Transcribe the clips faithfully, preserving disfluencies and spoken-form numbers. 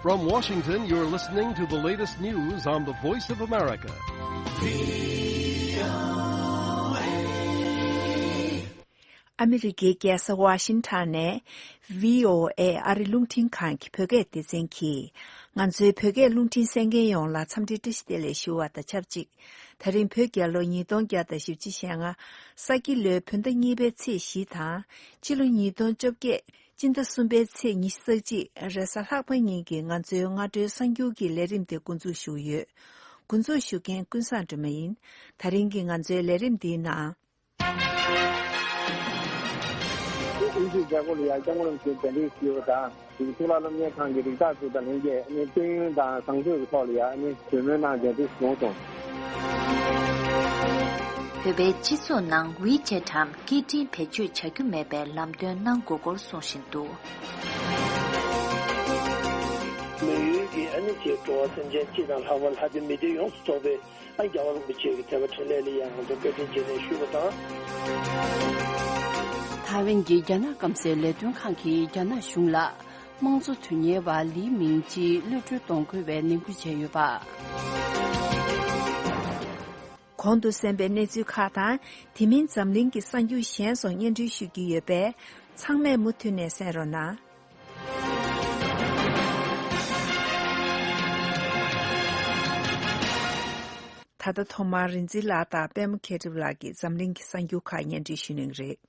From Washington, you're listening to the latest news on the Voice of America. ཨ་མི་རི་ཀའི་རྒྱལ་ས་ཝ་ཤིང་ཊོན་ནས་བྷི་ཨོ་ཨེ་ཨ་རི་རླུང་འཕྲིན་ཁང་གི་བོད་སྐད་སྡེ་ཚན་གྱིས། ང་ཚོའི་བོད་སྐད་རླུང་འཕྲིན་གསན་མཁན་ཡོངས་ལ་འཚམས་འདྲི་བཀྲ་ཤིས་བདེ་ལེགས་ཞུ་བ་དང་ཆབས་ཅིག་ད་རིང་བོད་རྒྱལ་ལོ་ཉིས་སྟོང་བརྒྱ་དང་བཞི་བཅུ་ཞེ་ལྔ། ས་ཁྱི་ལོའི་བོད་ཟླ་གཉིས་པའི་ཚེས་བཞི་དང་། ཕྱི་ལོ་ཉིས་སྟོང་བཅོ་བརྒྱད། སྤྱི་ཟླ་གསུམ་པའི་ཚེས་ཉི་ཤུ་རྩ་གཅིག་རེས་གཟའ་ལྷག་པ་ཉིན་གྱི་ང་ཚོའི་སྔ་དྲོའི་གསར་འགྱུར་གྱི་ལས་རིམ་དེ་འགོ་འཛུགས་ཞུ་གི་ཡོད། འགོ་འཛུགས་ཞུ་མཁན་ཀུན་བཟང་སྒྲོལ་མ་ཡིན། ད་རིང་གི་ང་ཚོའི་ལས་རིམ་འདིའི་ནང་། དབུས་སུ་རྒྱ་སྒོར་ཡ་སྐྱབས་མགོན་རིན་པོ་ཆེ་གདན་འདྲེན་ཞུས་པ་དང་། གཙུག་ལག་སློབ་གཉེར་ཁང་གི་རིགས་བདག་ཚོ་དང་ལྷན་རྒྱས་ནས་དཔལ་ཡོན་དང་བཟང་སྤྱོད་ཀྱི་ཐོག་ལ་ཡང་ནི་གྲོས་མོལ་གནང་གྲ་སྒྲིག་བྱུང་སོང་། བོད་པའི་སྤྱི་ཚོགས་ནང་ཝི་ཆེ་ཊམ་སྐད་འཕྲིན་བེད་སྤྱོད་བྱ་རྒྱུ་མེད་པའི་ལམ་སྟོན་གནང་དགོས་སྐོར་གསུང་བཞིན་འདུག། མི་ཡུལ་གྱི་ཨ་ནི་ཆེ་འགྲོ་བ་སེམས་ཅན་སྤྱི་དང་ལྷག་པར་ལྷ་སྡེ་མི་སྡེ་ཡོངས་སུ་རྫོགས་པའི། ཨ་རྒྱལ་བ་རིན་པོ་ཆེ་གི་དད་པ་འཕྲིན་ལས་ལ་ཡང་ང་ཚོ་བཀའ་དྲིན་རྗེས་དྲན་ཞུས་པ་དང་། ཐའེ་ཝན་གྱི་རྒྱ་ནག་སྐམ་སའི་ལས་དོན་ཁང་གིས་རྒྱ་ནག་གཞུང་ལ་དམངས་གཙོ་དོན་གཉེར་བ་ལི་མིང་ཅི་གློད་གྲོལ་གཏོང་དགོས་པའི་ནན་སྐུལ་བྱས་ཡོད་པ། གོང་དུ་གསན་པའི་གནས་ཚུལ་ཁག་དང་། དེ་མིན་འཛམ་གླིང་གི་གསར་འགྱུར་གཞན་སོགས་སྙན་སྒྲོན་ཞུ་རྒྱུ་ཡོད་པས། ཚང་མས་མུ་མཐུད་ནས་གསན་རོགས་གནང་། ད་ལྟ་ཐོག་མར་རིག་འཛིན་ལགས་དང་པད་མ་མཁས་གྲུབ་ལགས་ཀྱིས་འཛམ་གླིང་གི་གསར་འགྱུར་ཁག་སྙན་སྒྲོན་ཞུ་གནང་གི་རེད།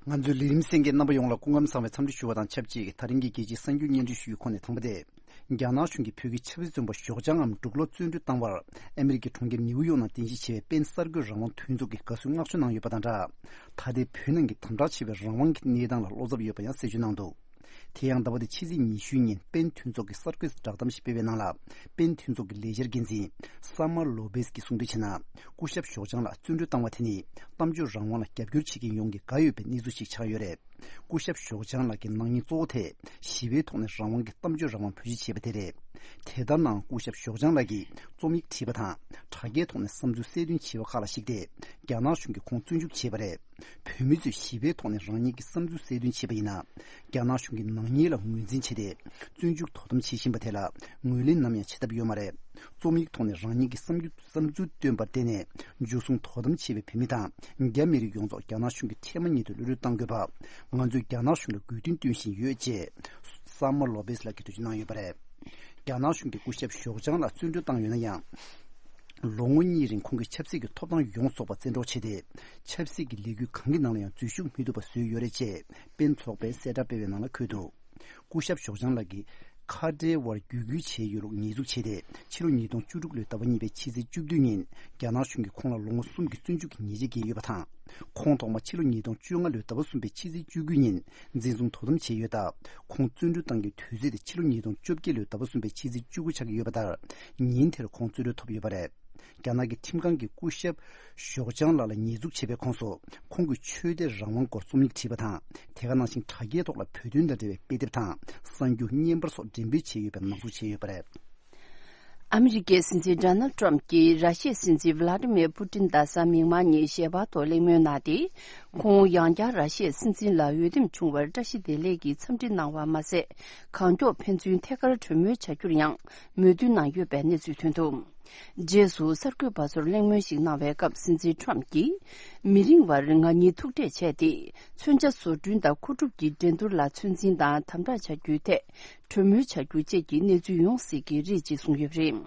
ང་ཚོའི་ལས་རིམ་གསན་མཁན་རྣམ་པ་ཡོངས་ལ་སྐུ་ཁམས་བཟང་བའི་འཚམས་འདྲི་ཞུ་བ་དང་ཆབས་ཅིག་ད་རིང་གི་རྒྱལ་སྤྱིའི་གསར་འགྱུར་སྙན་སྒྲོན་ཞུ་ཡུལ་ཁོངས་ནས་དང་པོ་དེ། རྒྱ་ནག་གཞུང་གིས་བོད་ཀྱི་ཆབ་སྲིད་བཙོན་པ་ཞོགས་ལྗང་ངམ་འབྲུག་ལོ་བཙོན་གྲོལ་བཏང་བར་ཨ་མི་རི་ཀའི་གྲོང་ཁྱེར་ནིའུ་ཡོག་ནང་རྟེན་གཞི་བྱས་པའི་པེན་གསར་འགོད་རང་དབང་མཐུན་ཚོགས་ཀྱིས་དགའ་བསུའི་མངགས་བཅོལ་གནང་ཡོད་པ་དང་སྦྲགས། ད་ལྟའི་བོད་ནང་གི་དམ་དྲག་ཆེ་བའི་རང་དབང་གི་གནས་སྟངས་ལ་བློ་འཚབ་ཡོད་པ་ཡང་གསལ་བརྗོད་གནང་འདུག། དེ་ཡང་ཟླ་བ་འདིའི་ཕྱི་ཚེས་ཉི་ཤུའི་ཉིན་པེན་མཐུན་ཚོགས་ཀྱི་གསར་འགོད་བསྒྲགས་གཏམ་ཞིག་སྤེལ་བའི་ནང་ལ། པེན་མཐུན་ཚོགས་ཀྱི་ལས་འཆར་འགན་འཛིན་སཱ་མ་ལོ་པེས་ཀྱིས་གསུངས་དོན་བྱས་ན། སྐུ་ཞབས་ཞོགས་ལྗང་ལགས་བཙོན་གྲོལ་བཏང་བ་དེ་ནི་གཏམ་བརྗོད་རང་དབང་ལ་རྒྱབ་སྐྱོར་བྱེད་མཁན་ཡོངས་ཀྱི་དགའ་འོས་པའི་གནས་ཚུལ་ཞིག་ཆགས་ཡོད་རེད། སྐུ་ཞབས་ཞོགས་ལྗང་ལགས་ཀྱི་ནག་ཉེས་གཙོ་བོ་དེ་ཞི་བའི་ཐོག་ནས་རང་དབང་གི་གཏམ་བརྗོད་རང་དབང་བེད་སྤྱོད་བྱས་པ་དེ་རེད། དེ་ལྟར་ནའང་སྐུ་ཞབས་ཞོགས་ལྗང་ལགས་ཀྱིས་རྩོམ་ཡིག་བྲིས་པ་དང་དྲ་རྒྱའི་ཐོག་ནས་བསམ་ཚུལ་གསལ་སྟོན་བྱས་པ་ཁག་ལ་གཞིགས་ཏེ་རྒྱ་ནག་གཞུང་གིས་ཁོང་བཙོན་འཇུག་བྱས་པ་རེད། བོད་མི་ཚོས་ཞི་བའི་ཐོག་ནས་རང་ཉིད་ཀྱི་བསམ་ཚུལ་གསལ་སྟོན་བྱས་པ་ཡིན་ན། རྒྱ་ནག་གཞུང་གིས་ནག་ཉེས་ལ་ངོས་འཛིན་བྱས་ཏེ། བཙོན་འཇུག་དོ་དམ་བྱེད་བཞིན་པ་དེ་ལ་ངོས་ལེན་ནམ་ཡང་བྱེད་ཐབས་ཡོད་མ་རེད། རྩོམ་ཡིག་ཐོག་ནས་རང་ཉིད་ཀྱི་བསམ་རྒྱུ་བསམ་ཚུལ་བཏོན་པར་བརྟེན་ནས། འཇུ་བཟུང་དོ་དམ་བྱས་པའི་བོད་མི་དང་། རྒྱ་མི་རིགས་ཡོངས་རྫོགས་རྒྱ་ནག་གཞུང་གིས་འཕྲལ་མ་ཉིད་དུ་གློད་གྲོལ་གཏང་དགོས་པ། ང་ཚོས་རྒྱ་ནག་གཞུང་ལ་དགོས་འདུན་བཏོན་བཞིན་ཡོད་ཅེས། སཱ་མ་ལོ་པེས་ལགས་ཀྱིས་འགྲེལ་བརྗོད་གནང་ཡོད་པ་རེད། རྒྱ་ནག་གཞུང་གིས་སྐུ་ཞབས་ཞོགས་ལྗང་ལགས་བཙོན་གྲོལ་བཏང་ཡོད་ན་ཡང་། ལོ་ངོ་གཉིས་རིང་ཁོང་གི་ཆབ་སྲིད་ཀྱི་ཐོབ་ཐང་ཡོངས་རྫོགས་པ་བཙན་འཕྲོག་བྱས་ཏེ། ཆབ་སྲིད་ཀྱི་ལས་འགུལ་གང་གི་ནང་ལ་ཡང་འཛུལ་ཞུགས་མི་ཐུབ་པ་བཟོས་ཡོད་རེད་ཅེས་པེན་ཚོགས་པས་གསལ་བསྒྲགས་སྤེལ་བའི་ནང་ལ་འཁོད་འདུག། སྐུ་ཞབས་ཞོགས་ལྗང་ལགས་ཀྱིས་ཁ་བྲལ་བར་བརྒྱུད་སྐུལ་བྱས་ཡོད་ལུགས་ཉེས་འཛུགས་བྱས་ཏེ། ཕྱི་ལོ་ཉིས་སྟོང་བཅུ་དྲུག་ལོའི་ཟླ་བ་གཉིས་པའི་ཕྱི་ཚེས་བཅུ་བདུན་ཉིན་རྒྱ་ནག་གཞུང་གིས་ཁོང་ལ་ལོ་ངོ་གསུམ་གྱི་བཙོན་འཇུག་གི་ཉེས་ཆད་བཀལ་ཡོད་པ་དང་། ཁོང་ཐོག་མ་ཕྱི་ལོ་ཉིས་སྟོང་བཅོ་ལྔ་ལོའི་ཟླ་བ་གསུམ་པའི་ཕྱི་ཚེས་བཅུ་དགུ་ཉིན་འཛིན་བཟུང་དོ་དམ་བྱས་ཡོད་སྟབས། ཁོང་བཙོན་གྲོལ་བཏང་རྒྱུའི་དུས་ཚོད་དེ་ཕྱི་ལོ་ཉིས་སྟོང་བཅོ་བརྒྱད་ལོའི་ཟླ་བ་གསུམ་པའི་ཕྱི་ཚེས་བཅུ་དགུ་ཆགས་ཀྱི་ཡོད་པ་ལྟར། ཉིན་དེར་ཁོང་བཙོན་གྲོལ་ཐོབ་ཡོད་པ་རེད། རྒྱ་ནག་གི་ཁྲིམས་ཁང་གིས་སྐུ་ཞབས་ཞོགས་ལྗང་ལགས་ལ་ཉེས་འཛུགས་བྱས་པའི་ཁོངས་སུ། ཁོང་གི་ཆོས་དད་རང་དབང་སྐོར་རྩོམ་ཡིག་བྲིས་པ་དང་། དེ་ག་ནང་བཞིན་དྲ་རྒྱའི་ཐོག་ལ་བོད་དོན་དང་འབྲེལ་བའི་དཔེ་དེབ་དང་གསར་འགྱུར་བརྙན་པར་སོགས་འགྲེམས་སྤེལ་བྱས་ཡོད་པའི་ནག་འཛུགས་བྱས་ཡོད་པ་རེད། ཨ་མི་རི་ཀའི་སྲིད་འཛིན་ཌོ་ནལ་ཏྲམ་གྱིས་ར་ཤི་ཡའི་སྲིད་འཛིན་ཝི་ལ་ཏི་མིར་པུ་ཏིན་དང་གཟའ་མིག་དམར་ཉིན་ཞལ་པར་ཐོག་གླེང་མོལ་གནང་སྟེ། ཁོང་ཡང་བསྐྱར་ར་ཤི་ཡའི་སྲིད་འཛིན་ལ་འོས་འདེམས་བྱུང་བར་བཀྲ་ཤིས་བདེ་ལེགས་ཀྱི་འཚམས་འདྲི་གནང་བ་མ་ཟད། གང་མགྱོགས་ཕན་ཚུན་ཐད་ཀར་གྲོས་མོལ་བྱ་རྒྱུར་ཡང་མོས་མཐུན་གནང་ཡོད་པའི་གནས་ཚུལ་ཐོན་འདུག། རྗེས་སུ་གསར་འགོད་པ་ཚོར་གླེང་མོལ་ཞིག་གནང་བའི་སྐབས་སྲིད་འཛིན་ཏྲམ་གྱིས། མི་རིང་བར་ང་གཉིས་ཐུག་འཕྲད་བྱས་ཏེ། མཚོན་ཆ་བཟོ་སྐྲུན་དང་མཁོ་སྒྲུབ་ཀྱི་འགྲན་བསྡུར་ལ་ཚོད་འཛིན་དང་དམ་དྲག་བྱ་རྒྱུའི་ཐད། གྲོས་མོལ་བྱ་རྒྱུ་བཅས་ཀྱི་གནས་ཚུལ་ཡོང་སྲིད་ཀྱི་རེད་ཅེས་གསུངས་ཡོད་པ་རེད།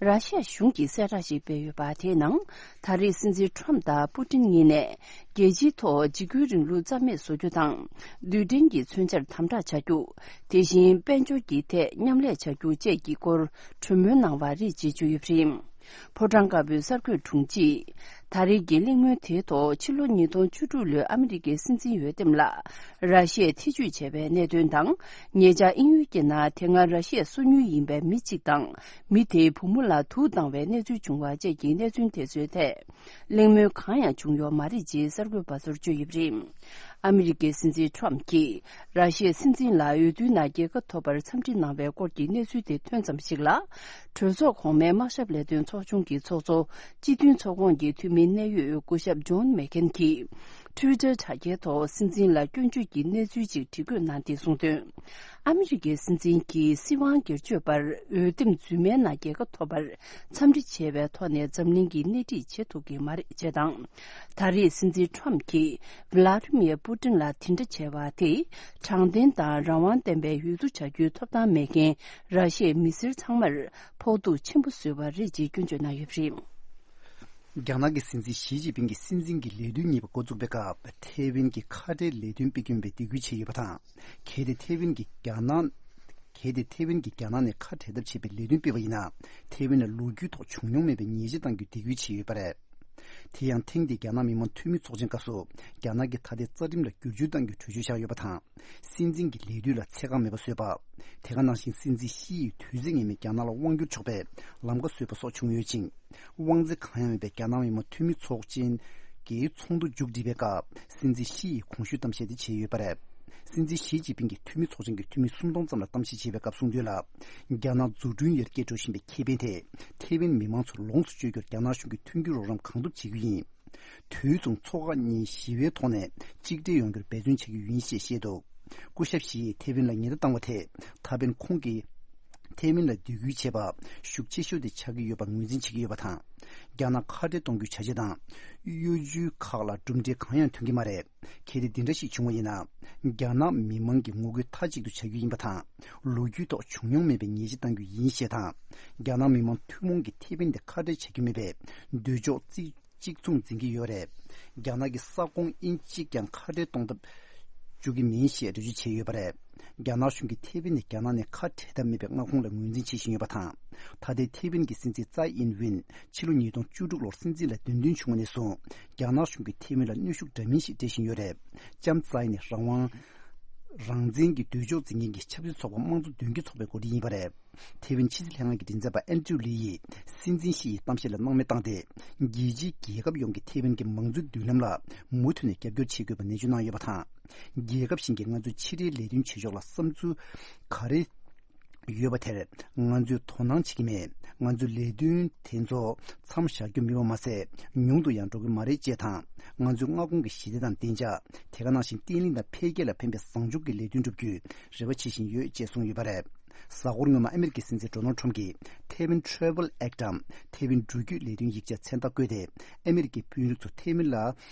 ར་ཤི་ཡ་གཞུང་གིས་གསལ་བསྒྲགས་ཤིག་སྤེལ་ཡོད་པ་དེའི་ནང་། ད་རེས་སྲིད་འཛིན་ཏྲམ་དང་པུ་ཏིན་གཉིས་ནས། རྒྱལ་སྤྱིའི་ཐོག་འཇིགས་སྐུལ་རིང་ལུགས་རྩ་མེད་བཟོ་རྒྱུ་དང་། རྡུལ་ཕྲན་གྱི་མཚོན་ཆར་དམ་དྲག་བྱ་རྒྱུ། དེ་བཞིན་དཔལ་འབྱོར་གྱི་ཐད་མཉམ་ལས་བྱ་རྒྱུ་བཅས་ཀྱི་སྐོར་གྲོས་མོལ་གནང་བ་རེད་ཅེས་བརྗོད་ཡོད་པ་རེད། ཕོ་བྲང་དཀར་པོའི་གསར་འགོད་དྲུང་ཆེས། ད་རེས་ཀྱི་གླེང་མོལ་དེའི་ཐོག་ཕྱི་ལོ་ཉིས་སྟོང་བཅུ་དྲུག་ལོའི་ཨ་མི་རི་ཀའི་སྲིད་འཛིན་འོས་འདེམས་ལ། ར་ཤི་ཡས་ཐེ་ཇུས་བྱས་པའི་གནད་དོན་དང་། ཉེ་ཆར་དབྱིན་ཡུལ་གྱི་ནང་དེ་སྔ་ར་ཤི་ཡའི་སོ་ཉུལ་ཡིན་པའི་མི་གཅིག་དང་། མི་དེའི་བུ་མོ་ལ་དུག་བཏང་བའི་གནས་ཚུལ་བྱུང་བ་བཅས་ཀྱི་གནད་དོན་དེ་ཚོའི་ཐད། གླེང་མོལ་གང་ཡང་བྱུང་ཡོད་མ་རེད་ཅེས་གསར་འགོད་པ་ཚོར་བརྗོད་ཡོད་པ་རེད། ཨ་མི་རི་ཀའི་སྲིད་འཛིན་ཏྲམ་གྱིས་ར་ཤི་ཡའི་སྲིད་འཛིན་ལ་འོས་བསྡུའི་ནང་རྒྱལ་ཁ་ཐོབ་པར་འཚམས་འདྲི་གནང་བའི་སྐོར་གྱི་གནས་ཚུལ་དེ་ཐོན་ཙམ་ཞིག་ལ། གྲོས་ཚོགས་གོང་མའི་དམག་ཞབས་ལས་དོན་ཚོགས་ཆུང་གི་ཚོགས་གཙོ། སྤྱི་མཐུན་ཚོགས་ཁོངས་ཀྱི་འཐུས་མི་གནད་ཡོད་སྐུ་ཞབས་ཇོན་མེག་ཁེན་གྱིས། Twitter་དྲ་རྒྱའི་ཐོག་སྲིད་འཛིན་ལ་སྐྱོན་བརྗོད་ཀྱི་གནས་ཚུལ་ཅིག་བྲིས་བཀོད་གནང་སྟེ་གསུངས་དོན། ཨ་མི་རི་ཀའི་སྲིད་འཛིན་གྱིས་སྲིད་དབང་སྒེར་གཅོད་པར་འོས་འདེམས་རྫུན་མའི་ནང་རྒྱལ་ཁ་ཐོབ་པར་འཚམས་འདྲི་བྱས་པའི་ཐོག་ནས་འཛམ་གླིང་གིས་སྣེ་ཁྲིད་བྱེད་ཐུབ་ཀྱི་མ་རེད་ཅེས་དང་། ད་རེས་སྲིད་འཛིན་ཁྲོམ་གྱིས་ཝི་ལ་ཏི་མིར་པུ་ཏིན་ལ་དེ་འདྲ་བྱས་པ་དེས་དྲང་བདེན་དང་རང་དབང་ལྡན་པའི་འོས་བསྡུ་བྱ་རྒྱུའི་ཐོབ་ཐང་མེད་མཁན་ར་ཤི་ཡའི་མི་སེར་ཚང་མར་ཕོག་ཐུག་ཆེན་པོ་བཟོས་པ་རེད་ཅེས་སྐྱོན་བརྗོད་གནང་ཡོད་པ་རེད། རྒྱ་ནག་གི་སྲིད་འཛིན་ཞི་ཅིན་ཕིང་གི་སྲིད་འཛིན་གྱི་ལས་དུས་གཉིས་པ་འགོ་འཛུགས་པའི་སྐབས་ཐེ་ཝན་གྱི་ཁ་བྲལ་ལས་དོན་སྤེལ་རྒྱུ་ཡིན་པའི་སྡིགས་སྐུལ་བྱས་ཡོད་པ་དང་། གལ་ཏེ་ཐེ་ཝན་གྱིས་རྒྱ་ནག་གལ་ཏེ་ཐེ་ཝན་གྱིས་རྒྱ་ནག་ནས་ཁ་བྲལ་ཐབས་བྱེད་པའི་ལས་དོན་སྤེལ་བ་ཡིན་ན། ཐེ་ཝན་ལ་ལོ་རྒྱུས་ཐོག་བྱུང་མྱོང་མེད་པའི་ཉེས་ཆད་གཏང་རྒྱུའི་སྡིགས་སྐུལ་བྱས་ཡོད་པ་རེད། དེ་ཡང་ཐེངས་འདིའི་རྒྱ་ནག་མི་དམངས་འཐུས་མི་ཚོགས་ཆེན་སྐབས་སུ་རྒྱ་ནག་གི་མཐའ་དེད་རྩ་ཁྲིམས་ལ་བསྒྱུར་བཅོས་གཏང་རྒྱུའི་གྲོས་ཆོད་བཞག་ཡོད་པ་དང་། སྲིད་འཛིན་གྱི་ལས་དུས་ལ་ཚད་བཀག་མེད་པ་བཟོས་པ། དེ་ག་ནང་བཞིན་སྲིད་འཛིན་ཞི་ཡིས་དུས་ཚོད་ངེས་མེད་རྒྱ་ནག་ལ་དབང་བསྒྱུར་ཆོག་པའི་ལམ་ཁ་བཟོས་པ་སོགས་བྱུང་ཡོད་ཅིང་། དབང་ཚད་གང་ཡང་མེད་པའི་རྒྱ་ནག་མི་དམངས་འཐུས་མི་ཚོགས་ཆེན་གྱི་ཚོགས་འདུ་མཇུག་བསྒྲིལ་བའི་སྐབས་སྲིད་འཛིན་ཞི་ཡིས་གོང་ཞུས་གཏམ་བཤད་དེ་བྱས་ཡོད་པ་རེད། སྲིད་འཛིན་ཞི་ཅིན་ཕིང་གིས་འཐུས་མི་ཚོགས་ཆེན་གྱི་འཐུས་མི་སུམ་སྟོང་ཙམ་ལ་གཏམ་བཤད་བྱས་པའི་སྐབས་གསུངས་དོན་ལ། རྒྱ་ནག་འཛུགས་སྐྲུན་ཡར་རྒྱས་འགྲོ་བཞིན་པའི་ཁེ་ཕན་དེ་ཐེ་ཝན་མི་མང་ཚོར་ལོངས་སུ་སྤྱོད་རྒྱུར་རྒྱ་ནག་གཞུང་གིས་མཐུན་འགྱུར་རོགས་རམ་གང་ཐུབ་བྱེད་ཀྱི་ཡིན། དུས་མཚུངས་ཚོགས་ཁག་གཉིས་ཞི་བའི་ཐོག་ནས་གཅིག་སྒྲིལ་ཡོང་རྒྱུར་འབད་བརྩོན་བྱེད་ཀྱི་ཡིན་ཞེས་བཤད་འདུག་སྐུ་ཞབས་ཞི་ཡིས་ཐེ་ཝན་ལ་ཉེན་བརྡ་བཏང་བ་དེས་ད་ཕན་ཁོང་གིས་ཐེ་ཝན་ལ་སྡིགས་སྐུལ་བྱས་པ་ཤུགས་ཆེ་ཤོས་དེ་ཆགས་ཀྱི་ཡོད་པར་ངོས་འཛིན་བྱེད་ཀྱི་ཡོད་པ་དང་། རྒྱ་ནག་ཁ་བྲལ་གཏོང་རྒྱུའི་བྱ་བྱེད་དང་གཡོ་ཇུས་ཁག་ལ་གྲུབ་འབྲས་གང་ཡང་ཐོན་གྱི་མ་རེད། གལ་ཏེ་འདི་འདྲ་ཞིག་བྱུང་བ་ཡིན་ན། རྒྱ་ནག་མི་མང་གི་ངོ་རྒོལ་མཐའ་གཅིག་ཏུ་བྱ་རྒྱུ་ཡིན་པ་དང་། ལོ་རྒྱུས་ཐོག་བྱུང་མྱོང་མེད་པའི་ཉེས་ཆད་གཏང་རྒྱུ་ཡིན་ཞེས་དང་། རྒྱ་ནག་མི་དམངས་ཐུན་མོང་གིས་ཐེ་ཝན་དེ་ཁ་བྲལ་བྱ་རྒྱུ་མེད་པའི་འདོད་ཕྱོགས་རྩིས། གཅིག་མཚུངས་འཛིན་གྱི་ཡོད་རེད། རྒྱ་ནག་གི་ས་ཁོངས་དབྱིན་གཅིག་ཀྱང་ཁ་བྲལ་གཏོང་ཐབས་འཇུག་གི་མིན་ཞེས་འགྲེལ་བརྗོད་བྱས་ཡོད་པ་རེད། རྒྱ་ནག་གཞུང་གིས་ཐེ་ཝན་ནི་རྒྱ་ནག་ནས་ཁ་བྲལ་ཐབས་མེད་པའི་མངའ་ཁོངས་ལ་ངོས་འཛིན་བྱེད་བཞིན་ཡོད་པ་དང་། ད་ལྟའི་ཐེ་ཝན་གྱི་སྲིད་འཛིན་ཙའི་ཨིན་ཝིན་ཕྱི་ལོ་ཉིས་སྟོང་བཅུ་དྲུག་ལོར་སྲིད་འཛིན་ལ་འདེམས་ཐོན་བྱུང་བ་ནས་བཟུང་རྒྱ་ནག་གཞུང་གིས་ཐེ་ཝན་ལ་གནོན་ཤུགས་འདྲ་མིན་ཞིག་སྤྲད་བཞིན་ཡོད་རེད། ལྕམ་ཙའི་ནི་རང་དབང་རང་བཙན་གྱི་འདོད་ཕྱོགས་འཛིན་མཁན་གྱི་ཆབ་སྲིད་ཚོགས་པ་དམངས་གཙོ་མདུན་སྐྱོད་ཚོགས་པའི་འགོ་ཁྲིད་ཡིན་པ་རེད། ཐེ་ཝན་ཕྱི་སྲིད་ལྷན་ཁང་གི་མགྲིན་ཚབ་པ་ཨན་ཏྲིའུ་ལི་ཡིས་སྲིད་འཛིན་ཞི་ཡི་གཏམ་བཤད་ལ་སྣང་མེད་བཏང་སྟེ། རྒྱལ་སྤྱིའི་རྒྱལ་ཁབ་ཡོངས་ཀྱིས་ཐེ་ཝན་གྱི་མང་གཙོའི་མདུན་ལམ་ལ་མུ་མཐུད་ནས་རྒྱབ་སྐྱོར་བྱེད་དགོས་པ་ནན་བརྗོད་གནང་ཡོད་པ་དང་། རྒྱལ་ཁབ་གཞན་གྱིས་ང་ཚོའི་ཕྱི་འབྲེལ་ལས་དོན་བྱེད་ཕྱོགས་ལ་བསམ་ཚུལ་ག་རེ་ཡོད་པ་དེར་ང་ཚོས་དོ་སྣང་བྱེད་ཀྱི་མེད། ང་ཚོའི་ལས་དོན་དེ་ཚོ་མཚམས་བཞག་རྒྱུ་མིན་པ་མ་ཟད། ཉུང་དུ་ཡང་འགྲོ་གི་མ་རེད་ཅེས་དང་། ང་ཚོའི་མངའ་ཁོངས་ཀྱི་ཞི་བདེ་དང་བདེ་འཇགས། དེ་ག་ནང་བཞིན་བརྟན་ལྷིང་དང་འཕེལ་རྒྱས་ལ་ཕན་པའི་བཟང་ཕྱོགས་ཀྱི་ལས་དོན་བསྒྲུབ་རྒྱུའི་རེ་བ་བྱེད་བཞིན་ཡོད་ཅེས་གསུངས་ཡོད་པ་རེད། གཟའ་འཁོར་སྔོན་མ་ཨ་མེ་རི་ཀའི་སྲིད་འཛིན་ཌོ་ནལ་ཁྲོམ་གྱིས་ཐེ་ཝན་ཊེ་ར་ཝལ་ཨེག་དང་ཐེ་ཝན་འགྲུལ་སྐྱོད་ལས་དོན་ཡིག་ཆ་མཚན་རྟགས་བཀོད་དེ། ཨ་མེ་རི་ཀའི་དཔོན་རིགས་ཚོ་ཐེ་ཝན་ལ་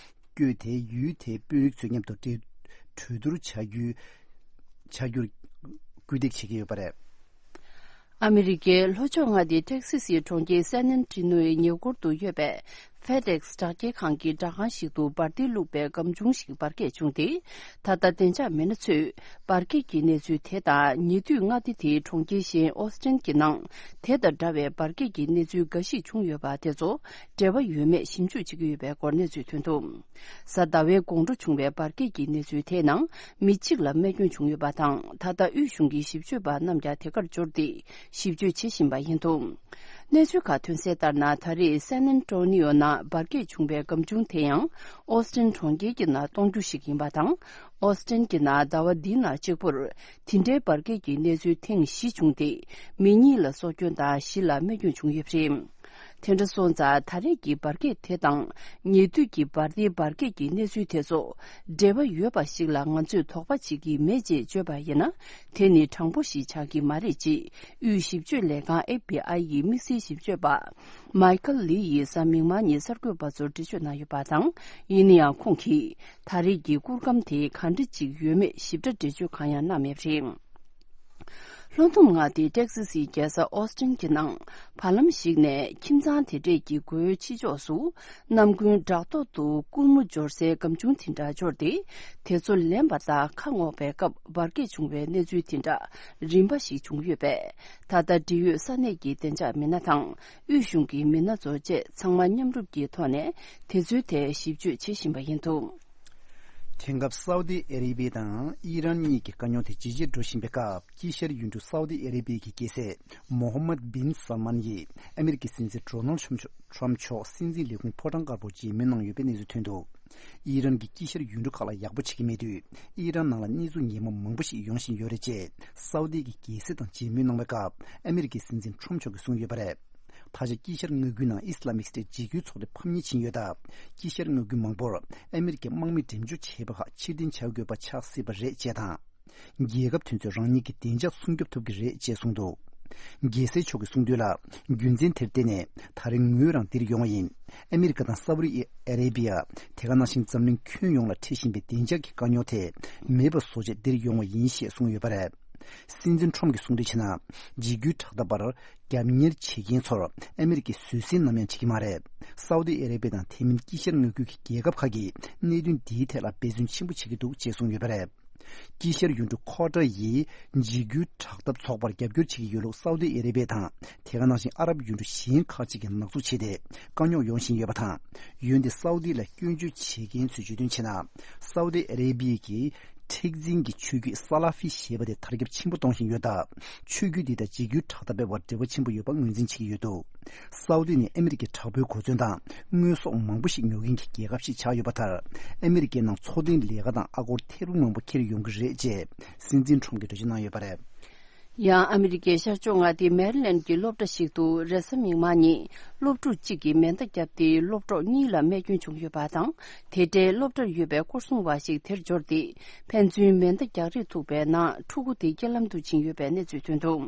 བསྐྱོད་དེ། ཡུལ་དེའི་དཔོན་རིགས་ཚོའི་མཉམ་དུ་འབྲེལ་གྲོས་བསྡུར་བྱ་རྒྱུའི་བྱ་རྒྱུར་སྐུལ་འདེད་བྱེད་ཀྱི་ཡོད་པ་རེད། ཨ་མེ་རི་ཀའི་ལྷོ་ཕྱོགས་མངའ་སྡེ་ཊེག་སི་སིའི་གྲོང་ཁྱེར་སན་ཨན་ཏི་ནོའི་ཉེ་འཁོར་དུ་ཡོད་པའི་ཧྥེ་ཌེག་སི་དྲ་རྒྱའི་ཁང་གི་སྦྲག་ཁང་ཞིག་ཏུ་འབར་མདེལ་བླུགས་པའི་སྒམ་ཆུང་ཞིག་འབར་གས་བྱུང་སྟེ། ད་ལྟ་བདེ་འཇགས་མི་སྣ་ཚོས་འབར་གས་ཀྱི་གནས་ཚུལ་དེ་དང་། ཉེ་དུས་མངའ་སྡེ་དེའི་གྲོང་ཁྱེར་གཞན་ཨོ་སི་ཊིན་གྱི་ནང་དེ་དང་འདྲ་བའི་འབར་གས་ཀྱི་གནས་ཚུལ་འགའ་ཞིག་བྱུང་ཡོད་པ་དེ་ཚོ་འབྲེལ་བ་ཡོད་མེད་ཞིབ་འཇུག་བྱེད་ཀྱི་ཡོད་པའི་སྐོར་གནས་ཚུལ་ཐོན་འདུག་གཟའ་ཟླ་བའི་དགོང་དྲོ་བྱུང་བའི་འབར་གས་ཀྱི་གནས་ཚུལ་དེའི་ནང་མི་གཅིག་ལ་རྨས་སྐྱོན་བྱུང་ཡོད་པ་དང་། ད་ལྟ་དབུས་གཞུང་གི་ཞིབ་དཔྱོད་པ་རྣམས་ཀྱང་དེ་གར་འབྱོར་ཏེ་ཞིབ་དཔྱོད་བྱེད་བཞིན་པ་ཡིན་འདུག་གནས་ཚུལ་ཁག་ཐོན་གསལ་ལྟར་ན། ད་རེས་སན་ཨན་ཏོ་ནི་ཡོ་ནང་འབར་གས་བྱུང་བའི་སྒམ་ཆུང་དེ་ཡང་ཨོ་སི་ཊིན་གྲོང་ཁྱེར་གྱི་ནང་གཏོང་རྒྱུ་ཞིག་ཡིན་པ་དང་། ཨོ་སི་ཊིན་གྱི་ནང་ཟླ་བ་འདིའི་ནང་གཅིག་པུར་དེ་འདྲའི་འབར་གས་ཀྱི་གནས་ཚུལ་ཐེངས་བཞི་བྱུང་སྟེ། མི་གཉིས་ལ་སྲོག་སྐྱོན་དང་བཞི་ལ་རྨས་སྐྱོན་བྱུང་ཡོད་པ་རེད། དེ་འདྲ་སོང་ཙང་། ད་རེས་ཀྱི་འབར་གས་དེ་དང་ཉེ་དུས་ཀྱི་འབར་མདེལ་འབར་གས་ཀྱི་གནས་ཚུལ་དེ་ཚོ་འབྲེལ་བ་ཡོད་པ་ཞིག་ལ་ང་ཚོས་དོགས་པ་བྱེད་ཀྱི་མེད་ཅེས་བརྗོད་པ་ཡིན་ན། དེ་ནི་དྲང་པོ་ཞིག་ཆགས་ཀྱི་མ་རེད་ཅེས་དབུས་ཞིབ་དཔྱོད་ལས་ཁང་ཨེཕ་བི་ཨའི་ཡི་དམིགས་བསལ་ཞིབ་དཔྱོད་པ་མའི་ཁལ་ལི་ཡིས་གཟའ་མིག་དམར་ཉིན་གསར་འགོད་པ་ཚོར་འགྲེལ་བརྗོད་གནང་ཡོད་པ་དང་། ཡིན་ན་ཡང་ཁོང་གིས་ད་རེས་ཀྱི་སྐུར་སྒམ་དེ་གང་འདྲ་ཅིག་ཡོད་མེད་ཞིབ་ཕྲ་འགྲེལ་བརྗོད་གང་ཡང་གནང་མེད་པ་རེད། ལྷོ་ནུབ་མངའ་སྡེའི་ཊེག་སི་སིའི་རྒྱལ་ས་ཨོ་སི་ཊིན་གྱི་ནང་བར་ལམ་ཞིག་ནས་ཁྱིམ་ཚང་དེ་གྲས་ཀྱི་སྒོའི་ཕྱི་ཕྱོགས་སུ་ནམ་རྒྱུན་བྲག་ཐོག་ཏུ་སྐུར་མོ་སྦྱོར་སའི་སྒམ་ཆུང་དེ་འདྲ་འབྱོར་ཏེ། དེ་ཚོ་ལེན་པ་དང་ཁ་སྔོག་པའི་སྐབས་འབར་གས་བྱུང་བའི་གནས་ཚུལ་དེ་འདྲ་རིམ་པ་ཞིག་བྱུང་ཡོད་པས། ད་ལྟ་འབྲེལ་ཡོད་ས་གནས་ཀྱི་བདེ་འཇགས་མི་སྣ་དང་དབུས་གཞུང་གི་མི་སྣ་ཚོ་བཅས་ཚང་མ་མཉམ་རུབ་ཀྱི་ཐོག་ནས་དེ་ཚོའི་ཐད་ཞིབ་དཔྱོད་བྱེད་བཞིན་པ་ཡིན་འདུག་དེང་སྐབས་སའུ་ཏི་ཨ་རེ་བི་ཡ་དང་ཨི་རན་གཉིས་ཀྱི་དཀའ་རྙོག་དེ་ཇེ་ཆེར་འགྲོ་བཞིན་པའི་སྐབས། དཀྱིལ་ཤར་ཡུལ་གྲུ་སའུ་ཏི་ཨ་རེ་བི་ཡ་གི་རྒྱལ་སྲས་མོ་ཧམ་མད་བིན་སལ་མན་ཡིས་ཨ་མེ་རི་ཀའི་སྲིད་འཛིན་ཌོ་ནལ་ཊམ་མཆོག་སྲིད་འཛིན་ལས་ཁུངས་ཕོ་བྲང་དཀར་པོར་མཇལ་མོལ་གནང་ཡོད་པའི་གནས་ཚུལ་ཐོན་འདུག་ཨི་རན་གྱིས་དཀྱིལ་ཤར་ཡུལ་གྲུ་ཁག་ལ་ཡག་པོ་བྱེད་ཀྱི་མེད་དུས། ཨི་རན་ནང་ལ་གནས་ཚུལ་ངན་པ་མང་པོ་ཞིག་ཡོང་བཞིན་ཡོད་རེད་ཅེས་སའུ་ཏི་གི་རྒྱལ་སྲས་དང་མཇལ་མོལ་གནང་བའི་སྐབས་ཨ་མེ་རི་ཀའི་སྲིད་འཛིན་ཊམ་མཆོག་གིས་གསུངས་ཡོད་པ་རེད། ད་ཆ་དཀྱིལ་ཤར་མངའ་ཁུལ་ནང་ཨི་སི་ལ་མིག་སི་ཊའི་འཇིགས་སྐུལ་ཚོགས་སྡེ་ཕམ་ཉེས་ཕྱིན་ཡོད་སྟབས། དཀྱིལ་ཤར་མངའ་ཁུལ་མང་པོར་ཨ་མི་རི་ཀའི་དམག་མི་འགྲེམས་འཇོག་བྱས་པ་ཁག་ཕྱིར་འཐེན་བྱ་དགོས་པ་ཆགས་སྲིད་པ་རེད་ཅེས་དང་། རྒྱལ་ཁབ་དེ་ཚོས་རང་ཉིད་ཀྱི་བདེ་འཇགས་སྲུང་སྐྱོབ་ཐུབ་ཀྱི་རེད་ཅེས་གསུངས་འདུག། རྒྱལ་སྲས་མཆོག་གིས་གསུངས་དོན་ལ། རྒྱུ་མཚན་དེར་བརྟེན་ནས་ད་རེས་ངོས་རང་འདིར་ཡོང་བ་ཡིན། ཨ་མི་རི་ཀ་དང་སའུ་ཏི་ཨ་རེ་བི་ཡ། དེ་ག་ནང་བཞིན་འཛམ་གླིང་ཁྱོན་ཡོངས་ལ་འཕྲད་བཞིན་པའི་བདེ་འཇགས་ཀྱི་དཀའ་རྙོག་དེ་མེད་པ་བཟོ་ཆེད་འདིར་ཡོང་བ་ཡིན་ཞེས་གསུངས་ཡོད་པ་རེད། སྲིད་འཛིན་ཁྲོམ་གྱིས་གསུངས་དོན་བྱས་ན། འཇིགས་སྐུལ་དྲག་འཐབ་པར་རྒྱབ་གཉེར་བྱེད་མཁན་ཚོར་ཨ་མི་རི་ཀས་བཟོད་བསྲན་ནམ་ཡང་བྱེད་ཀྱི་མ་རེད། སའུ་ཏི་ཨ་རེ་བི་ཡ་དང་དེ་མིན་དཀྱིལ་ཤར་མངའ་ཁུལ་གྱི་རྒྱལ་ཁབ་ཁག་གིས་གནད་དོན་འདིའི་ཐད་ལ་འབད་བརྩོན་ཆེན་པོ་བྱེད་ཀྱི་འདུག་ཅེས་གསུངས་ཡོད་པ་རེད། དཀྱིལ་ཤར་ཡུལ་གྲུ་ཁོ་ཊར་ཡིས་འཇིགས་སྐུལ་དྲག་འཐབ་ཚོགས་པར་རྒྱབ་སྐྱོར་བྱེད་ཀྱི་ཡོད་ལུགས་སའུ་ཏི་ཨ་རེ་བི་ཡ་དང་། དེ་ག་ནང་བཞིན་ཨ་རབ་ཡུལ་གྲུ་གཞན་ཁག་ཅིག་གིས་ནག་འཛུགས་བྱས་ཏེ་དཀའ་རྙོག་ཡོང་བཞིན་ཡོད་པ་དང་། འོན་ཏེ་སའུ་ཏི་ལ་སྐྱོན་བརྗོད་བྱེད་མཁན་ཚོས་བརྗོད་དོན་བྱས་ན། སའུ་ཏི་ཨ་རེ་བི་ཡ་གིས་མཁྲེགས་འཛིན་གྱི་ཆོས་བརྒྱུད་ས་ལ་ཧྥི་ཞེས་པ་དེ་དར་ཁྱབ་ཆེན་པོ་གཏོང་བཞིན་ཡོད་སྟབས། ཆོས་བརྒྱུད་འདི་དང་འཇིགས་སྐུལ་དྲག་འཐབ་པའི་བར་འབྲེལ་བ་ཆེན་པོ་ཡོད་པ་ངོས་འཛིན་བྱེད་ཀྱི་ཡོད་འདུག། སའུ་ཏི་ནི་ཨ་མི་རི་ཀའི་དྲག་པོའི་གོ་མཚོན་དང་། དངོས་ཟོག་མང་པོ་ཞིག་ཉོ་མཁན་གྱི་རྒྱལ་ཁབ་ཞིག་ཆགས་ཡོད་པ་ལྟར། ཨ་མི་རི་ཀའི་ནང་འཚོ་རྟེན་ལས་ཀ་དང་ཨ་སྒོར་ཐེར་འབུམ་མང་པོ་འཁྱེར་ཡོང་གི་རེད་ཅེས་སྲིད་འཛིན་ཁྲོམ་གྱིས་འགྲེལ་བརྗོད་གནང་ཡོད་པ་རེད། ཡང་ཨ་མི་རི་ཀའི་ཤར་ཕྱོགས་མངའ་སྡེ་མེ་རི་ལེན་གྱི་སློབ་གྲྭ་ཞིག་ཏུ་རེས་གཟའ་མིག་དམར་ཉིན་སློབ་ཕྲུག་གཅིག་གིས་མེ་མདའ་བརྒྱབ་སྟེ་སློབ་གྲོགས་གཉིས་ལ་རྨས་སྐྱོན་བྱུང་ཡོད་པ་དང་། དེ་འབྲེལ་སློབ་གྲྭར་ཡོད་པའི་སྐོར་སྲུང་བ་ཞིག་དེར་འབྱོར་ཏེ། ཕན་ཚུན་མེ་མདའ་རྒྱག་རེས་ཐུག་པའི་ནང་ཕྲུ་གུ་དེ་རྐྱེན་ལམ་དུ་ཕྱིན་ཡོད་པའི་གནས་ཚུལ་ཐོན་འདུག།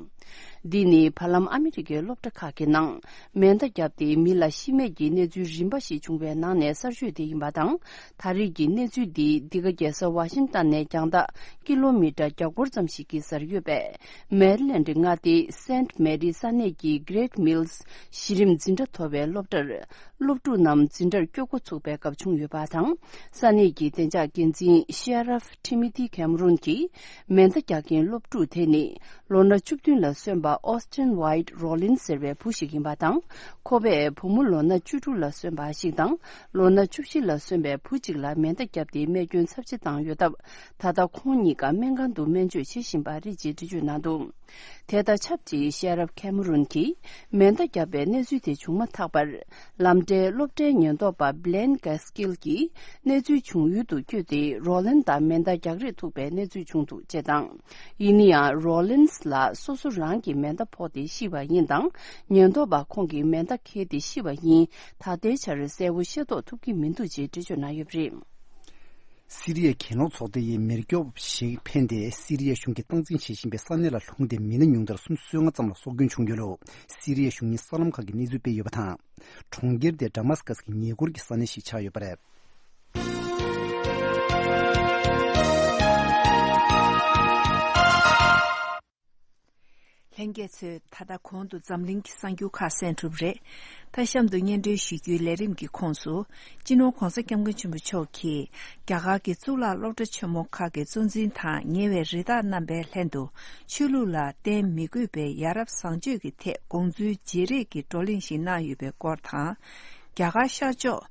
འདི་ནི་བར་ལམ་ཨ་མི་རི་ཀའི་སློབ་གྲྭ་ཁག་གི་ནང་མེ་མདའ་བརྒྱབ་སྟེ་མི་ལ་ཤི་རྨས་ཀྱི་གནས་ཚུལ་རིམ་པ་ཞིག་བྱུང་བའི་ནང་ནས་གསར་ཤོས་དེ་ཡིན་པ་དང་། ད་རེས་ཀྱི་གནས་ཚུལ་འདི་འདི་ག་རྒྱལ་ས་ཝ་ཤིང་ཏན་ནས་རྒྱང་ཐག་ཀི་ལོ་མི་ཊར་བརྒྱ་སྐོར་ཙམ་ཞིག་གི་སར་ཡོད་པའི་མེ་རི་ལེན་ཌི་མངའ་སྡེའི་སེན་ཊི་མེ་རི་ས་གནས་ཀྱི་གྷི་རེག་མིལ་སི་གཞི་རིམ་འཛིན་གྲྭ་མཐོ་བའི་སློབ་གྲྭར། སློབ་ཕྲུག་རྣམས་འཛིན་གྲྭར་སྐྱོད་འགོ་ཚུགས་པའི་སྐབས་བྱུང་ཡོད་པ་དང་། ས་གནས་ཀྱི་བདེ་འཇགས་འགན་འཛིན་ཤེ་ར་ཕི་ཊི་མོ་ཐི་ཁེམ་རུན་གྱིས། མེ་མདའ་རྒྱག་མཁན་སློབ་ཕྲུག་དེ་ནི་ལོ་ན་བཅུ་བདུན་ལ་སོན་པ་ཨོ་སི་ཊིན་ཝའེ་ཊི་རོ་ལིན་ཟེར་བའི་བུ་ཞིག་ཡིན་པ་དང་། ཁོ་པས་བུ་མོ་ལོ་ན་བཅུ་དྲུག་ལ་སོན་པ་ཞིག་དང་། ལོ་ན་བཅུ་བཞི་ལ་སོན་པའི་བུ་གཅིག་ལ་མེ་མདའ་བརྒྱབ་སྟེ་རྨས་སྐྱོན་ཚབས་ཆེ་བཏང་ཡོད་སྟབས། ད་ལྟ་ཁོང་གཉིས་ཀ་སྨན་ཁང་དུ་སྨན་བཅོས་བྱེད་བཞིན་པ་རེད་ཅེས་འགྲེལ་བརྗོད་གནང་འདུག། དེ་དང་ཆབས་ཅིག་ཤེ་ར་ཕི་ཁེམ་རུན་གྱིས་མེ་མདའ་བརྒྱབ་པའི་གནས་ཚུལ་དེ་བྱུང་མ་ཐག་པར། ལམ་འབྲས་སློབ་གྲྭའི་ཉེན་རྟོག་པ་བྷི་ལེན་གྷ་སི་ཀིལ་གྱིས་གནས་ཚུལ་བྱུང་ཡུལ་དུ་བསྐྱོད་དེ་རོ་ལིན་དང་མེ་མདའ་རྒྱག་རེས་ཐུག་པའི་གནས་ཚུལ་བྱུང་འདུག་ཅེས་དང་། ཡིན་ན་ཡང་རོ་ལིན་ལ་སོ་སོ་རང་གིས་མེ་མདའ་ཕོག་སྟེ་ཤི་བ་ཡིན་དང་། ཉེན་རྟོག་པ་ཁོང་གིས་མེ་མདའ་ཁྱེར་ཏེ་ཤི་བ་ཡིན་ད་ལྟའི་ཆར་གསལ་པོ་ཤེས་རྟོགས་ཐུབ་ཀྱི་མི་འདུག་ཅེས་འགྲེལ་བརྗོད་གནང་ཡོད་པ་རེད། སི་རི་ཡའི་གྱེན་ལོག་ཚོགས་སྡེ་ཡི་མེ་སྒྱོགས་ཤིག་འཕེན་ཏེ་སི་རི་ཡའི་གཞུང་གིས་སྟངས་འཛིན་བྱེད་བཞིན་པའི་ས་གནས་ལ་ལྷུང་སྟེ་མི་སྣ་ཉུང་མཐར་སུམ་ཅུ་སོ་ལྔ་ཙམ་ལ་སྲོག་སྐྱོན་བྱུང་ཡོད་ལུགས་སི་རི་ཡའི་གཞུང་གཉེར་གསར་ལམ་ཁག་གིས་གནས་ཚུལ་སྤེལ་ཡོད་པ་དང་། གྲོང་ཁྱེར་དེ་ཌ་མཱ་སི་ཀཱ་སི་གི་ཉེ་འཁོར་གྱི་ས་གནས་ཤིག་ཆགས་ཡོད་པ་རེད། ལྷན་རྒྱས་ཚོས་ད་ལྟ་གོང་དུ་འཛམ་གླིང་གི་གསར་འགྱུར་ཁག་གསན་གྲུབ་རེད། ད་གཤམ་དུ་སྙན་སྒྲོན་ཞུ་རྒྱུའི་ལས་རིམ་གྱི་ཁོངས་སུ། སྤྱི་ནོར་༧གོང་ས་༧སྐྱབས་མགོན་ཆེན་པོ་མཆོག་གིས་རྒྱ་གར་གྱི་གཙུག་ལག་སློབ་གྲྭ་ཆེན་མོ་ཁག་གི་གཙོ་འཛིན་དང་ཉེ་བའི་རེ་འདུན་རྣམ་པའི་ལྷན་དུ་ཆོས་ལུགས་ལ་བརྟེན་མི་དགོས་པའི་ཡ་རབས་བཟང་སྤྱོད་ཀྱི་ཐད་དགོངས་ཚུལ་བརྗེ་རེས་ཀྱི་བགྲོ་གླེང་ཞིག་གནང་ཡོད་པའི་སྐོར་དང་། རྒྱ་གར་ཤར་ཕྱོགས།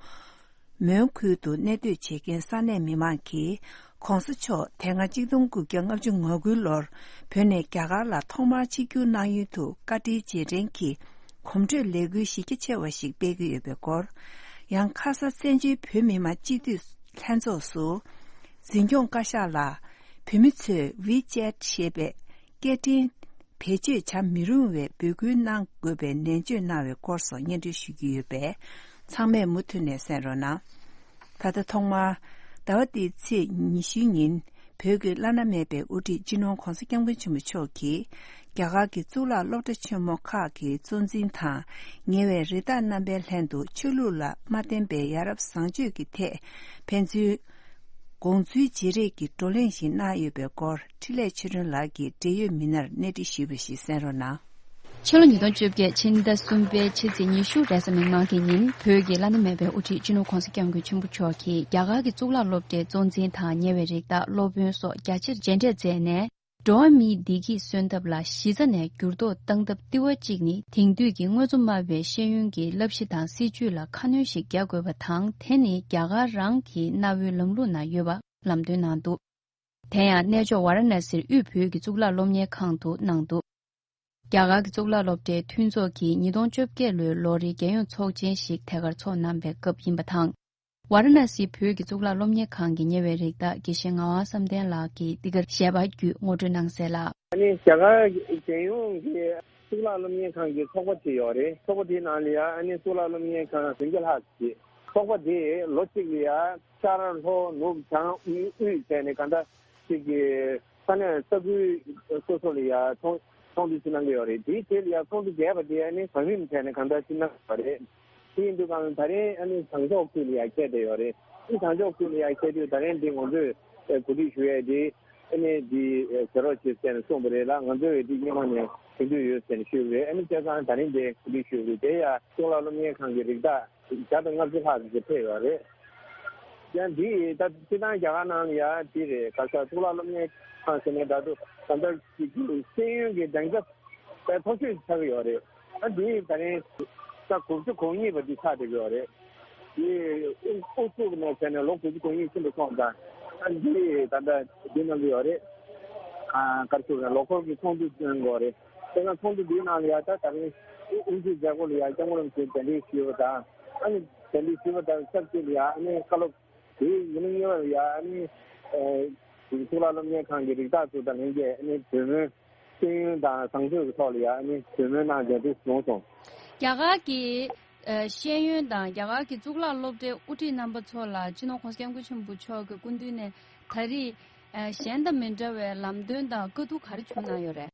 མོན་ཁུལ་དུ་གནས་སྡོད་བྱེད་མཁན་ས་གནས་མི་མང་གིས། ༸གོང་ས་མཆོག་དེ་སྔ་ཆིག་སྟོང་དགུ་བརྒྱ་ལྔ་བཅུ་ང་དགུའི་ལོར་བོད་ནས་རྒྱ་གར་ལ་ཐོག་མར་ཆིབས་བསྒྱུར་གནང་ཡུལ་དུ་བཀའ་དྲིན་རྗེས་དྲན་གྱི་གོམ་བགྲོད་ལས་འགུལ་གཞི་རྒྱ་ཆེ་བ་ཞིག་སྤེལ་གྱི་ཡོད་པའི་སྐོར། ཡང་ཁ་ས་བཙན་བྱོལ་བོད་མི་མང་སྤྱི་འཐུས་ལྷན་ཚོགས་སུ། འཛིན་སྐྱོང་བཀའ་ཤག་ལ་བོད་མི་ཚོས་ཝི་ཅེཊ་ཞེས་པའི་སྐད་འཕྲིན། བེད་སྤྱོད་བྱ་མི་རུང་བའི་འབོད་སྐུལ་གནང་དགོས་པའི་ནན་བརྗོད་གནང་བའི་སྐོར་སོགས་སྙན་སྒྲོན་ཞུ་རྒྱུ་ཡོད་པས། ཚང་མས་མུ་མཐུད་ནས་གསན་རོགས་གནང་། ད་ལྟ་ཐོག་མར། ཟླ་བ་འདིའི་ཚེས་ཉི་ཤུའི་ཉིན། བོད་ཀྱི་བླ་ན་མེད་པའི་དབུ་ཁྲིད་སྤྱི་ནོར་༸གོང་ས་༧སྐྱབས་མགོན་ཆེན་པོ་མཆོག་གིས། རྒྱ་གར་གྱི་གཙུག་ལག་སློབ་གྲྭ་ཆེན་མོ་ཁག་གི་གཙོ་འཛིན་དང་། ཉེ་བའི་རེ་འདུན་རྣམ་པའི་ལྷན་དུ་ཆོས་ལུགས་ལ་མ་བརྟེན་པའི་ཡ་རབས་བཟང་སྤྱོད་ཀྱི་ཐད། ཕན་ཚུན། དགོངས་ཚུལ་བརྗེ་རེས་ཀྱི་བགྲོ་གླེང་ཞིག་གནང་ཡོད་པའི་སྐོར། འཕྲིན་ལས་ཆོས་སྒྲོན་ལགས་ཀྱིས་འབྲེལ་ཡོད་མི་སྣར་གནས་འདྲི་ཞུས་པ་ཞིག་གསན་རོགས་གནང་། ཕྱི་ལོ་ཉིས་སྟོང་བཅོ་བརྒྱད་ཕྱི་ཟླ་གསུམ་པའི་ཕྱི་ཚེས་ཉི་ཤུ་རེས་གཟའ་མིག་དམར་གྱི་ཉིན་བོད་ཀྱི་བླ་ན་མེད་པའི་དབུ་ཁྲིད་སྤྱི་ནོར་༸གོང་ས་༸སྐྱབས་མགོན་ཆེན་པོ་མཆོག་གིས་རྒྱ་གར་གྱི་གཙུག་ལག་སློབ་གྲྭའི་གཙོ་འཛིན་དང་ཉེ་བའི་རིགས་བདག་སློབ་དཔོན་སོགས་རྒྱ་ཆེར་མཇལ་འཕྲད་མཛད་ནས། འགྲོ་བ་མིའི་བདེ་སྐྱིད་གསོན་ཐབས་ལ་གཞི་རྩ་ནས་འགྱུར་ལྡོག་བཏང་ཐབས་ལྟེ་བ་གཅིག་ནི་དེང་དུས་ཀྱི་དངོས་གཙོ་སྨྲ་བའི་ཤེས་ཡོན་གྱི་བསླབ་གཞི་དང་སྲིད་བྱུས་ལ་ཁ་སྣོན་ཞིག་རྒྱག་དགོས་པ་དང་། དེ་ནི་རྒྱ་གར་རང་གི་གནའ་བོའི་ལམ་ལུགས་ནང་ཡོད་པ་ལམ་སྟོན་གནང་འདུག། དེ་ཡང་གནས་མཆོག་ཝཱ་ར་ཎ་སིར་དབུས་བོད་ཀྱི་གཙུག་ལག་སློབ་གཉེར་ཁང་དུ་གནང་འདུག། རྒྱ་གར་གྱི་གཙུག་ལག་སློབ་གྲྭའི་མཐུན་ཚོགས་ཀྱིས་ཉིས་སྟོང་བཅོ་བརྒྱད་ལོའི་ལོ་རེའི་རྒྱལ་ཡོངས་ཚོགས་ཆེན་ཞིག་ཐད་ཀར་ཚོགས་གནང་བའི་སྐབས་ཡིན་པ་དང་། ཝཱ་ར་ཎ་སིའི་བོད་ཀྱི་གཙུག་ལག་སློབ་གཉེར་ཁང་གི་ཉེ་བའི་རིགས་བདག་དགེ་བཤེས་ངག་དབང་བསམ་གཏན་ལགས་ཀྱིས་འདི་གར་ཞལ་པར་བརྒྱུད་ངོ་སྤྲོད་གནང་གསལ་ལ། ཨ་ནི་རྒྱ་གར་རྒྱལ་ཡོངས་ཀྱི་ གཙུག་ལག་སློབ་གཉེར་ཁང་གི་ཚོགས་པ་ཅིག་ཡོད་རེད། ཚོགས་པ་དེའི་ནང་ལ་ཡ་ཨ་ནི་གཙུག་ལག་སློབ་གཉེར་ཁང་བདུན་བརྒྱ་ལྷག་ཅིག་ཚོགས་པ་དེས་ལོ་གཅིག་ལ་ཡ་ཤར་ལྷོ་ནུབ་བྱང་དབུས་དབུས་བྱས་ནས་གང་ལྟར་ཅིག་གི་ས་གནས་ས་ཁུལ་སོ་སོ་ལ་ཡ་ཚོགས་ཚོགས་འདུ་ཅིག་གནང་གི་ཡོད་རེད། དེའི་རྗེས་ལ་ཡ་ཚོགས་འདུ་བརྒྱད་པ་དེ་ཨ་ནི་གོང་རིམ་བྱས་ནས་གང་ལྟར་ཅིག་གནང་གི་ཡོད་རེད། དེ་ཡིན་དུས་གང་ལ་ད་རིང་ཨ་ནི་བྱང་ཕྱོགས་ཁུལ་ལ་ཡ་ཁྱེར་བསྡད་ཡོད་རེད། ཨ་ནི་བྱང་ཕྱོགས་ཁུལ་ལ་ཡ་ཁྱེར་དུས་ད་རིང་འདི་ང་ཚོས་གོ་སྒྲིག་ཞུ་ཡས་དེ་ཨ་ནི་འདི་བྱེད་རོགས་བྱེད་ཟེར་ནས་གསུངས་པ་རེད་ལ། ང་ཚོས་འདི་སྔོན་མ་ནས་དེང་དུས་ཡོད་ཟེར་ནས་ཞུས་པ་རེད། ཨ་ནི་བྱས་ཙང་ད་རིང་འདི་གོ་སྒྲིག་ཞུས་པ་རེད། དེ་ཡ་གཙུག་ལག་སློབ་གཉེར་ཁང་གི་རིགས་བདག་བརྒྱ་དང་ལྔ་བཅུ་ལྷག་ཅིག་ཕེབས་ཡོད་རེད། ཡང་འདི་ད་སྤྱིར་བཏང་རྒྱ་གར་ནང་ལ་ཡ་འདི་རེད། ག་ས་གཙུག་ལག་སློབ་གཉེར་ཁང་ཟེར་ནས་ད་དུང་ད་ལྟ་ཅིག་ཤེས་ཡོན་གྱི་སྡིངས་ཆ་དཔེ་མཐོ་ཤོས་ཆགས་ཀྱི་ཡོད་རེད། ཨ་འདི་ད་རིང་ས་དགུ་བཅུ་གོ་གཉིས་པ་འདི་ཆགས་བསྡད་ཀྱི་ཡོད་རེད། འདི་ཨུ་ཚུགས་ནས་བྱས་ནས་ལོ་དགུ་བཅུ་གོ་གཉིས་ཕྱིན་པ་སོང་ཙང་ཨ་འདི་ད་ལྟ་འདི་གནང་གི་ཡོད་རེད། ཨ་ག་རེ་ཞུ་དགོས་རེད། ལོ་འཁོར་གྱི་ཚོགས་འདུ་གནང་དགོས་རེད། དེ་ན་ཚོགས་འདུ་འདིའི་ནང་ལ་ཡ་ད་ད་རིང་དབུ་འཛིན་མཛད་སྒོ་ལ་ཡ་སྐྱབས་མགོན་རིན་པོ་ཆེ་གདན་འདྲེན་ཞུས་པ་དང་ཨ་ནི་གདན་འདྲེན་ཞུས་པ་དང་ཆབས་ཅིག་ལ་ཡ་ཨ་ནི་བཀའ་སློབ་དེའི་ཉིན་གཉིས་པ་ལ་ཡ་ཨ་ནི་ཨ་གཙུག་ལག་སློབ་གཉེར་ཁང་གི་རིགས་བདག་ཚོ་དང་ལྷན་རྒྱས་ཨ་ནི་གྲོས་མོལ་ཤེས་ཡོན་དང་བཟང་སྤྱོད་ཀྱི་ཐོག་ལ་ཡ་ཨ་ནི་གྲོས་མོལ་གནང་མཛད་དུ་བྱུང་སོང་། རྒྱ་གར་གྱི་ཨ་ཤེས་ཡོན་དང་རྒྱ་གར་གྱི་གཙུག་ལག་སློབ་གྲྭའི་དབུ་ཁྲིད་རྣམ་པ་ཚོ་ལ་སྤྱི་ནོར་༸གོང་ས་༸སྐྱབས་མགོན་ཆེན་པོ་མཆོག་གི་སྐུ་མདུན་ནས་ད་རེས་ཨ་གཞན་དང་མི་འདྲ་བའི་ལམ་སྟོན་དང་བཀའ་བསྡུར་ག་རེ་བྱུང་གནང་ཡོད་རེད།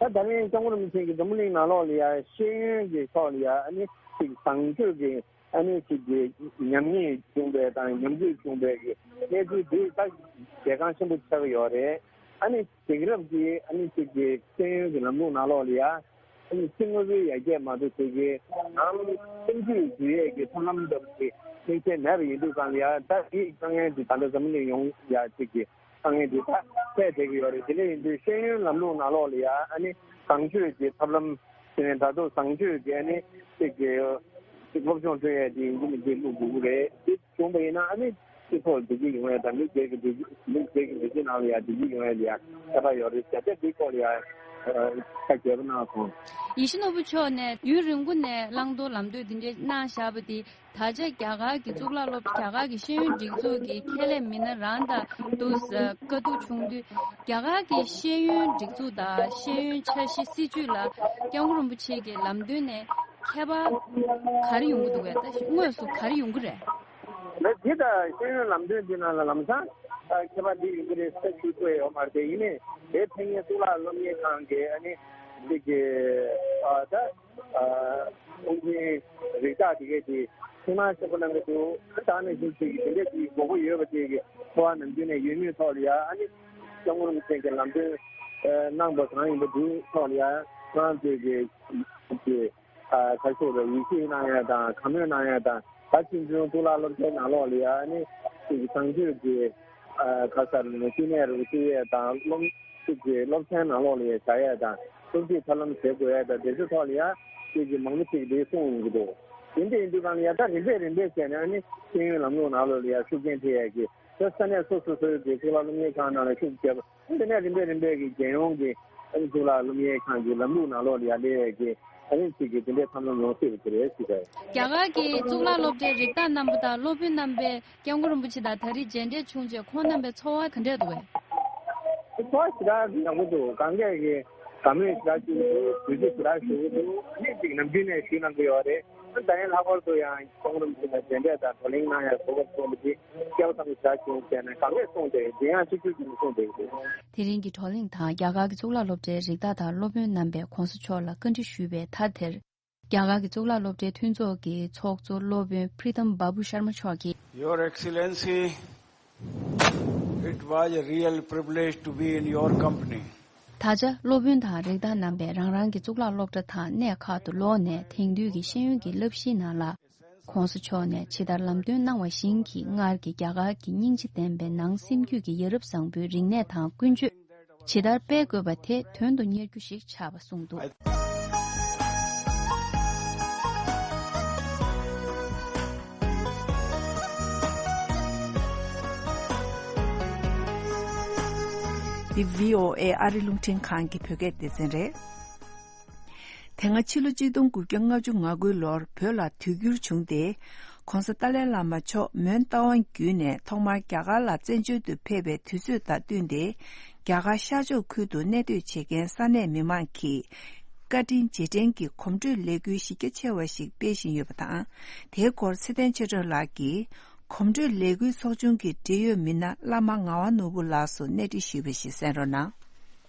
ད་ད་རིང་སྐྱབས་མགོན་རིན་པོ་ཆེ་གིས་འཛམ་བུ་གླིང་ནང་ལོགས་ལ་ཡ་ཤེས་ཡོན་གྱི་ཐོག་ལ་ཡ་ཨ་ནི་ཅིག་བཟང་སྤྱོད་ཀྱི་ཨ་ནི་ཅིག་གི་ཉམས་ཉེས་བྱུང་བའི་དང་ཉམས་རྒུད་བྱུང་བའི་གི་གནས་ཚུལ་འདི་ད་གལ་འགངས་ཆེན་པོ་ཆགས་ཀྱི་ཡོད་རེད། ཨ་ནི་དེང་རབས་ཀྱི་ཨ་ནི་ཅིག་གི་ཤེས་ཡོན་གྱི་ལམ་ལུགས་ནང་ལོགས་ལ་ཡ་ཨ་ནི་སྤྱི་དངོས་པོའི་ཡར་རྒྱས་མ་གཏོགས་ཅིག་གི་ནང་སེམས་རྒྱུད་འདུལ་ཡས་ཀྱི་ཐབས་ལམ་འདྲ་པོ་ཅིག་གནས་ཆེན་མེད་པ་ཡིན་དུས་གང་ལ་ཡ་ད་འདི་དཀའ་ངལ་འདི་ད་ལྟ་འཛམ་བུ་གླིང་ཡོངས་ཡ་ཅིག་གི་དཀའ་ངལ་འདི་ད་འཕྲད་བསྡད་ཀྱི་ཡོད་རེད། དེ་འདྲ་ཡིན་དུས་ཤེས་ཡོན་ལམ་ལུགས་ནང་ལོགས་ལ་ཡ་ཨ་ནི་བཟང་སྤྱོད་ཀྱི་ཐབས་ལམ་དེ་ནས་ད་དུང་བཟང་སྤྱོད་ཀྱི་ཨ་ནི་ཅིག་གི་ཅིག་སློབ་སྦྱོང་སྤྲོད་ཡས་དེ་ཡིན་གྱི་མིན་གྱི་བླུག་དགོས་ཀྱི་རེད། དེ་བྱུང་བ་ཡིན་ན་ཨ་ནི་སྤྱི་ཚོགས་བདེ་སྐྱིད་ཡོང་ཡས་དང་མི་སྒེར་གྱི་བདེ་སྐྱིད་མི་སྒེར་གྱི་བདེ་སྐྱིད་ནང་ལ་ཡ་བདེ་སྐྱིད་ཡོང་ཡས་ལ་ཡ་ཁྱད་པར་ཡོད་རེད་ཟེར་ཏེ་དེའི་སྐོར་ལ་ཡ་ཁ་རྒྱས་པོ་གནང་སོང་། ཡིད་བཞིན་ནོར་བུ་མཆོག་ནས་ཡུན་རིང་པོ་ནས་བླང་དོར་ལམ་སྟོན་དེ་འདྲ་གནང་བཞག་པ་དེ། ད་ཆ་རྒྱ་གར་གྱི་གཙུག་ལག་སློབ་རྒྱ་གར་གྱི་ཤེས་ཡོན་སྒྲིག་འཛུགས་ཀྱི་ཁས་ལེན་མི་སྣ་རང་དང་དུ་བཀའ་བསྡུར་བྱུང་དུས། རྒྱ་གར་གྱི་ཤེས་ཡོན་སྒྲིག་འཛུགས་དང་ཤེས་ཡོན་འཆར་གཞི་སྲིད་ཇུས་ལ་སྐྱབས་མགོན་རིན་པོ་ཆེ་གི་ལམ་སྟོན་ནས་ཁྱད་པར་ག་རེ་ཡོང་གི་འདུག་གས། ད་དངོས་སུ་ག་རེ་ཡོང་གི་རེད། ལགས་འདི་དང་ཤེས་ཡོན་ལམ་སྟོན་འདི་ནང་ལ་ལམ་སང་ཁྱད་པར་འདི་ཡོང་གི་རེད་ཟེར་ཞུ་ཐུབ་ཡོད་མ་རེད། དེ་ཡིན་ནའི་དེ་ཕན་ངེད་གཙུག་ལག་སློབ་གཉེར་ཁང་གི་ཨ་ནི་འདི་གི་ད། ཨ་དབུ་འཛིན་རིགས་བདག་དེ་གས་དེ་ཐེངས་མང་ཆེན་པོ་གནང་གི་འདུག་ད་ནས་བཟུང་ཅིག་དེ་འདྲས་ཀྱི་དགོས་མཁོ་ཡོད་པ་དེ་གི་འཚོ་བ་ནམ་རྒྱུན་ནས་ཡོད་མུས་ཐོག་ལ་ཡ་ཨ་ནི་སྐྱབས་མགོན་རིན་པོ་ཆེ་གི་ལམ་སྟོན་གནང་པ་གང་ཡིན་པ་དེའི་ཐོག་ལ་ཡ་ང་ཚོས་ཀྱི་ཀྱི་ཨ་ཁ་ཤས་ལ་ཡིད་ཆེས་གནང་ཡ་དང་བཀའ་མོལ་གནང་ཡ་དང་ད་ཕྱིན་ཆད་གཙུག་ལག་སློབ་གྲྭའི་ནང་ལོགས་ལ་ཡ་ཨ་ནི་ཅིག་བཟང་སྤྱོད་ཀྱི་ཨ་ཁ་ཤས་ལ་ནི་བསྟི་གནས་རུ་བསྟི་ཡས་དང་སློབ། གཅིག་གི་སློབ་ཚན་ནང་ལོགས་ལ་ཡང་བཞག་ཡས་དང་སློབ་ཁྲིད་ཐབས་ལམ་བྱེད་དགོས་ཡས་དང་དེ་ཚོའི་ཐོག་ལ་ཡང་གཅིག་གི་མང་པོ་ཅིག་འདི་གསུངས་ཡོང་གི་འདུག་དེ་འདྲ་ཡིན་དུས་གང་ལ་ཡ་ད་རིམ་པས་རིམ་པས་བྱས་ནས་ཨ་ནི་ཤེས་ཡོན་ལམ་ལུགས་ནང་ལོགས་ལ་ཡང་ཤུགས་རྐྱེན་ཐེབས་ཡས་ཀྱི་ད་ས་གནས་སོ་སོ་སོའི་གི་གཙུག་ལག་སློབ་གཉེར་ཁང་ནང་ལ་ཤུགས་བརྒྱབ་དེ་ནས་རིམ་པས་རིམ་པས་ཀྱི་རྒྱལ་ཡོངས་ཀྱི་ཨ་ནི་གཙུག་ལག་སློབ་གཉེར་ཁང་གི་ལམ་ལུགས་ནང་ལོགས་ལ་ཡང་སླེབས་ཡས་ཀྱི་ཨ་ནི་གཅིག་གི་དེ་འདྲའི་ཐབས་ལམ་ཡོང་སྲིད་པ་དེ་རེད་ཟེར་གི། རྒྱ་གར་གྱི་གཙུག་ལག་སློབ་གྲྭའི་རིགས་བདག་རྣམ་པ་དང་སློབ་དཔོན་རྣམ་པས། སྐྱབས་མགོན་རིན་པོ་ཆེ་དང་ད་རེས་མཇལ་འཕྲད་བྱུང་རྗེས་ཁོང་རྣམ་པའི་ཚོར་བ་ག་འདྲས་འདུག་གས། ཚོར་བ་ཞེ་དྲག་ཡག་པོ་འདུག་གང་གས་ཀྱི་དགའ་མོས་ཞེ་དྲག་བྱུང་འདུག་གུས་བརྩི་ཞེ་དྲག་ཞུ་གི་འདུག་ཨ་ནི་ཅིག་ནམ་རྒྱུན་ནས་ཞུས་གནང་གི་ཡོད་རེད། ད་ཡིན་ལྷག་པར་དུ་ཡང་སྐྱབས་མགོན་རིན་པོ་ཆེ་དང་མཇལ་འཕྲད་དང་བགྲོ་གླེང་གནང་ཡ་གོ་སྐབས་བྱུང་བ་དེ་སྐལ་བ་བཟང་པོ་ཞེ་དྲག་བྱུང་ཟེར་ནས་དགའ་མོས་གསུངས་ཏེ་དེ་ཡང་ཆིག་ཆོད་ཀྱི་ནས་གསུངས་ཏེ་ཡོད། དེ་རིང་གི་བགྲོ་གླེང་དང་རྒྱ་གར་གྱི་གཙུག་ལག་སློབ་གྲྭའི་རིགས་བདག་དང་སློབ་དཔོན་རྣམ་པས་གོང་ས་མཆོག་ལ་བཀའ་འདྲི་ཞུས་པའི་མཐའ་དེར། རྒྱ་གར་གྱི་གཙུག་ལག་སློབ་གྲྭའི་མཐུན་ཚོགས་ཀྱི་ཚོགས་གཙོ་སློབ་དཔོན་Pritam Babu Sharma་མཆོག་གིས། Your Excellency, it was a real privilege to be in your company. ད་ཆ་སློབ་དཔོན་དང་རིགས་བདག་རྣམ་པས་རང་རང་གི་གཙུག་ལག་སློབ་གྲྭ་དང་གནས་ཁག་ཏུ་ལོག་ནས་དེང་དུས་ཀྱི་ཤེས་ཡོན་གྱི་བསླབ་གཞིའི་ནང་ལ་གོང་ས་མཆོག་ནས་ཇི་ལྟར་ལམ་སྟོན་གནང་བ་བཞིན་གྱི་སྔར་གྱི་རྒྱ་གར་གྱི་སྙིང་རྗེ་ལྡན་པའི་ནང་སེམས་རྒྱུད་ཀྱི་ཡ་རབས་བཟང་པོའི་རིག་གནས་དང་ཀུན་སྤྱོད། ཇི་ལྟར་སྤེལ་དགོས་པ་དེ་དོན་དུ་གཉེར་རྒྱུ་ཞིག་ཆགས་པ་གསུངས་འདུག་འདི་བྷི་ཨོ་ཨེ་ཨ་རི་རླུང་འཕྲིན་ཁང་གི་བོད་སྐད་སྡེ་ཚན་རེད། དེ་སྔ་ཕྱི་ལོ་གཅིག་སྟོང་དགུ་བརྒྱ་ལྔ་བཅུ་ང་དགུའི་ལོར་བོད་ལ་དུས་འགྱུར་བྱུང་སྟེ། ྋགོང་ས་ཏཱ་ལའི་བླ་མ་མཆོག་མོན་རྟ་དབང་བརྒྱུད་ནས་ཐོག་མར་རྒྱ་གར་ལ་བཙན་བྱོལ་དུ་ཕེབས་པའི་དུས་ཚོད་དང་བསྟུན་ཏེ། རྒྱ་གར་ཤར་ཕྱོགས་ཁུལ་དུ་གནས་སྡོད་བྱེད་མཁན་ས་གནས་མི་མང་གིས། བཀའ་དྲིན་རྗེས་དྲན་གྱི་གོམ་བགྲོད་ལས་འགུལ་གཞི་རྒྱ་ཆེ་བ་ཞིག་སྤེལ་བཞིན་ཡོད་པ་དང་། དེའི་སྐོར་ཚེ་བརྟན་ཆོས་སྒྲོན་ལགས་ཀྱིས། གོམ་བགྲོད་ལས་འགུལ་ཚོགས་ཆུང་གི་འབྲེལ་ཡོད་མི་སྣ་བླ་མ་ངག་དབང་ནོར་བུ་ལགས་སུ་གནས་འདྲི་ཞུས་པ་ཞིག་གསན་རོགས་གནང་།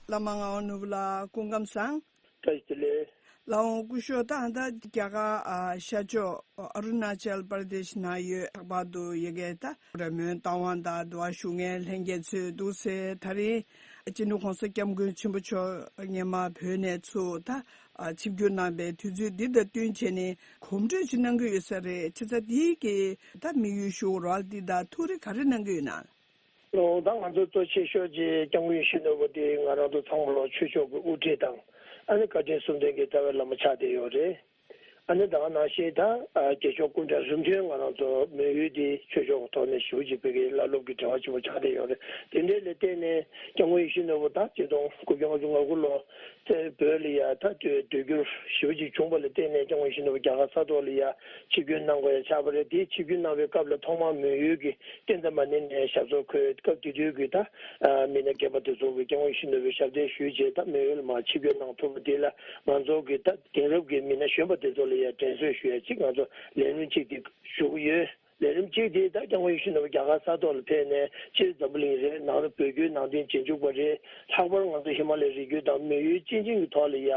བླ་མ་ངག་དབང་ནོར་བུ་ལགས་སྐུ་ཁམས་བཟང་། བཀྲ་ཤིས་བདེ་ལེགས། ལགས་འོང་སྐུ་ཞབས། ད་ལྟ་རྒྱ་གར་ཨ་ཤར་ཕྱོགས་ཨ་རུ་ན་ཅལ་པར་དེཤ་ནང་ཡོད། ལྷག་པར་དུ་ཡ་གི་ད་ར་མོན་རྟ་དབང་དང་འདུ་བ་ཞུ་མཁན་ལྷན་རྒྱས་ཚོས་འདུག་སེ་ད་རིང་སྤྱི་ནོར་༸གོང་ས་༸སྐྱབས་མགོན་ཆེན་པོ་མཆོག་སྔོན་མ་བོད་ནས་ཚུར་ད་ཨ་ཆིབས་བསྒྱུར་གནང་པའི་དུས་ཚོད་འདི་དང་བསྟུན་བྱས་ནས་གོམ་བགྲོད་ཅིག་གནང་གི་ཡོད་ས་རེད། བྱས་ཙང་འདི་གི་ད་དམིགས་ཡུལ་ཞུ་རོགས་འདི་དང་ཐུགས་རེ་ག་རེ་གནང་གི་ཡོད་ན། ཨོ། ད་ང་ཚོ་གཙོ་ཆེ་ཤོས་ཀྱི་སྐྱབས་མགོན་ཡིད་བཞིན་ནོར་བུ་དེ་ང་རང་ཚོ་ཚང་མ་ལོ་ཆོས་ཕྱོགས་ཀྱི་དབུ་ཁྲིད་དང་། ཨ་ནི་བཀའ་དྲིན་གསུམ་ལྡན་གྱི་རྩ་བའི་བླ་མ་ཆགས་བསྡད་ཡོད་རེད། ཨ་ནི་ད་ག་ནང་བཞིན་ད་ཨ་རྒྱལ་མཆོག་སྐུ་ཕྲེང་རིམ་བྱོན་ང་རང་ཚོ་མོན་ཡུལ་འདི་ཆོས་ཕྱོགས་ཀྱི་ཐོག་ནས་ཞེ་པོ་ཅིག་བོད་ཀྱི་བླ་སློབ་ཀྱི་འབྲེལ་བ་ཆེན་པོ་ཆགས་བསྡད་ཡོད་རེད། དེ་འདྲའི་ལ་བརྟེན་ནས་སྐྱབས་མགོན་ཡིད་བཞིན་ནོར་བུ་ད་ཆིག་སྟོང་དགུ་བརྒྱ་ལྔ་བཅུ་ང་དགུ་ལོ་ཚེ་བོད་ལ་ཡ་ད་སྡོད་སྡོད་རྒྱུར་ཞེ་པོ་ཅིག་བྱུང་བ་ལ་བརྟེན་ནས་སྐྱབས་མགོན་ཡིད་བཞིན་ནོར་བུ་རྒྱ་གར་ས་ཐོག་ལ་ཡ་ཆིབས་བསྒྱུར་གནང་དགོས་ཡ་ཆགས་པ་རེད། དེ་ཆིབས་བསྒྱུར་གནང་བའི་སྐབས་ལ་ཐོག་མར་མོན་ཡུལ་གྱི་ཏན་ཏ་མ་ཎི་ནས་ཞབས་སོར་འཁོད། སྐབས་དེ་དུས་ཀྱི་ད་མི་སྣ་རྒན་པ་དེ་ཚོ་གིས་སྐྱབས་མགོན་ཡིད་བཞིན་ནོར་བུའི་ཞབས་བརྟན་ཞུས་རྗེས་ད་མོན་ཡུལ་མར་ཆིབས་བསྒྱུར་གནང་ཐུབ་པ་དེ་ལ་ང་ཚོ་གི་ད་དེང་རབས་ཀྱི་མི་སྣ་གཞོན་པ་དེ་ཚོ་ལ་ཡ་དྲན་གསོ་ཞུ་ཡ་གཅིག་ང་ཚོ་ལས་རིམ་གཅིག་དེ་ཞུ་གི་ཡོད། ལས་རིམ་གཅིག་དེ་ད་སྐྱབས་མགོན་ཡིད་བཞིན་ནོར་བུ་རྒྱ་གར་ས་ཐོག་ལ་ཕེབས་ནས་སྤྱིར་འཛམ་བུ་གླིང་རེད། ནང་ལ་བོད་བརྒྱུད་ནང་བསྟན་རྗེས་འཇུག་པ་རེད། ལྷག་པར་ང་ཚོ་ཧི་མ་ལའི་རི་རྒྱུད་དང་མོན་ཡུལ་སྤྱི་ཆིངས་ཀྱི་ཐོག་ལ་ཡ་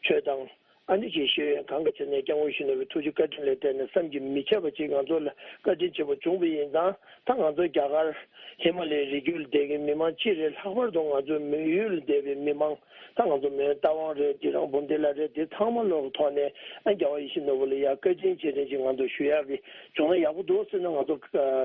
ཆོས་དང་། ཨ་ནི་ཅིག་ཤེས་ཡོན་གང་གི་ཆ་ནས་སྐྱབས་མགོན་ཡིད་བཞིན་ནོར་བུའི་ཐུགས་རྗེ་བཀའ་དྲིན་ལ་བརྟེན་ནས་བསམ་གྱིས་མི་ཁྱབ་པ་ཅིག་ང་ཚོ་ལ་བཀའ་དྲིན་ཆེན་པོ་བྱུང་བ་ཡིན་ཙང་། ད་ང་ཚོ་རྒྱ་གར་ཧི་མ་ལའི་རི་རྒྱུད་ལ་བསྡད་མཁན་མི་མང་སྤྱི་རེད། ལྷག་པར་དུ་ང་ཚོ་མོན་ཡུལ་ལ་བསྡད་པའི་མི་མང་། ད་ང་ཚོ་མོན་རྟ་དབང་རེད། དེ་རང་བུམ་སྡེ་ལ་རེད། དེ་ཚང་མ་ལོག་གི་ཐོག་ནས་ཨ་རྒྱལ་བ་ཡིད་བཞིན་ནོར་བུ་ལ་ཡ་བཀའ་དྲིན་རྗེས་དྲན་ཅིག་ང་ཚོ་ཞུ་ཡག་གི་བྱུང་ན་ཡག་པོ་འདུག་ཟེར་ནས་ང་ཚོ་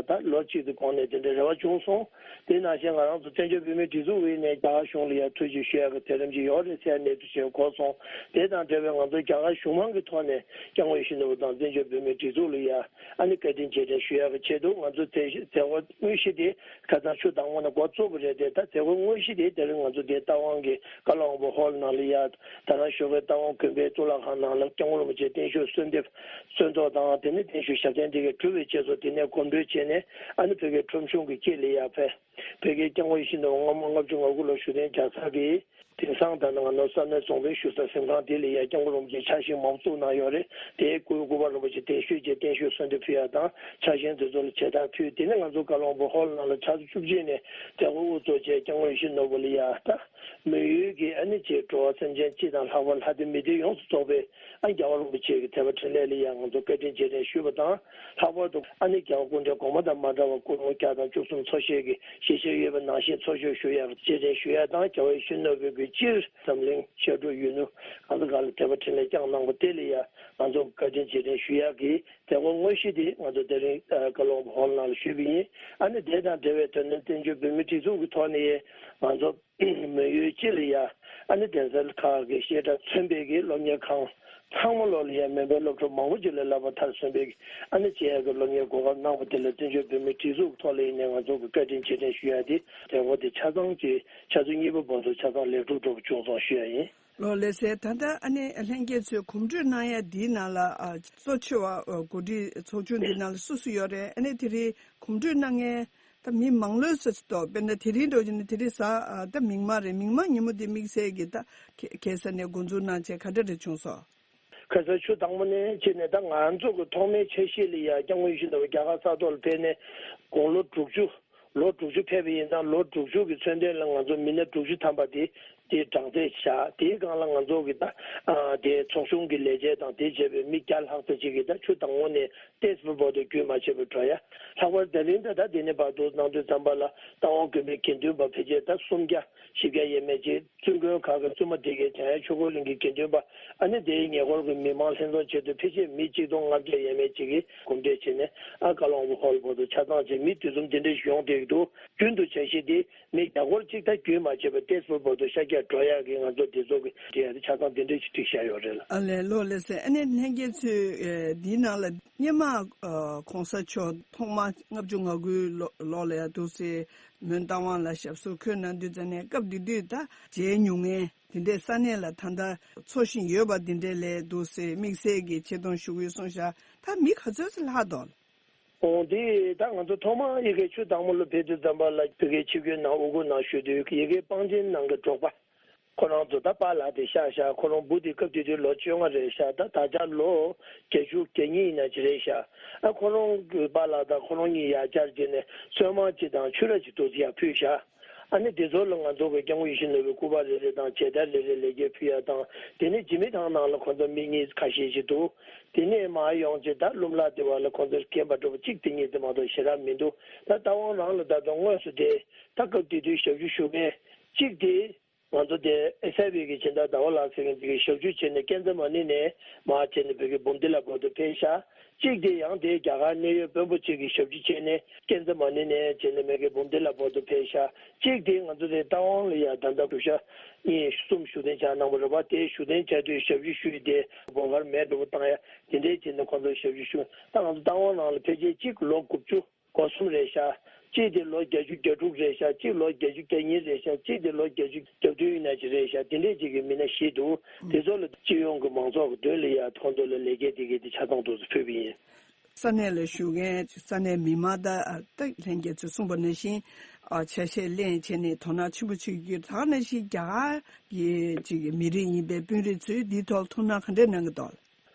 ད་ལོ་གཅིག་གི་གོང་ནས་དེ་འདྲའི་རེ་བ་བྱུང་སོང་། དེ་ནང་བཞིན་ང་རང་ཚོ་བཙན་བྱོལ་བོད་མིའི་སྒྲིག་འཛུགས་ངོས་ནས་རྒྱ་གར་གཞུང་ལ་ཡ་ཐུགས་རྗེ་ཞུ་ཡག་གི་དེ་རིམ་ཅིག་ཡོད་རེད་ཟེར་གནས་ཚུལ་ཞིག་གོ་སོང་། དེ་དང་འབྲེལ་བའི་ང་ཚོ་རྒྱ་གར་གཞུང་མང་གི་ཐོག་ནས་སྐྱབས་མགོན་ཡིད་བཞིན་ནོར་བུ་དང་བཙན་བྱོལ་བོད་མིའི་སྒྲིག་འཛུགས་ལ་ཡ་ཨ་ནི་བཀའ་དྲིན་རྗེས་དྲན་ཞུ་ཡག་གི་ཆེད་དུ་ང་ཚོ་མཛད་མཛད་སྒོ་དངོས་གཞི་དེ་ཁ་སང་ཆུ་དྭངས་མོ་ནས་འགོ་བཙུགས་པ་རེད་དེ། ད་མཛད་སྒོ་དངོས་གཞི་དེ་དེ་རིང་ང་ཚོ་དེ་རྟ་དབང་གི་བཀའ་བློན་དབང་པོ་ཧོལ་ནང་ལ་ཡ། ད་རང་བཞུགས་པའི་རྟ་དབང་དགོན་པའི་གཙུག་ལག་ཁང་ནང་ལ་སྐྱབས་མགོན་རིན་པོ་ཆེ་བརྟན་བཞུགས་གསོལ་འདེབས་གསོལ་ཚོགས་དང་། དེ་ནས་བརྟན་བཞུགས་ཞབས་བརྟན་དེ་གའི་གྲུབ་པའི་རྗེས་སུ་དེ་ནས་གོམ་བགྲོད་བྱས་ནས་ཨ་ནི་བོད་ཀྱི་ཁྲོམ་གཞུང་གི་དཀྱིལ་ལ་ཡར་ཕེབས། བོད་ཀྱི་སྐྱབས་མགོན་ཡིད་བཞིན་ནོར་བུ་སྔ་མོ་ལྔ་བཅུ་ང་དགུ་ལོར་བཞུགས་གདན་རྒྱག་ས་གི་དེང་སང་ད་ནང་ང་ནོར་ས་གནས་རྫོང་དཔོན་བཞུགས་ས་གཟིམ་ཁང་དེ་ལ་ཡར་སྐྱབས་མགོན་རིན་པོ་ཆེ་ཕྱག་ཞིང་མང་པོ་བཙུགས་གནང་ཡོད་རེད། དེའི་སྐུ་སྐུ་པར་རིན་པོ་ཆེ་བརྟན་བཞུགས་བཅས་བརྟན་བཞུགས་གསོལ་འདེབས་ཕུལ་ཡ་དང་ཕྱག་ཆེན་དེ་ཚོ་ལ་མཇལ་དར་ཕུལ། དེ་ནས་ང་ཚོ་བཀའ་བློན་དབང་པོ་ཧོལ་ནང་ལ་ཆུ་ཚོད་བཅུ་གཅིག་ནས་མཛད་སྒོ་དབུ་འཛུགས་བྱས་སྐྱབས་མགོན་ཡིད་བཞིན་ནོར་བུ་ལ་ཡ་ད་མོན་ཡུལ་གྱི་ཨ་ནི་ཅིག་འགྲོ་བ་སེམས་ཅན་སྤྱི་དང་ལྷག་པར་ལྷ་སྡེ་མི་སྡེ་ཡོངས་སུ་རྫོགས་པའི་ཨ་རྒྱལ་བ་རིན་པོ་ཆེ་གི་དད་པ་འཕྲིན་ལས་ལ་ཡང་ང་ཚོ་བཀའ་དྲིན་རྗེས་དྲན་ཞུས་པ་དང་། ལྷག་པར་དུ་ཨ་ནི་རྒྱལ་བ་སྐུ་ཕྲེང་གོང་མ་དང་མ་འདྲ་བར་སྐུ་རིམ་བརྒྱ་དང་བཅུ་གསུམ་འཚོ་བཞེས་ཀྱི་ཞལ་བཞེས་ཡོད་པ་ནང་བཞིན་འཚོ་བཞེས་ཞུ་ཡག་རྗེས་དྲན་ཞུ་ཡག་དང་། རྒྱལ་བ་ཡིད་བཞིན་ནོར་བུ་གི་སྤྱིར་འཛམ་གླིང་ཤར་ཕྱོགས་ཡུལ་གྲུ་གང་ས་གང་ལ་དད་པ་འཕྲིན་ལས་བསྐྱངས་གནང་བ་དེ་ལ་ཡང་ང་ཚོ་བཀའ་དྲིན་རྗེས་དྲན་ཞུ་ཡག་གི་མཛད་སྒོ་དངོས་གཞི་དེ་ང་ཚོ་དེ་རིང་བཀའ་བློན་ཧོལ་ནང་ལ་ཞུས་པ་ཡིན། ཨ་ནི་དེ་དང་འབྲེལ་བའི་དོན་དུ་བཙན་བྱོལ་བོད་མིའི་སྒྲིག་འཛུགས་ཀྱི་ཐོག་ནས་ང་ཚོ་མོན་ཡུལ་སྤྱི་ལ་ཡ་ཨ་ནི་གདན་ས་ཁག་གི་བཤད་གྲྭ་མཚོན་པའི་གི་སློབ་གཉེར་ཁང་ཚང་མ་ལོག་ལ་ཡ་མོན་པའི་སློབ་ཕྲུག་མང་པོ་ཅིག་ལ་བསླབ་པ་མཐར་སོན་པའི་གི་ཨ་ནི་བྱེད་ཡག་གི་སློབ་གཉེར་གོ་སྐབས་གནང་བ་དེ་ལ་བཙན་བྱོལ་བོད་མིའི་སྒྲིག་འཛུགས་ཐོག་ལ་ཡིན་ནའི་ང་ཚོ་གི་བཀའ་དྲིན་རྗེས་དྲན་ཞུ་ཡ་དེ་མཛད་སྒོ་དེ་ཆ་ཚང་གི་ཆུ་ཚོད་གཉིས་པ་བར་དུ་ཆ་ཚང་ལེགས་གྲུབ་འགྲོ་བ་བྱུང་སོང་ཞུ་ཡ་ཡིན། ལགས་ལགས་སེ། ད་ལྟ་ཨ་ནི་ལྷན་རྒྱས་ཚོས་གོམ་བགྲོད་གནང་ཡ་འདིའི་ནང་ལ་ཨ་གཙོ་ཆེ་བ་ཨ་གོ་སྒྲིག་ཚོགས་ཆུང་འདིའི་ནང་ལ་སུ་སུ་ཡོད་རེད། ཨ་ནི་དེ་རིང་གོམ་བགྲོད་གནང་མཁན་ད་མི་མང་ལོས་ཟེར་སྲིད་དོ། དཔེར་ན་དེ་རིང་འདྲ་བོ་བྱས་ན་དེ་རིང་གཟའ་ཨ་ད་མིག་དམར་རེད། མིག་དམར་ཉིན་མོ་འདི་དམིགས་བསལ་གྱི་ད་ཁ་ཁ་སང་ནས་འགོ་འཛུགས་གནང་བྱས་ག་འདྲ་རེ་བྱུང་སོང་། ཁ་སང་ཆུ་དྭངས་མོ་ནས་བྱས་ནས་ད་ང་ཚོ་གི་ཐོག་མའི་འཆར་གཞི་ལ་ཡ་སྐྱབས་མགོན་ཡིད་བཞིན་ནོར་བུ་རྒྱ་གར་ས་ཐོག་ལ་ཕེབས་ནས་དགུང་ལོ་དྲུག་ཅུ། ལོ་དྲུག་ཅུ་ཕེབས་པ་ཡིན་ཙང་ལོ་དྲུག་ཅུ་གི་མཚོན་དོན་ལ་ང་ཚོ་མི་སྣ་དྲུག་ཅུ་ཐམ་པ་དེ་དེ་གྲངས་ཚད་བཞག་དེའི་སྒང་ལ་ང་ཚོ་གི་ད་ཨ་དེ་ཚོགས་ཆུང་གི་ལས་བྱེད་དང་དེ་བྱས་པའི་མི་བརྒྱ་ལྷག་ཙམ་ཅིག་གིས་ད་ཆུ་དྭངས་མོ་ནས་ཏེས་པུར་བར་དུ་རྒྱུན་མ་ཆད་པར་འགྲོ་ཡ། ལྷག་པར་ད་རིང་ད་ད་དེ་ནས་བར་དུ་གནང་དུས་ཙམ་པ་ལ་རྟ་དབང་དགོན་པའི་དགེ་འདུན་པ་ཕལ་ཆེར་ད་སུམ་བརྒྱ་བཞི་བརྒྱ་ཡས་མས་ཅིག་བཙུན་དགོན་ཁག་གི་བཙུན་མ་སྡེ་དགེ་འཇམ་དབྱངས་ཆོས་འཁོར་གླིང་གི་དགེ་འདུན་པ། ཨ་ནི་དེའི་ཉེ་འཁོར་གྱི་མི་མང་ལྷན་འཛོམས་ཆེད་དུ་ཕལ་ཆེར་མི་གཅིག་སྟོང་ལྔ་བརྒྱ་ཡས་མས་ཅིག་གིས་གོམ་བགྲོད་བྱས་ནས་ཨ་བཀའ་བློན་དབང་པོ་ཧོལ་བར་དུ་ཆ་ཚང་བྱས་མི་དེ་ཚོ་འདི་འདྲ་ཞིག་ཡོང་བསྡད་ཀྱི་འདུག་རྒྱུན་དུ་འཆར་གཞི་འདི་མི་བརྒྱ་སྐོར་གཅིག་ད་རྒྱུན་མ་ཆད་པར་ཏེས་པུར་བར་དུ་ཤར་རྒྱག་འགྲོ་ཡག་གི་ང་ཚོ་འདི་ཚོ་གི་འབྲེལ་ཡག་དེ་ཆ་ཚང་འདི་འདྲ་ཞིག་བསྒྲིགས་བཞག་ཡོད་རེད་ལ། ཨ་ལས། ལགས་ལགས་སེ། ཨ་ནི་ལྷན་རྒྱས་ཚོས་ཨེ་འདིའི་ནང་ལ་སྔོན་མ་ཨ་གོང་ས་མཆོག་ཐོག་མ་ལྔ་བཅུ་ང་དགུའི་ལོ་ལོ་ལ་ཡ་འདུག་སེ་མོན་རྟ་དབང་ལ་ཞབས་སོར་འཁོད་གནང་དུས་ཙམ་ནས་སྐབས་དེ་དུས་ད་མཇལ་མྱོང་མཁན་དེ་འདྲའི་ས་གནས་ལ་ད་ལྟ་འཚོ་བཞིན་ཡོད་པ་དེ་འདྲའི་ལས་འདུག་སེ་དམིགས་བསལ་གྱི་ཆེ་མཐོང་ཞུ་གི་ཡོད་གསུངས་ཤག་ད་མི་ག་ཚོད་ཙམ་ལྷག་འདུག་ཨོ་དེ་ད་ང་ཚོ་ཐོག་མར་ཡ་གི་ཆུ་དྭངས་མོ་ལ་ཕེབས་དུས་ཙམ་པ་ལ་ཡ་གི་ཆིབས་བསྒྱུར་གནང་དབུ་བསྐོར་གནང་ཞུ་དུས་ཡ་གི་སྤང་ཆེན་ནང་གི་འབྲོག་པ། ཁོ་རང་ཚོ་ད་པཱ་ལགས་དེ་ཤག་ཤག་ཁོ་རང་བུ་དེ་སྐབས་དེ་དུས་ལོ་བཅོ་ལྔ་རེད་ཤག་ད་ད་ཆ་ལོ་བརྒྱད་ཅུ་གྱ་གཉིས་ཡིན་ན་ཅི་རེད་ཤག་ཨ་ཁོ་རང་གི་པཱ་ལགས་དང་ཁོ་རང་གཉིས་ཡར་བཅར་བྱས་ནས་གསོལ་མ་ཅིག་དང་ཕྱུ་ར་ཅིག་ཏོག་ཙམ་ཡར་ཕུལ་ཤག་ཨ་ནི་དེ་ཚོ་ལ་ང་ཚོ་གི་སྐྱབས་མགོན་ཡིད་བཞིན་ནོར་བུའི་སྐུ་པར་རེ་རེ་དང་མཇལ་དར་རེ་རེ་ལེགས་སྐྱེས་ཕུལ་ཡ་དང་། དེ་ནས་འཇིགས་མེད་ཐང་ནང་ལ་ཁོ་ཚོ་མི་གཉིས་ཁ་ཤས་ཤིག་འདུག་དེ་ནས་མར་ཡོང་རྗེས་ད་ལུམ་ལག་དེ་བ་ལ་ཁོ་ཚོར་རྒན་པ་འགྲོ་བ་གཅིག་དེ་གཉིས་དེ་མ་གཏོགས་ཞེ་དྲག་མི་འདུག་ད་རྟ་དབང་རང་ལ་ད་དུང་དངོས་སུ་དེ་ད་སྐབས་དེ་དུས་ཞབས་ཞུ་ཞུ་མཁན་གཅིག་དེ། ང་ཚོ་དེ་ཨེ་སི་ཨའི་བི་གི་སྦྱིན་བདག་ཟླ་བ་ལགས་ཟེར་མཁན་ཅིག་གིས་ཞབས་ཞུ་བྱས་ནས་ཀན་ཛ་མ་ནི་ནས་མར་བྱས་ནས་བོད་ཀྱི་འབུམ་སྡེ་ལ་བར་དུ་ཕེབས་ཤག་གཅིག་དེ་ཡང་དེ་རྒྱ་གར་གནད་ཡོད་དཔོན་པོ་གཅིག་གིས་ཞབས་ཞུ་བྱས་ནས་ཀན་ཛ་མ་ནི་ནས་བྱས་ནས་མེ་གི་འབུམ་སྡེ་ལ་བར་དུ་ཕེབས་ཤག་གཅིག་དེ་ང་ཚོ་དེ་རྟ་དབང་ལ་ཡ་ད་ལྟ་གྲུབ་ཤག་གཉིས་གསུམ་བཞུགས་གདན་འཇགས་གནང་བ་རེད་པ། དེ་བཞུགས་གདན་འཇགས་དུས་ཞབས་ཞུ་ཞུ་ཡི་དེ་སྦོ་གར་མེ་འགྲོ་བ་བཏང་ཡ་དེ་འདྲས་བྱས་ནས་ཁོང་ཚོ་ཞབས་ཞུ་ཞུ། ད་ང་ཚོ་རྟ་དབང་ནང་ལ་ཕལ་ཆེར་གཅིག་ལོ་དགུ་བཅུ། སྒོ་གསུམ་རེད་ཤག་གཅིག་དེ་ལོ་བརྒྱད་ཅུ་གྱ་དྲུག་རེད་ཤག་གཅིག་ལོ་བརྒྱད་ཅུ་གྱ་གཉིས་རེད་ཤག་གཅིག་དེ་ལོ་བརྒྱད་ཅུ་གྱ་བདུན་ཡིན་ན་ཅི་རེད་ཤག་དེ་འདྲས་ཅིག་གི་མི་སྣ་བཞི་འདུག་དེ་ཚོ་ལ་སྤྱི་ཡོངས་ཀྱི་མང་ཚོགས་ཀྱི་མདུན་ལ་ཡ་ཐོག་མདུན་ལ་ལེགས་སྐྱེས་དེ་གའི་དེ་ཆ་ཚང་ཏོག་ཙམ་ཕུལ་བ་ཡིན། ས་གནས་ལ་བཞུགས་མཁན་ས་གནས་མི་མང་དང་ད་ལྷན་རྒྱས་ཚོས་གསུངས་པ་ནང་བཞིན་ཨ་ཆ་ཤས་ལེན་བྱས་ནས་དོ་སྣང་ཆེན་པོ་བྱེད་རྒྱུ་ད་ག་ནང་བཞིན་རྒྱ་གར་གྱི་ཅིག་མི་རིགས་ཡིན་པའི་དཔོན་རིགས་ཚོས་འདིའི་ཐོག་ལ་ཐུགས་སྣང་ག་འདྲས་གནང་གི་འདུག་ཨ།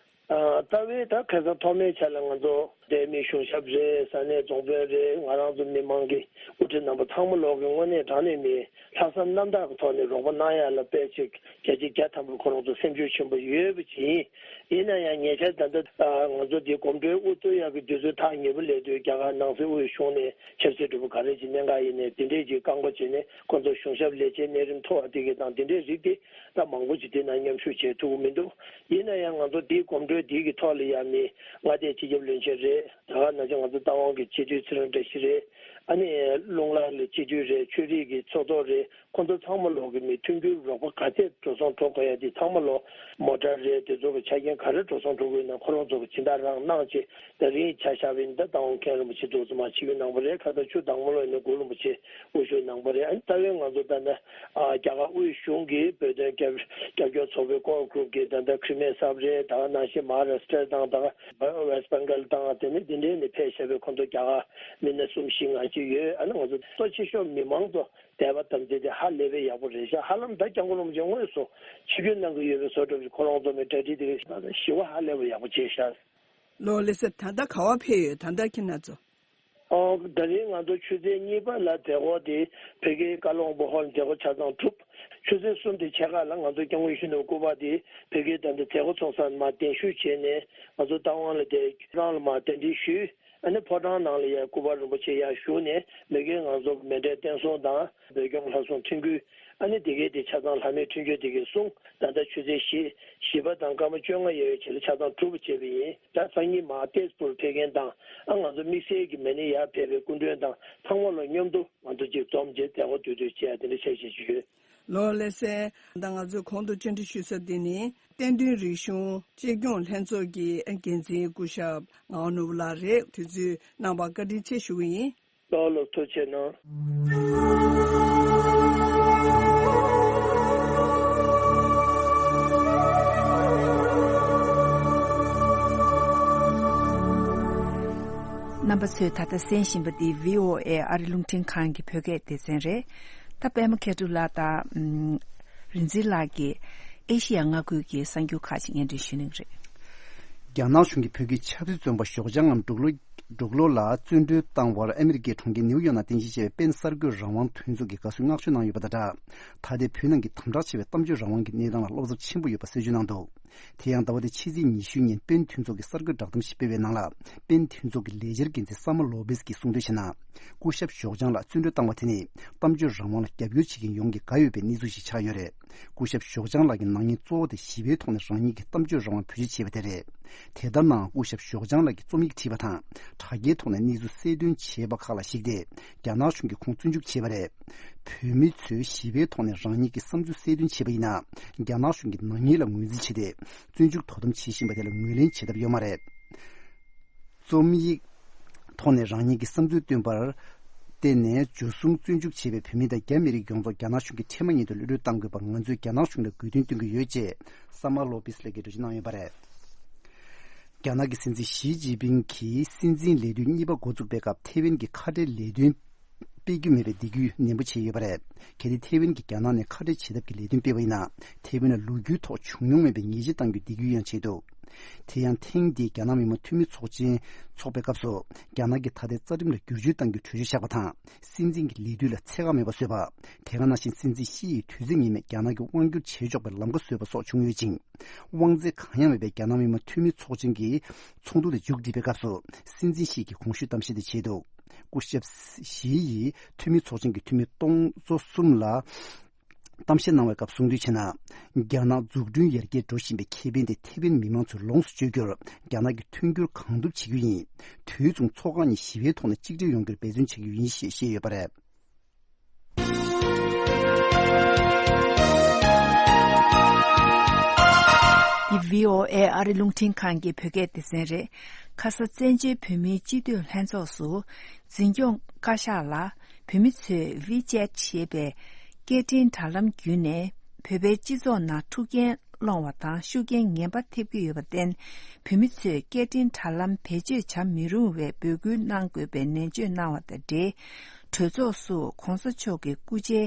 རྩ་བའི་ད་ཁ་སང་ཐོག་མའི་ཆ་ལ་ང་ཚོ་འདས་མི་གཞུང་ཞབས་རེད། ས་གནས་རྫོང་དཔོན་རེད། ང་རང་ཚོ་མི་མང་གི་དབུ་ཁྲིད་རྣམ་པ་ཚང་མ་ལོག་གི་དངོས་གནས་དྲང་གནས་མི་ལྷག་བསམ་རྣམ་དག་གི་ཐོག་ནས་རོགས་པ་གནང་ཡ་ལ་དཔེ་ཆ་བརྒྱ་ཆ་བརྒྱ་ཐམ་པ་ཁོ་རང་ཚོ་སེམས་ཤུགས་ཆེན་པོ་ཡོད་པ་ཅིག་ཡིན། ཡིན་ན་ཡང་ཉེ་ཆར་ད་ལྟ་ང་ཚོ་འདི་གོམ་བགྲོད་དབུ་གཙོ་ཡག་གི་དུས་ཚོད་ཐག་ཉེ་པོ་སླེབས་དུས་རྒྱ་གར་ནང་སྲིད་དབུས་གཞུང་ནས་ཆབ་སྲིད་གྲོས་པ་ག་རེ་ཅིག་གནད་འགག་ཡིན་ནའི་དེ་འདྲས་ཀྱི་བཀག་འགོག་བྱས་ནས་ཁོ་ཚོ་གཞུང་ཞབས་ལས་བྱེད་གནས་རིམ་མཐོ་བ་དེ་གི་དང་དེ་འདྲས་རིགས་དེ། ད་མང་པོ་ཅིག་དེ་ན་མཉམ་ཞུགས་བྱེད་ཐུབ་ཀྱི་མི་འདུག་ཡིན་ན་ཡང་ང་ཚོ་དེའི་གོམ་བགྲོད་དེའི་གི་ཐོག་ལ་ཡང་མི་མངའ་སྡེའི་སྤྱི་ཁྱབ་བློན་ཆེན་རེད། ད་ག་ནང་བཞིན་ང་ཚོ་རྟ་དབང་གི་སྤྱི་འཐུས་ཚེ་རིང་བཀྲ་ཤིས་རེད། ཨ་ནི་རླུང་ལྷ་ལ་སྤྱི་འཐུས་རེད། ཆོས་རིག་གི་ཚོགས་གཙོ་རེད། ཁོ་ཚོ་ཚང་མ་ལོག་གི་མི་མཐུན་འགྱུར་རོགས་པ་ག་ཚད་འགྲོ་སོང་འགྲོ་དགོས་ཡ་དེ་ཚང་མ་ལོག་མོ་ཊ་རེད། དེ་ཚོ་གི་ཆ་རྐྱེན་ག་རེ་འགྲོ་སོང་འགྲོ་དགོས་ན་ཁོ་རང་ཚོ་གི་སྦྱིན་བདག་རང་གནང་བྱས། ད་རིང་ཆ་བཞག་པ་ཡིན་ན་ད་རྟ་དབང་མཁན་རིན་པོ་ཆེ་ཚོ་ཚང་མ་ཆིབས་བསྒྱུར་གནང་བ་རེད། ཁ་སང་ཆུ་དྭངས་མོ་ལོག་ནས་གུ་རུ་རིན་པོ་ཆེ་དབུ་བཞུགས་གནང་བ་རེད། ཨ་ནི་རྩ་བའི་ང་ཚོ་ད་ལྟ་ཨ་རྒྱ་གར་དབུས་གཞུང་གི་བོད་དོན་རྒྱབ་རྒྱབ་སྐྱོར་ཚོགས་པའི་core group གི་ད་ལྟ་ཁྲི་མེད་གསར་རེད། ད་ག་ནང་བཞིན་མ་ཧཱ་རཱ་སི་ཊ་དང་ད་ག་West Bengal དང་དེ་ནས་དེ་འདྲའི་ནས་ཕེབས་བཞག་པའི་ཁོང་ཚོ་རྒྱ་གར་མི་སྣ་གསུམ་བཞི་ལྔ་ཅིག་ཡོད། ཨ་ནི་ང་ཚོ་གཙོ་ཆེ་ཤོས་མི་མང་ཚོ་དད་པ་དམ་ཚིག་དེ་ཧ་ལས་པའི་ཡག་པོ་རེད་ཤག་ཧ་ལམ་ད་སྐྱབས་མགོན་རིན་པོ་ཆེ་དངོས་སུ་ཆིབས་བསྒྱུར་གནང་གི་ཡོད་པའི་བཟོ་འདྲ་ཞིག་ཁོ་རང་ཚོ་མི་གྲ་སྒྲིག་དེ་ག་ཞི་བ་ཧ་ལས་པ་ཡག་པོ་བྱས་ཤག་ལོ་ལེ་སེ་ད་ལྟ་ག་བ་ཕེབས་ཡོད། ད་ལྟ་ཁྱེད་རྣམ་ཚོ། ཨོ། ད་རིང་ང་ཚོ་ཆུ་ཚོད་གཉིས་པ་ལ་མཛད་སྒོ་དེ་བོད་ཀྱི་བཀའ་བློན་སྦོ་ཧོལ་མཛད་སྒོ་ཆ་ཚང་གྲུབ། ཆུ་ཚོད་གསུམ་དེ་ཕྱེད་ཀ་ལ་ང་ཚོ་སྐྱབས་མགོན་ཡིད་བཞིན་ནོར་བུ་སྐུ་པར་དེ་བོད་ཀྱི་ད་ལྟ་མཛད་སྒོ་ཚོགས་ས་མར་གདན་ཞུ་བྱས་ནས་ང་ཚོ་རྟ་དབང་ལ་དེ་ཁྱེད་རང་ལ་མར་གདན་འདྲེན་ཞུས། ཨ་ནི་ཕོ་བྲང་ནང་ལ་ཡ་སྐུ་པར་རིན་པོ་ཆེ་ཡར་བཞུགས་ནས་མ་གིར་ང་ཚོ་མཎྜལ་རྟེན་གསུམ་དང་བོད་སྐྱོང་ལྷ་སྲུང་ཐུན་དཀོན། ཨ་ནི་དེ་གའི་དེ་ཆ་ཚང་ལྷ་མོའི་འཕྲིན་བཅོལ་དེ་གའི་གསུང་ད་ལྟ་ཆུ་ཚོད་བཞི་བཞི་པ་དང་སྐར་མ་བཅོ་ལྔ་ཡོལ་བའི་རྗེས་ལ་ཆ་ཚང་གྲུབ་པ་བྱས་པ་ཡིན། ད་སང་ཉིན་མར་ཏེས་པུར་ཕེབས་མཁན་དང་ཨ་ང་ཚོ་དམིགས་བསལ་གྱི་མ་ཎི་ཡར་ཕེབས་པའི་སྐུ་མགྲོན་དང་ཚང་མ་ལ་མཉམ་དུ་ང་ཚོ་གཅིག་འཛོམས་རྗེས་མཛད་སྒོ་དུས་དུས་བྱས་ཡ་དེ་འདྲ་བྱས་བྱས་བྱས་ཡོད། ལོ་ལེ་སེ། ད་ང་ཚོས་གོང་དུ་བཅར་འདྲི་ཞུས་ས་འདི་ནི་བསྟན་དོན་རིག་གཞུང་གཅེས་སྐྱོང་ལྷན་ཚོགས་ཀྱི་འགན་འཛིན་སྐུ་ཞབས་ངག་དབང་ནོར་བུ་ལགས་རེད། དུས་ཚོད་གནང་བར་བཀའ་དྲིན་ཆེ་ཞུ་གི་ཡིན། ལགས་ལགས། ཐུགས་རྗེ་གནང་། རྣམ་པ་ཚོས་ད་ལྟ་གསན་བཞིན་པ་འདི་བྷི་ཨོ་ཨེ་ཨ་རི་རླུང་འཕྲིན་ཁང་གི་བོད་སྐད་སྡེ་ཚན་རེད། ད་པད་མ་མཁས་གྲུབ་ལགས་དང་། ཨམ། རིག་འཛིན་ལགས་ཀྱིས་ཨེ་ཤི་ཡ་མངའ་ཁུལ་གྱི་གསར་འགྱུར་ཁག་ཅིག་སྙན་སྒྲོན་ཞུ་གནང་གི་རེད། རྒྱ་ནག་གཞུང་གིས་བོད་ཀྱི་ཆབ་སྲིད་བཙོན་པ་ཞོགས་ལྗང་ངམ་འབྲུག་ལོ་འབྲུག་ལོ་ལ་བཙོན་གྲོལ་བཏང་བར་ཨ་མི་རི་ཀའི་གྲོང་ཁྱེར་ནིའུ་ཡོག་ནང་རྟེན་གཞི་བྱས་པའི་པེན་གསར་འགོད་རང་དབང་མཐུན་ཚོགས་ཀྱིས་དགའ་བསུའི་བསྔགས་བརྗོད་གནང་ཡོད་པ་དང་སྦྲགས། ད་ལྟའི་བོད་ནང་གི་དམ་དྲག་ཆེ་བའི་གཏམ་བརྗོད་རང་དབང་གི་གནས་སྟངས་ལ་བློ་འཚབ་ཆེན་པོ་ཡོད་པ་གསལ་བརྗོད་གནང་འདུག་དེ་ཡང་ཟླ་བ་འདིའི་ཕྱི་ཚེས་ཉི་ཤུ་ཉིན་པེན་མཐུན་ཚོགས་ཀྱིས་གསར་འགོད་བསྒྲགས་གཏམ་ཞིག་སྤེལ་བའི་ནང་ལ། པེན་མཐུན་ཚོགས་ཀྱི་ལས་འཆར་འགན་འཛིན་ས་མ་ལོ་པེས་ཀྱིས་གསུངས་དོན་བྱས་ན། སྐུ་ཞབས་ཞོགས་ལྗང་ལགས་བཙོན་གྲོལ་བཏང་བ་དེ་ནི་གཏམ་བརྗོད་རང་དབང་ལ་རྒྱབ་སྐྱོར་བྱེད་མཁན་ཡོངས་ཀྱིས་དགའ་འོས་པའི་གནས་ཚུལ་ཞིག་ཆགས་ཡོད་རེད། སྐུ་ཞབས་ཞོགས་ལྗང་ལགས་ཀྱི་ནག་ཉེས་གཙོ་བོ་དེ་ཞི་བའི་ཐོག་ནས་རང་ཉིད་ཀྱི་གཏམ་བརྗོད་རང་དབང་བེད་སྤྱོད་བྱས་པ་དེ་རེད། དེ་ལྟར་ནའང་སྐུ་ཞབས་ཞོགས་ལྗང་ལགས་ཀྱིས་རྩོམ་ཡིག་བྲིས་པ་དང་དྲ་རྒྱའི་ཐོག་ནས་གནས་ཚུལ་གསལ་སྟོན་བྱས་པ་ཁག་ལ་གཞིགས་ཏེ་རྒྱ་ནག་གཞུང་གིས་ཁོང་བཙོན་འཇུག་བྱས་པ་རེད། བོད་མི་ཚོས་ཞི་བའི་ཐོག་ནས་རང་ཉིད་ཀྱི་བསམ་ཚུལ་གསལ་སྟོན་བྱས་པ་ཡིན་ན། རྒྱ་ནག་གཞུང་གིས་ནག་ཉེས་ལ་ངོས་འཛིན་བྱས་ཏེ། བཙོན་འཇུག་དོ་དམ་བྱེད་བཞིན་པ་དེ་ལ་ངོས་ལེན་བྱེད་ཐབས་ཡོད་མ་རེད། རྩོམ་ཡིག་ཐོག་ནས་རང་ཉིད་ཀྱི་བསམ་ཚུལ་བཏོན་པར་བརྟེན་ནས་འཇུ་བཟུང་བཙོན་འཇུག་བྱས་པའི་བོད་མི་དང་རྒྱ་མི་རིགས་ཡོངས་རྫོགས་རྒྱ་ནག་གཞུང་གིས་ཁྲེལ་མ་ཉིད་དུ་གློད་གྲོལ་གཏང་དགོས་པར་ང་ཚོས་རྒྱ་ནག་གཞུང་ལ་དགོས་འདུན་བཏོན་གྱི་ཡོད་ཅེས་ས་མ་ལོ་པིས་ལགས་ཀྱིས་འགྲེལ་བརྗོད་གནང་ཡོད་པ་རེད། རྒྱ་ནག་གི་སྲིད་འཛིན་ཞི་ཅིན་ཕིང་གིས་སྲིད་འཛིན་ལས་དུས་གཉིས་པ་འགོ་བཙུགས་པའི་སྐབས་ཐེ་ཝན་གྱི་ཁ་བྲལ་ལས་དོན། སྤེལ་རྒྱུ་མེད་པའི་འདེད་སྐུལ་ནན་པོ་བྱས་ཡོད་པ་རེད། གལ་ཏེ་ཐེ་ཝན་གྱིས་རྒྱ་ནག་ནས་ཁ་བྲལ་བྱེད་ཐབས་ཀྱི་ལས་དོན་སྤེལ་བ་ཡིན་ན། ཐེ་ཝན་ལ་ལོ་རྒྱུས་ཐོག་བྱུང་མྱོང་མེད་པའི་ཉེས་ཆད་གཏང་རྒྱུའི་འདེད་སྐུལ་ཡང་བྱས་འདུག་དེ་ཡང་ཐེངས་འདིའི་རྒྱ་ནག་མི་དམངས་འཐུས་མི་ཚོགས་ཆེན་འཚོགས་པའི་སྐབས་སུ། རྒྱ་ནག་གིས་ད་ལྟའི་རྩ་ཁྲིམས་ལ་བསྒྱུར་བཅོས་གཏང་རྒྱུའི་གྲོས་ཆོད་བཞག་པ་དང་། སྲིད་འཛིན་གྱི་ལས་དུས་ལ་ཚད་བཀག་མེད་པ་བཟོས་པ། དེ་ག་ནང་བཞིན་སྲིད་འཛིན་ཤི་ཡི་དུས་ཚོད་ངེས་མེད་རྒྱ་ནག་གིས་དབང་བསྒྱུར་བྱེད་ཆོག་པའི་ལམ་ཁ་བཟོས་པ་སོགས་བྱུང་ཡོད་ཅིང་། དབང་ཚད་གང་ཡང་མེད་པའི་རྒྱ་ནག་མི་དམངས་འཐུས་མི་ཚོགས་ཆེན་གྱི་ཚོགས་འདུ་དེ་མཇུག་བསྒྲིལ་བའི་སྐབས་སུ། སྲིད་འཛིན་ཤི་ཡི་གིས་གོང་ཞུས་གཏམ་བཤད་དེ་བྱས་འདུག་སྐུ་ཞབས་ཞི་ཡིས་འཐུས་མི་ཚོགས་ཆེན་གྱི་འཐུས་མི་སྟོང་ཚོ་གསུམ་ལ་གཏམ་བཤད་གནང་བའི་སྐབས་གསུངས་དོན་བྱས་ན། རྒྱ་ནག་འཛུགས་སྐྲུན་ཡར་རྒྱས་འགྲོ་བཞིན་པའི་ཁེ་ཕན་དེ་ཐེ་ཝན་མི་མང་ཚོས་ལོངས་སུ་སྤྱོད་རྒྱུར་རྒྱ་ནག་གིས་མཐུན་འགྱུར་གང་ཐུབ་བྱེད་རྒྱུ་ཡིན། དུས་མཚུངས་ཚོགས་ཁག་གཉིས་ཞི་བའི་ཐོག་ནས་གཅིག་སྒྲིལ་ཡོང་རྒྱུར་འབད་བརྩོན་བྱེད་རྒྱུ་ཡིན་ཞེས་བཤད་ཡོད་པ་རེད། འདི་བྷི་ཨོ་ཨེ་ཨ་རི་རླུང་འཕྲིན་ཁང་གི་བོད་སྐད་སྡེ་ཚན་རེད། ཁ་ས་བཙན་བྱོལ་བོད་མིའི་སྤྱི་འཐུས་ལྷན་ཚོགས་སུ། འཛིན་སྐྱོང་བཀའ་ཤག་ལ། བོད་མི་ཚོས་ཝི་ཅེ་ཊི་ཞེས་པའི་སྐད་འཕྲིན་དྲ་ལམ་བརྒྱུད་ནས། བོད་པའི་སྤྱི་ཚོགས་ནང་འཁྲུག་རྐྱེན་སློང་བ་དང་ཤུགས་རྐྱེན་ངན་པ་ཐེབས་ཀྱི་ཡོད་པར་བརྟེན། བོད་མི་ཚོས་སྐད་འཕྲིན་དྲ་ལམ་བེད་སྤྱོད་བྱ་མི་རུང་བའི་འབོད་སྐུལ་གནང་དགོས་པའི་ནན་བརྗོད་གནང་བ་དང་འབྲེལ། གྲོས་ཚོགས་སུ་གོང་ས་མཆོག་གི་སྐུ་ཕྱྭའི་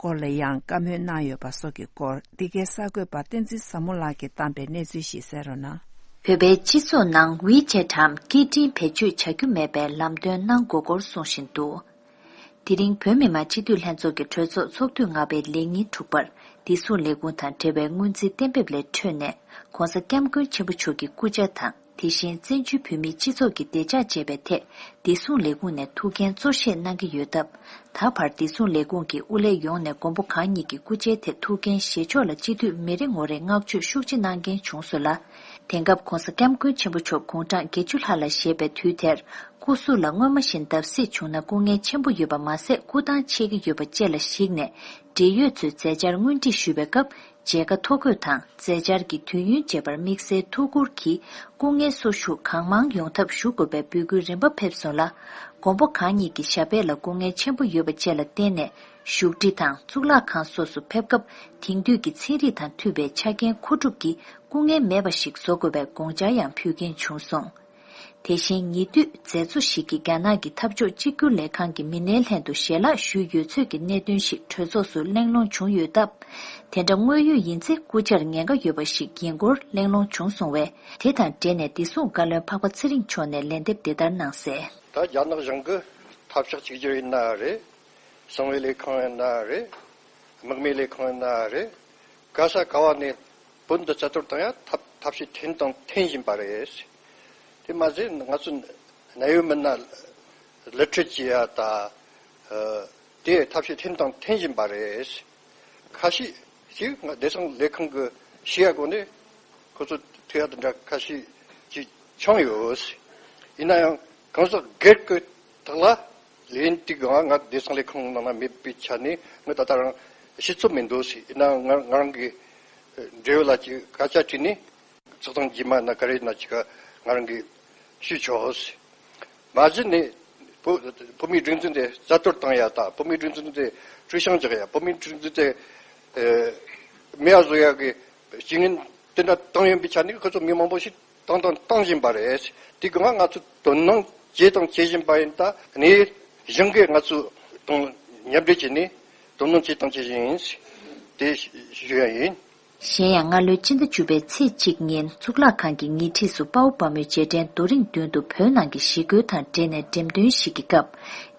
སྐོར་ལ་ཡང་བཀའ་མོལ་གནང་ཡོད་པ་སོགས་ཀྱི་སྐོར། འདི་གའི་གསར་འགོད་པ་བསྟན་འཛིན་བཟང་མོ་ལགས་ཀྱིས་བཏང་པའི་གནས་ཚུལ་ཞིག་གསན་རོགས་གནང་། བོད་པའི་སྤྱི་ཚོགས་ནང་ཝི་ཅེ་ཊིའམ་སྐད་འཕྲིན་བེད་སྤྱོད་བྱ་རྒྱུ་མེད་པའི་ལམ་སྟོན་གནང་དགོས་སྐོར་གསུངས་བཞིན་འདུག་དེ་རིང་བོད་མི་མང་སྤྱི་འཐུས་ལྷན་ཚོགས་ཀྱི་གྲོས་ཚོགས་ཚོགས་དུས་ལྔ་པའི་ལས་ཉིན་དྲུག་པར་བདེ་སྲུང་ལས་ཁུངས་དང་འབྲེལ་བའི་སྔོན་རྩིས་གཏན་འབེབས་ལས་འཕྲོས་ནས། ྋགོང་ས་ྋསྐྱབས་མགོན་ཆེན་པོ་མཆོག་གི་སྐུ་ཕྱྭ་དང་། དེ་བཞིན་བཙན་བྱོལ་བོད་མིའི་སྤྱི་ཚོགས་ཀྱི་བདེ་འཇགས་བཅས་པའི་ཐད་བདེ་སྲུང་ལས་ཁུངས་ནས་ཐུགས་འགན་གཙོ་བཞེས་གནང་གི་ཡོད་སྟབས། ད་བར་བདེ་སྲུང་ལས་ཁུངས་ཀྱི་དབུ་ལས་ཡོངས་ནས་མགོན་པོ་གང་ཉིད་ཀྱི་སྐུ་ཕྱྭའི་ཐད་ཐུགས་འགན་བཞེས་ཕྱོགས་ལ་སྤྱི་འཐུས་མི་རེ་ངོ་རེས་བསྔགས་བརྗོད་ཤུགས་ཆེ་གནང་མཁན་བྱུང་སོང་ལ། དེང་སྐབས་ྋགོང་ས་ྋསྐྱབས་མགོན་ཆེན་པོ་མཆོག་དགུང་གྲངས་བརྒྱད་ཅུ་ལྷག་ལ་བཞེས་པའི་དུས་དེར། སྐུ་གཟུགས་ལ་སྔོན་མ་བཞིན་བརྡབ་གསིག་བྱུང་ན་སྐུ་ངལ་ཆེན་པོ་ཡོད་པ་མ་ཟད། སྐུ་ཐང་ཆད་ཀྱི་ཡོད་པ་བཅས་ལ་གཞིགས་ནས། འབྲེལ་ཡོད་ཚོས་མཛད་འཆར་སྔོན་སྒྲིག་ཞུ་བའི་སྐབས། མཇལ་ཁ་ཐོ་འགོད་དང་མཛད་འཆར་གྱི་དུས་ཡུན་བཅས་པར་དམིགས་བསལ་ཐུགས་ཁུར་གྱིས་སྐུ་ངལ་གསོ་ཞུ་གང་མང་ཡོང་ཐབས་ཞུ་དགོས་པའི་འབོད་སྐུལ་རིམ་པ་ཕེབས་སོང་ལ། མགོན་པོ་གང་ཉིད་ཀྱི་ཞབས་པད་ལ་སྐུ་ངལ་ཆེན་པོ་ཡོད་པ་བཅས་ལ་བརྟེན་ནས། བཞུགས་ཁྲི་དང་གཙུག་ལག་ཁང་སོགས་སུ་ཕེབས་སྐབས་དེང་དུས་ཀྱི་ཚན་རིག་དང་མཐུན་པའི་ཆ་རྐྱེན་མཁོ་སྒྲུབ་ཀྱིས་སྐུ་ངལ་མེད་པ་ཞིག་བཟོ་དགོས་པའི་དགོངས་འཆར་ཡང་ཕུལ་མཁན་བྱུང་སོང་། དེ་བཞིན་ཉེ་དུས་མཛད་གཙོ་ཞིག་གིས་རྒྱ་ནག་གི་འཐབ་ཕྱོགས་གཅིག་གྱུར་ལས་ཁང་གི་མི་སྣའི་ལྷན་དུ་ཞལ་ལག་ཞུས་ཡོད་ཚུལ་གྱི་གནད་དོན་ཞིག་གྲོས་ཚོགས་སུ་གླེང་སློང་བྱུང་ཡོད་སྟབས། དེ་འདྲ་དངོས་ཡོད་ཡིན་ཚེ་སྐུ་ཕྱྭར་ཉེན་ཁ་ཡོད་པ་ཞིག་ཡིན་སྐོར་གླེང་སློང་བྱུང་སོང་བས། དེ་དང་འབྲེལ་ནས་བདེ་སྲུང་བཀའ་བློན་འཕགས་པ་ཚེ་རིང་མཆོག་ནས་ལན་འདེབས་འདི་ལྟར་གནང་གསལ། ད་རྒྱ་ནག་གཞུང་གི་འཐབ་ཕྱོགས་གཅིག་གྱུར་ཡིན་ན་རེད། གསང་བའི་ལས་ཁང་ཡིན་ན་རེད། དམག་མིའི་ལས་ཁང་ཡིན་ན་རེད། ག་ས་ག་བ་ནས་བོད་འདི་རྩ་གཏོར་བཏང་ཡ་ཐབས་ཐབས་ཤེས་འཐེན་དང་འཐེན་བཞིན་པ་རེད། དེ་མ་ཟད་ང་ཚོ་གནད་ཡོད་མི་སྣ་ལི་ཁྲིད་བྱེད་ཡ་ད། ཨ། དེ་ཐབས་ཤེས་འཐེན་དང་འཐེན་བཞིན་པ་རེད། ཁ་ཤས་ཤིག་ང་བདེ་སྲུང་ལས་ཁང་གི་ཤེས་ཡ་སྒོ་ནས་ཁོ་ཚོ་ཐུག་ཡ་དེ་འདྲ་ཁ་ཤས་ཅིག་བྱུང་ཡོད། ཡིན་ན་ཡང་གང་ཟག་སྒེར་གྱི་ཐོག་ལ་ལན་དེ་གང་ང་བདེ་སྲུང་ལས་ཁང་ནང་ན་མེད་པའི་ཆ་ནས་ང་ད་ལྟ་རང་ཤེས་ཚོད་མི་འདུག་ཟེར། ཡིན་ནའང་ང་ང་རང་གི་འབྲེལ་ཡོད་ལ་ཅིག་སྐད་ཆ་དྲིས་ནས་ཚོགས་ཐེངས་རྗེས་མ་ན་ག་རེ་ཡིན་ན་ཅིག་ང་རང་གིས་ཞུས་ཆོག་ཟེར། མ་གཞི་ནས་བོད་བོད་མིའི་སྒྲིག་འཛུགས་དེ་རྩ་གཏོར་བཏང་ཡ་དང་བོད་མིའི་སྒྲིག་འཛུགས་དེ་བཀྲུ་བཤམས་རྒྱག་ཡ། བོད་མིའི་སྒྲིག་འཛུགས་དེ་ཨེ་མེད་པ་བཟོ་ཡ་གི་རྐྱེན་ངན་དེ་འདྲ་བཏང་ཡོད་པའི་ཆ་ནས་ཁོ་ཚོ་མི་མང་པོ་ཞིག་བཏང་དང་བཏང་བཞིན་པ་རེད། དེ་གང་ང་ཚོས་དོ་སྣང་བྱས་དང་བྱེད་བཞིན་པ་ཡིན། ད་ནས་གཞུང་གིས་ང་ཚོ་དང་མཉམ་འབྲེལ་བྱས་ནས་དོ་སྣང་བྱས་དང་བྱེད་བཞིན་ཡིན། དེ་ཞུ་ཡ་ཡིན། གཞན་ཡང་སྔ་ལོའི་སྤྱི་ཟླ་བཅུ་པའི་ཚེས་གཅིག་ཉིན་གཙུག་ལག་ཁང་གི་ཉེ་འཁྲིས་སུ་དཔའ་བོ་དཔའ་མོའི་རྗེས་དྲན་རྡོ་རིང་མདུན་དུ་བོད་ནང་གི་ཞི་རྒོལ་དང་འབྲེལ་ནས་འགྲེམས་སྟོན་ཞིག་གི་སྐབས།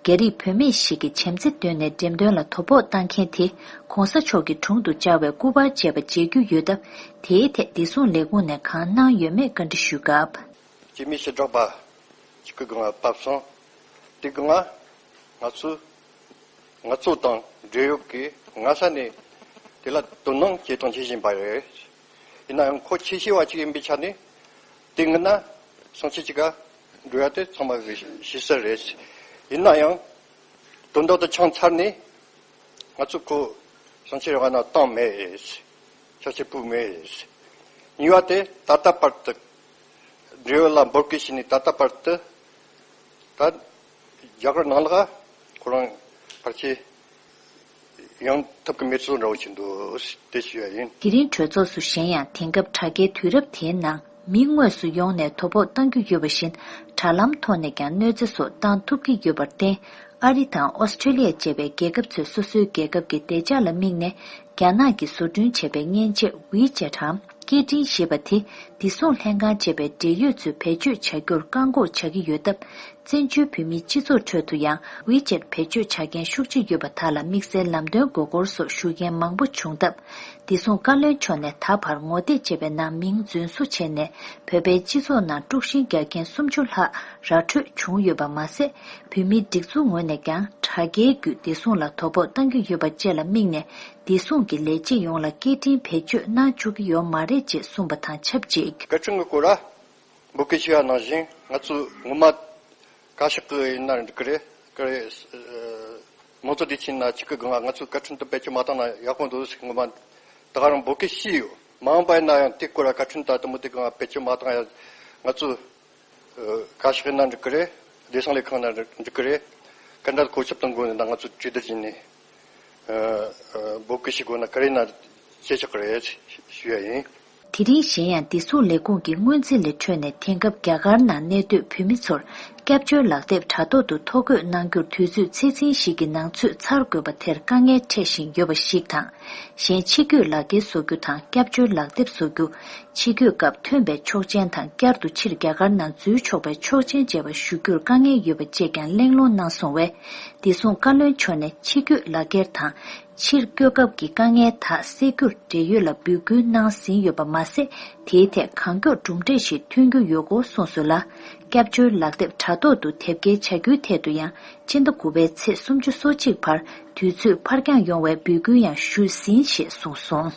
རྒྱ་རིགས་བུད་མེད་ཞིག་གིས་བྱམས་བརྩེ་བཏོན་ནས་འགྲེམས་སྟོན་ལ་དོ་ཕོག་བཏང་མཁན་དེ་གོང་ས་མཆོག་གི་དྲུང་དུ་བཅར་བའི་སྐུ་པར་བཅས་པ་མཇལ་རྒྱུ་ཡོད་སྟབས། དེའི་ཐད་བདེ་སྲུང་ལས་ཁུངས་ནས་གང་གནང་ཡོད་མེད་བཀའ་འདྲི་ཞུས་སྐབས། སྐྱེས་མའི་ཞི་དྲག་པ་གཅིག་གི་སྒང་ལ་བབས་སོང་། དེ་སྒང་ང་ཚོས། ང་ཚོ་དང་འབྲེལ་ཡོད་ཀྱིས་སྔ་ས་ནས་དེ་ལ་དོ་སྣང་བྱེད་དང་བྱེད་བཞིན་པ་རེད། ཡིན་ན་ཡང་ཁོ་ཆེ་ཤོས་བ་གཅིག་ཡིན་པའི་ཆ་ནས་དེ་སྔོན་ན་སང་ཕྱི་གཅིག་ག་འགྲོ་ཡ་དེ་ཚང་མ་གི་ཤེས་གསལ་རེད། ཡིན་ན་ཡང་དོན་དག་དེ་ཆགས་ཚར་ནས་ང་ཚོ་ཁོ་སང་ཕྱི་རེ་བ་ན་བཏང་མེད། ཆ་ཤས་ཕུད་མེད། གཉིས་པ་དེ་ད་ལྟ་བར་དུ་འབྲེལ་ཡོད་ལ་འབོད་སྐུལ་བྱས་ནས་ད་ལྟ་བར་དུ། ད་རྒྱ་གར་ནང་ལ་ཁོ་རང་ཕལ་ཆེར་ཡོང་ཐབས་ཀྱི་མེད་ཚུལ་འདྲ་བོ་ཞིག་འདུག་དེ་ཞུ་ཡ་ཡིན། དེ་རིང་གྲོས་ཚོགས་སུ་གཞན་ཡང་དེང་སྐབས་དྲ་རྒྱའི་དུས་རབས་དེའི་ནང་མི་དངོས་སུ་ཡོང་ནས་དོ་ཕོག་གཏང་རྒྱུ་ཡོད་པ་བཞིན། དྲ་ལམ་ཐོག་ནས་ཀྱང་གནོད་འཚེ་སོགས་བཏང་ཐུབ་ཀྱི་ཡོད་པར་བརྟེན། ཨ་རི་དང་ཨོ་སི་ཁྲེ་ལི་ཡ་བཅས་པའི་རྒྱལ་ཁབ་ཚོས་སོ་སོའི་རྒྱལ་ཁབ་ཀྱི་བདེ་འཇགས་ལ་དམིགས་ནས། རྒྱ་ནག་གིས་བཟོ་སྐྲུན་བྱས་པའི་མཉེན་ཆས་ཝི་ཅེ་ཊམ་ཀེ་ཏྲིན་ཞེས་པ་དེ། བདེ་སྲུང་ལྷན་ཁང་བཅས་པའི་འབྲེལ་ཡོད་ཚོས་བེད་སྤྱོད་བྱ་རྒྱུར་བཀག་འགོག་བྱ་གི་ཡོད་སྟབས། བཙན་བྱོལ་བོད་མིའི་སྤྱི་ཚོགས་ཁྲོད་དུ་ཡང་ཝི་ཅེ་ཊི་བེད་སྤྱོད་བྱ་མཁན་ཤུགས་ཆེ་ཡོད་པ་དག་ལ་དམིགས་བསལ་ལམ་སྟོན་དགོས་སྐོར་སོགས་ཞུ་མཁན་མང་པོ་བྱུང་སྟབས། བདེ་སྲུང་བཀའ་བློན་མཆོག་ནས་ད་བར་ངོ་དེབ་ཅེས་པའི་ནང་མིང་རྫུན་བཟོ་བྱས་ནས། བོད་པའི་སྤྱི་ཚོགས་ནང་དཀྲུག་ཤིང་རྒྱག་མཁན་སུམ་ཅུ་ལྷག་ར་འཕྲོད་བྱུང་ཡོད་པ་མ་ཟད། བོད་མིའི་སྒྲིག་འཛུགས་ངོས་ནས་ཀྱང་དྲ་རྒྱའི་བརྒྱུད་བདེ་སྲུང་ལ་དོ་ཕོག་གཏང་གི་ཡོད་པ་བཅས་ལ་དམིགས་ནས། བདེ་སྲུང་གི་ལས་བྱེད་ཡོངས་ལ་སྐད་འཕྲིན་བེད་སྤྱོད་གནང་བཅུག་གི་ཡོད་མ་རེད་ཅེས་གསུངས་པ་དང་ཆབས་ཅིག་བཀའ་དྲིན་གྱི་སྐོར་ལ་འབོད་སྐུལ་ཞུ་བ་ནང་བཞིན། ང་ཚོས་ངོ་མ་བཀའ་ཤག་གི་ཡིན་ན་འགྲིག་གི་རེད། ཀི་རེད། ཨ། མང་གཙོ་དུས་ཆེན་ན་ཆིབས་བསྒྱུར་སྒང་ང་ཚོས་བཀའ་དྲིན་དུ་བེད་སྤྱོད་མ་བཏང་ན་ཡག་པོ་འདུག་ཟེར། ངོ་མ་ད་ག་རང་འབོད་སྐུལ་ཞུས་ཡོད། མ་འོངས་པ་ཡིན་ན་ཡང་དེ་སྐོར་ལ་བཀའ་དྲིན་ད་དུ་མུ་མཐུད་སྒང་བེད་སྤྱོད་མ་བཏང་ཡ། ང་ཚོས་ཨ། བཀའ་ཤག་ཡིན་ན་འགྲིག་གི་རེད། བདེ་སྲུང་ལས་ཁང་ན་འགྲིག་གི་རེད། ག་འདྲ་གོ་ཁྱབ་གཏོང་དགོས་ན་ང་ཚོ་གྲོས་བསྡུར་བྱས་ནས། ཨ། ཨ། འབོད་སྐུལ་ཞུ་དགོས་ན་ག་རེ་ན་བྱེད་ཆོག་གི་རེད་ཞུ་ཡ་ཡིན། དེ་རིང་གཞན་ཡང་བདེ་སྲུང་ལས་ཁུངས་ཀྱི་སྔོན་རྩིས་ལས་འཕྲོས་ནས་དེང་སྐབས་རྒྱ་གར་ནང་གནས་སྡོད་བོད་མི་ཚོར་སྐྱབས་བཅོལ་ལག་དེབ་དྲ་ཐོག་ཏུ་ཐོ་འགོད་གནང་རྒྱུར་དུས་ཚོད་ཚེ་ཚད་ཞིག་གི་ནང་ཚུད་ཚར་དགོས་པ་དེར་དཀའ་ངལ་འཕྲད་བཞིན་ཡོད་པ་ཞིག་དང་། གཞན་ཕྱི་སྐྱོད་ལག་འཁྱེར་བཟོ་རྒྱུ་དང་སྐྱབས་བཅོལ་ལག་དེབ་བཟོ་རྒྱུ། ཕྱི་སྐྱོད་སྐབས་ཐོན་པའི་ཆོག་མཆན་དང་བསྐྱར་དུ་ཕྱིར་རྒྱ་གར་ནང་འཛུལ་ཆོག་པའི་ཆོག་མཆན་བཅས་པ་ཞུ་རྒྱུར་དཀའ་ངལ་ཡོད་པ་བཅས་ཀྱང་གླེང་སློང་གནང་སོང་བས། བདེ་སྲུང་བཀའ་བློན་མཆོག་ནས་ཕྱི་སྐྱོད་ལག་འཁྱེར་དང་། ཕྱིར་སྐྱོད་སྐབས་ཀྱི་དཀའ་ངལ་དག་སེལ་རྒྱུར་འབྲེལ་ཡོད་ལ་འབོད་སྐུལ་གནང་ཟིན་ཡོད་པ་མ་ཟད། དེའི་ཐད་གང་མགྱོགས་གྲུབ་འབྲས་ཤིག་ཐོན་རྒྱུ་ཡོད་སྐོར་གསུངས་སོང་ལ། སྐྱབས་བཅོལ་ལག་དེབ་དྲ་ཐོག་ཏུ་དེབ་སྐྱེལ་བྱ་རྒྱུའི་ཐད་དུ་ཡང་སྤྱི་ཟླ་དགུ་པའི་ཚེས་སུམ་ཅུ་སོ་གཅིག་བར་དུས་ཚོད་ཕར་འགྱངས་ཡོང་བའི་འབོད་སྐུལ་ཡང་ཞུས་ཟིན་ཞེས་གསུངས་སོང་།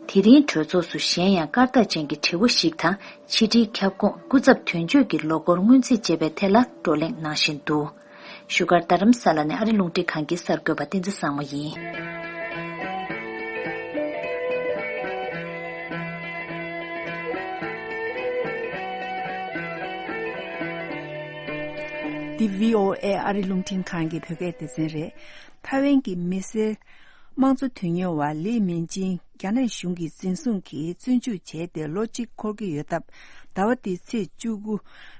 དེ་རིང་གྲོས་ཚོགས་སུ་གཞན་ཡང་སྐར་རྟགས་ཅན་གྱི་དྲི་བ་ཞིག་དང་། ཕྱི་དྲིལ་ཁྱབ་ཁོངས་སྐུ་ཚབ་དོན་གཅོད་ཀྱི་ལོ་འཁོར་སྔོན་རྩིས་བྱེད་པའི་ཐད་ལ་བགྲོ་གླེང་གནང་བཞིན་འདུག་བཞུགས་སྒར་རྡ་རམ་ས་ལ་ནས་ཨ་རི་རླུང་འཕྲིན་ཁང་གི་གསར་འགོད་པ་བསྟན་འཛིན་བཟང་མོ་ཡིན། འདི་བྷི་ཨོ་ཨེ་ཨ་རི་རླུང་འཕྲིན་ཁང་གི་བོད་སྐད་སྡེ་ཚན་རེད། ཐའེ་ཝན་གྱི་མི་སེར་དམངས་གཙོ་དོན་གཉེར་བ་ལི་མིང་ཅིན་རྒྱ་ནག་གཞུང་གིས་འཛིན་བཟུང་གིས་བཙོན་འཇུག་བྱས་ཏེ་ལོ་གཅིག་འཁོར་གྱི་ཡོད་སྟབས། ཟླ་བ་འདིའི་ཚེས་བཅུ་དགུ་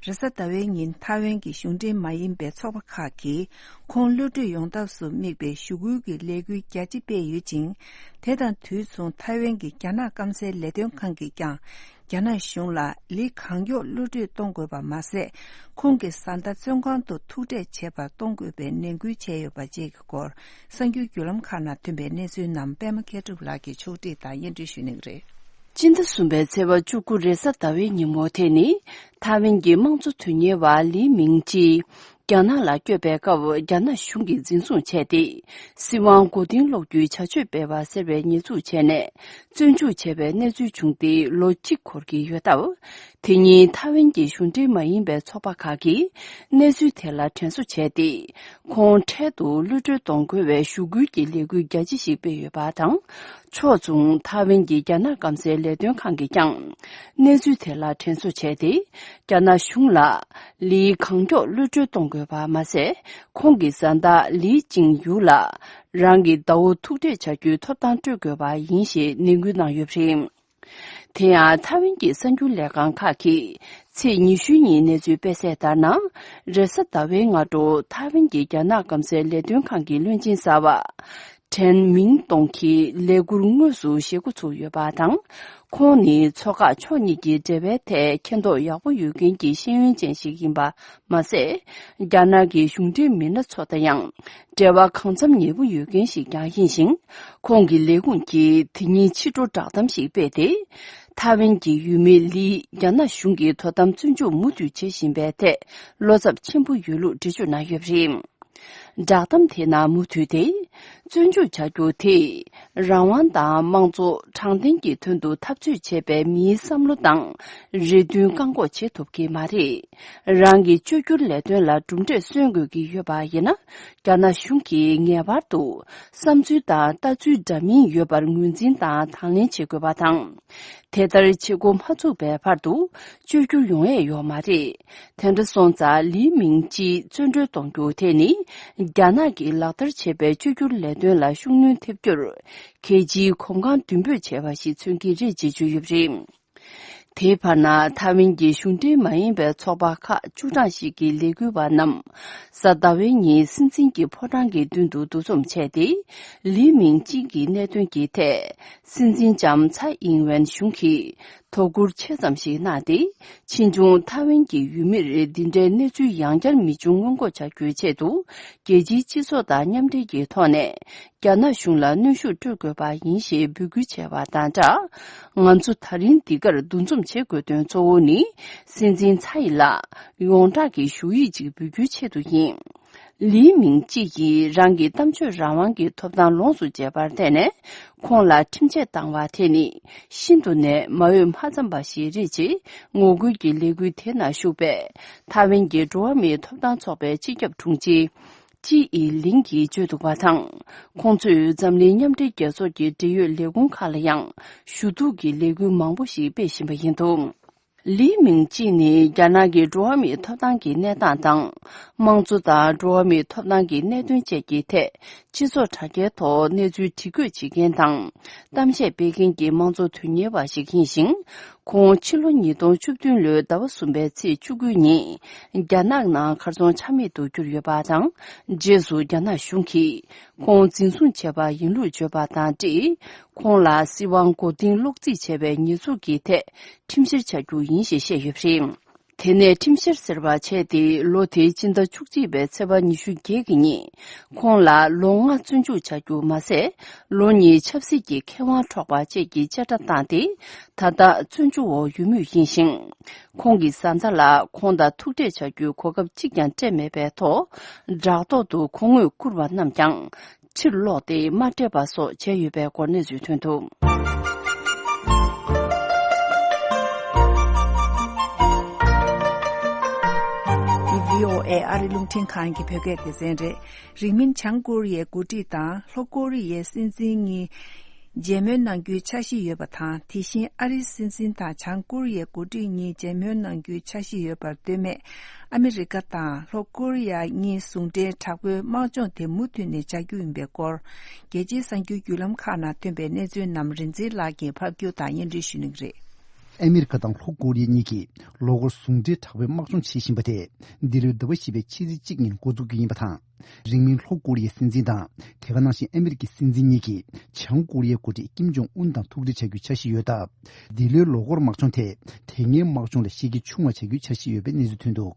རེས་གཟའ་ཟླ་བའི་ཉིན་ཐའེ་ཝན་གྱི་གཞུང་འབྲེལ་མ་ཡིན་པའི་ཚོགས་པ་ཁག་གིས་ཁོང་གློད་གྲོལ་ཡོང་ཐབས་སུ་དམིགས་པའི་ཞུ་སྐུལ་གྱི་ལས་འགུལ་རྒྱ་ཆེ་སྤེལ་ཡོད་ཅིང་། དེ་དང་དུས་མཚུངས་ཐའེ་ཝན་གྱི་རྒྱ་ནག་སྐམ་སའི་ལས་དོན་ཁང་གིས་ཀྱང་། རྒྱ་ནག་གཞུང་ལ་ལི་གང་མགྱོགས་གློད་གྲོལ་གཏོང་དགོས་པ་མ་ཟད། ཁོང་གི་བཟའ་ཟླ་བཙོན་ཁང་དུ་ཐུག་འཕྲད་བྱེད་པར་གཏོང་དགོས་པའི་ནན་སྐུལ་བྱས་ཡོད་པ་བཅས་ཀྱི་སྐོར། གསར་འགྱུར་བརྒྱུད་ལམ་ཁག་ནང་ཐོན་པའི་གནས་ཚུལ་རྣམས་པད་མ་མཁས་གྲུབ་ལགས་ཀྱིས་ཕྱོགས་སྒྲིག་དང་སྙན་སྒྲོན་ཞུ་གནང་གི་རེད། སྤྱི་ཟླ་གསུམ་པའི་ཚེས་པ་བཅུ་དགུ་རེས་གཟའ་ཟླ་བའི་ཉིན་མོ་དེ་ནི། ཐའེ་ཝན་གྱི་དམངས་གཙོ་དོན་གཉེར་བ་ལི་མིང་ཅི། རྒྱ་ནག་ལ་བསྐྱོད་པའི་སྐབས་རྒྱ་ནག་གཞུང་གིས་འཛིན་བཟུང་བྱས་ཏེ། སྲིད་དབང་མགོ་རྟིང་སློག་རྒྱུའི་བྱ་སྤྱོད་སྤེལ་བ་ཟེར་བའི་ཉེས་འཛུགས་བྱས་ནས། བཙོན་འཇུག་བྱས་པའི་གནས་ཚུལ་བྱུང་སྟེ་ལོ་གཅིག་འཁོར་གྱི་ཡོད་སྟབས། དེ་ཉིན་ཐའེ་ཝན་གྱི་གཞུང་འབྲེལ་མ་ཡིན་པའི་ཚོགས་པ་ཁག་གིས་གནས་ཚུལ་དེ་ལ་དྲན་གསོ་བྱས་ཏེ། ཁོང་འཕྲལ་དུ་གློད་གྲོལ་གཏོང་དགོས་པའི་ཞུ་སྐུལ་གྱི་ལས་འགུལ་རྒྱ་ཆེ་ཞིག་སྤེལ་ཡོད་པ་དང་། ཕྱོགས་མཚུངས་ཐའེ་ཝན་གྱི་རྒྱ་ནག་སྐམ་སའི་ལས་དོན་ཁང་གིས་ཀྱང་། གནས་ཚུལ་དེ་ལ་དྲན་གསོ་བྱས་ཏེ། རྒྱ་ནག་གཞུང་ལ་ལི་གང་མགྱོགས་གློད་གྲོལ་གཏོང་དགོས་པ་མ་ཟད། ཁོང་གི་བཟའ་ཟླ་ལི་ཅིང་ཡུ་ལ་རང་གི་ཟླ་བོ་ཐུག་འཕྲད་བྱ་རྒྱུའི་ཐོབ་ཐང་སྤྲོད་དགོས་པ་ཡིན་ཞེས་ནན་སྐུལ་གནང་ཡོད་པ་རེད། དེ་ཡང་ཐའེ་ཝན་གྱི་གསར་འགྱུར་ལས་ཁང་ཁག་གིས་ཚེས་ཉི་ཤུ་ཉིན་གནས་ཚུལ་སྤེལ་གསལ་ལྟར་ན། རེས་གཟའ་ཟླ་བའི་སྔ་དྲོ་ཐའེ་ཝན་གྱི་རྒྱ་ནག་སྐམ་སའི་ལས་དོན་ཁང་གི་བློན་ཆེན་གསར་པ། ཁྲེན་མིང་ཏོང་གིས་ལས་འགུལ་དངོས་སུ་བཞེས་འགོ་ཚུགས་ཡོད་པ་དང་། ཁོང་ནི་མཚོ་འགག་ཕྱོགས་གཉིས་ཀྱི་འབྲེལ་བའི་ཐད་མཁྱེན་རྟོགས་ཡག་པོ་ཡོད་མཁན་གྱི་ཤེས་ཡོན་ཅན་ཞིག་ཡིན་པ་མ་ཟད། རྒྱ་ནག་གི་གཞུང་འབྲེལ་མི་སྣ་ཚོ་དང་ཡང་འབྲེལ་བ་གང་འཚམ་ཉེ་པོ་ཡོད་མཁན་ཞིག་ཀྱང་ཡིན་ཞིང་། ཁོང་གི་ལས་ཁུངས་ཀྱིས་དེ་ཉིན་ཕྱི་དྲོ་བསྒྲགས་གཏམ་ཞིག་སྤེལ་ཏེ། ཐའེ་ཝན་གྱི་ཡུལ་མི་ལི་རྒྱ་ནག་གཞུང་གིས་དོ་དམ་བཙོན་འཇུག་མུ་མཐུད་བྱེད་བཞིན་པའི་ཐད་བློ་འཚབ་ཆེན་པོ་ཡོད་ལུགས་འགྲེལ་བརྗོད་གནང་ཡོད་པ་རེད། བསྒྲགས་གཏམ་དེའི་ནང་མུ་མཐུད་དེ། བཙོན་འཇུག་བྱ་རྒྱུ་དེས་རང་དབང་དང་དམངས་གཙོ་དྲང་བདེན་གྱི་དོན་དུ་འཐབ་རྩོད་བྱེད་པའི་མིའི་བསམ་བློ་དང་རེ་འདུན་བཀག་འགོག་བྱེད་ཐུབ་ཀྱི་མ་རེད། རང་གི་བཅོས་བསྒྱུར་ལས་དོན་ལ་གྲུབ་འབྲས་སོན་དགོས་ཀྱི་ཡོད་པ་ཡིན་ན། རྒྱ་ནག་གཞུང་གིས་ངེས་པར་དུ་བསམ་ཚུལ་དང་ལྟ་ཚུལ་འདྲ་མིན་ཡོད་པར་ངོས་འཛིན་དང་དང་ལེན་བྱེད་དགོས་པ་དང་། དེ་ལྟར་བྱེད་འགོ་མ་ཚུགས་པའི་བར་དུ་བཅོས་བསྒྱུར་ཡོང་ཡས་ཡོད་མ་རེད། དེ་འདྲ་སོང་ཙང་ལི་མིང་ཅི་བཙོན་གྲོལ་གཏོང་རྒྱུ་དེ་ནི་རྒྱ་ནག་གིས་ལག་བསྟར་བྱས་པའི་བཅོས་བསྒྱུར་ལས་དོན་ལ་ཤུགས་སྣོན་ཐེབས་རྒྱུར་གལ་ཆེའི་གོམ་གང་མདུན་སྤོས་བྱས་པ་ཞིག་མཚོན་གྱི་རེད་ཅེས་བརྗོད་ཡོད་པ་རེད། དེའི་བར་ན་ཐའེ་ཝན་གྱི་གཞུང་འབྲེལ་མ་ཡིན་པའི་ཚོགས་པ་ཁག་བཅུ་གྲངས་ཤིག་གི་ལས་འགུལ་བ་རྣམས་གཟའ་ཟླ་བའི་ཉིན་སྲིད་འཛིན་གྱི་ཕོ་བྲང་གི་མདུན་དུ་འདུ་འཛོམས་བྱས་ཏེ། ལི་མིང་ཅི་གི་གནད་དོན་གྱི་ཐད་སྲིད་འཛིན་ལྕམ་ཚའེ་ཨིང་ཝེན་གཞུང་གིས་དོ་ཁུར་ཆེ་ཙམ་ཞིག་གནང་སྟེ། ཕྱིས་འབྱུང་ཐའེ་ཝན་གྱི་ཡུལ་མིར་འདི་འདྲའི་གནས་ཚུལ་ཡང་བསྐྱར་མི་འབྱུང་སྔོན་འགོག་བྱ་རྒྱུའི་ཆེད་དུ། རྒྱལ་སྤྱིའི་སྤྱི་ཚོགས་དང་མཉམ་འབྲེལ་གྱི་ཐོག་ནས། རྒྱ་ནག་གཞུང་ལ་གནོན་ཤུགས་སྤྲོད་དགོས་པ་ཡིན་ཞེས་འབོད་སྐུལ་བྱས་པ་དང་སྦྲགས། ང་ཚོ་ད་རིང་འདི་གར་འདུ་འཛོམས་བྱེད་དགོས་དོན་གཙོ་བོ་ནི། སྲིད་འཛིན་ཚའེ་ལ་ཡོངས་གྲགས་ཀྱི་ཞུ་ཡིག་ཅིག་འབུལ་རྒྱུའི་ཆེད་དུ་ཡིན། ལི་མིང་ཅི་ཡིས་རང་གི་གཏམ་བརྗོད་རང་དབང་གི་ཐོབ་ཐང་ལོངས་སུ་སྤྱད་པར་བརྟེན་ནས། ཁོང་ལ་ཁྲིམས་ཆད་བཏང་བ་དེ་ནི། ཤིན་ཏུ་ནས་མ་འོས་མ་འཚམས་པ་ཞིག་རེད་ཅེས་ངོ་རྒོལ་གྱི་ལས་འགུལ་དེ་ནང་ཞུགས་པའི་ཐའེ་ཝན་གྱི་འགྲོ་བ་མིའི་ཐོབ་ཐང་ཚོགས་པའི་སྤྱི་ཁྱབ་དྲུང་ཆེ། ཅི་ཨི་ལིང་གིས་བརྗོད་འདུག་པ་དང་། ཁོང་ཚོས་འཛམ་གླིང་མཉམ་འབྲེལ་རྒྱལ་ཚོགས་ཀྱི་འབྲེལ་ཡོད་ལས་ཁུངས་ཁག་ལ་ཡང་ཞུ་གཏུག་གི་ལས་འགུལ་མང་པོ་ཞིག་སྤེལ་བཞིན་པ་ཡིན་འདུག་ལི་མིང་ཅི་ནི་རྒྱ་ནག་གི་འགྲོ་བ་མིའི་ཐོབ་ཐང་གི་གནས་སྟངས་དང་། དམངས་གཙོ་དང་འགྲོ་བ་མིའི་ཐོབ་ཐང་གི་གནད་དོན་བཅས་ཀྱི་ཐད་སྤྱི་ཚོགས་དྲ་རྒྱའི་ཐོག་གནས་ཚུལ་བྲིས་འགོད་བྱེད་མཁན་དང་། གཏམ་བཤད་སྤེལ་མཁན་གྱི་དམངས་གཙོ་དོན་གཉེར་བ་ཞིག་ཡིན་ཞིང་། ཁོང་ཕྱི་ལོ་ཉིས་སྟོང་བཅུ་བདུན་ལོའི་ཟླ་བ་གསུམ་པའི་ཚེས་བཅུ་དགུ་ཉིན་རྒྱ་ནག་ནང་གར་སོང་ཆ་མེད་དུ་གྱུར་ཡོད་པ་དང་། རྗེས་སུ་རྒྱ་ནག་གཞུང་གིས་ཁོང་འཛིན་བཟུང་བྱས་པ་ཡིན་ལུགས་བརྗོད་པ་དང་འབྲེལ། ཁོང་ལ་སྲིད་དབང་མགོ་རྟིང་སློག་རྩིས་བྱས་པའི་ཉེས་འཛུགས་ཀྱི་ཐད་ཁྲིམས་བཤེར་བྱ་རྒྱུ་ཡིན་ཞེས་བཤད་ཡོད་པ་རེད། དེ་ནས་ཁྲིམས་བཤེར་ཟེར་བ་བྱས་ཏེ་ལོ་དེའི་སྤྱི་ཟླ་བཅུ་གཅིག་པའི་ཚེས་པ་ཉི་ཤུ་བརྒྱད་ཀྱི་ཉིན། ཁོང་ལ་ལོ་ལྔ་བཙོན་འཇུག་བྱ་རྒྱུ་མ་ཟད། ལོ་གཉིས་ཆབ་སྲིད་ཀྱི་ཁེ་དབང་འཕྲོག་པ་བཅས་ཀྱི་བཅད་ཁྲ་བཏང་སྟེ། ད་ལྟ་བཙོན་འཇུག་འོག་ཡོད་མུས་ཡིན་ཞིང་། ཁོང་གི་བཟའ་ཟླ་ལ་ཁོང་དང་ཐུག་འཕྲད་བྱ་རྒྱུའི་གོ་སྐབས་གཅིག་ཀྱང་སྤྲད་མེད་པའི་ཐོག་བྲག་ཐོག་ཏུ་ཁོང་དངོས་བཀུར་བ་རྣམས་ཀྱང་། ཕྱིར་ལོག་སྟེ་མ་སྤྲད་པ་སོགས་བྱས་ཡོད་པའི་སྐོར་གནས་ཚུལ་ཐོན་འདུག་འདི་བྷི་ཨོ་ཨེ་ཨ་རི་རླུང་འཕྲིན་ཁང་གི་བོད་སྐད་སྡེ་ཚན་རེད། རིང་མིན་བྱང་ཀོ་རི་ཡའི་འགོ་ཁྲིད་དང་ལྷོ་ཀོ་རི་ཡའི་སྲིད་འཛིན་གཉིས་མཇལ་མོལ་གནང་རྒྱུའི་འཆར་གཞི་ཡོད་པ་དང་། དེ་བཞིན་ཨ་རིའི་སྲིད་འཛིན་དང་བྱང་ཀོ་རི་ཡའི་འགོ་ཁྲིད་གཉིས་མཇལ་མོལ་གནང་རྒྱུའི་འཆར་གཞི་ཡོད་པར་ལྟོས་མེད། ཨ་མི་རི་ཀ་དང་ལྷོ་ཀོ་རི་ཡ་གཉིས་ཟུང་འབྲེལ་དྲག་པོའི་དམག་སྦྱོང་དེ་མུ་མཐུད་ནས་བྱ་རྒྱུ་ཡིན་པའི་སྐོར། རྒྱལ་སྤྱིའི་གསར་འགྱུར་བརྒྱུད་ལམ་ཁག་ནང་ཐོན་པའི་གནས་ཚུལ་རྣམས་རིག་འཛིན་ལགས་ཀྱིས་ཕབ་སྒྱུར་དང་སྙན་སྒྲོན་ཞུ་གནང་གི་རེད། ཨ་མི་རི་ཀ་དང་ལྷོ་ཀོ་རི་ཡ་གཉིས་ཀྱིས་ལོ་འཁོར་ཟུང་འབྲེལ་དྲག་པོའི་དམག་སྦྱོང་བྱེད་བཞིན་པ་དེ་འདི་ལོའི་ཟླ་བ་བཞི་པའི་ཕྱི་ཚེས་གཅིག་ཉིན་འགོ་འཛུགས་རྒྱུ་ཡིན་པ་དང་། རིང་མིན་ལྷོ་ཀོ་རི་ཡའི་སྲིད་འཛིན་དང་དེ་ག་ནང་བཞིན་ཨ་མི་རི་ཀའི་སྲིད་འཛིན་གཉིས་ཀྱིས་བྱང་ཀོ་རི་ཡའི་འགོ་ཁྲིད་ཀིམ་ཇོང་ཨུན་དང་ཐུག་འཕྲད་བྱ་རྒྱུའི་འཆར་གཞི་ཡོད་སྟབས། འདི་ལོའི་ལོ་འཁོར་དམག་སྦྱོང་དེ་དེ་སྔའི་དམག་སྦྱོང་ལས་གཞི་རྒྱ་ཆུང་བ་བྱ་རྒྱུའི་འཆར་གཞི་ཡོད་པའི་གནས་ཚུལ་ཐོན་འདུག་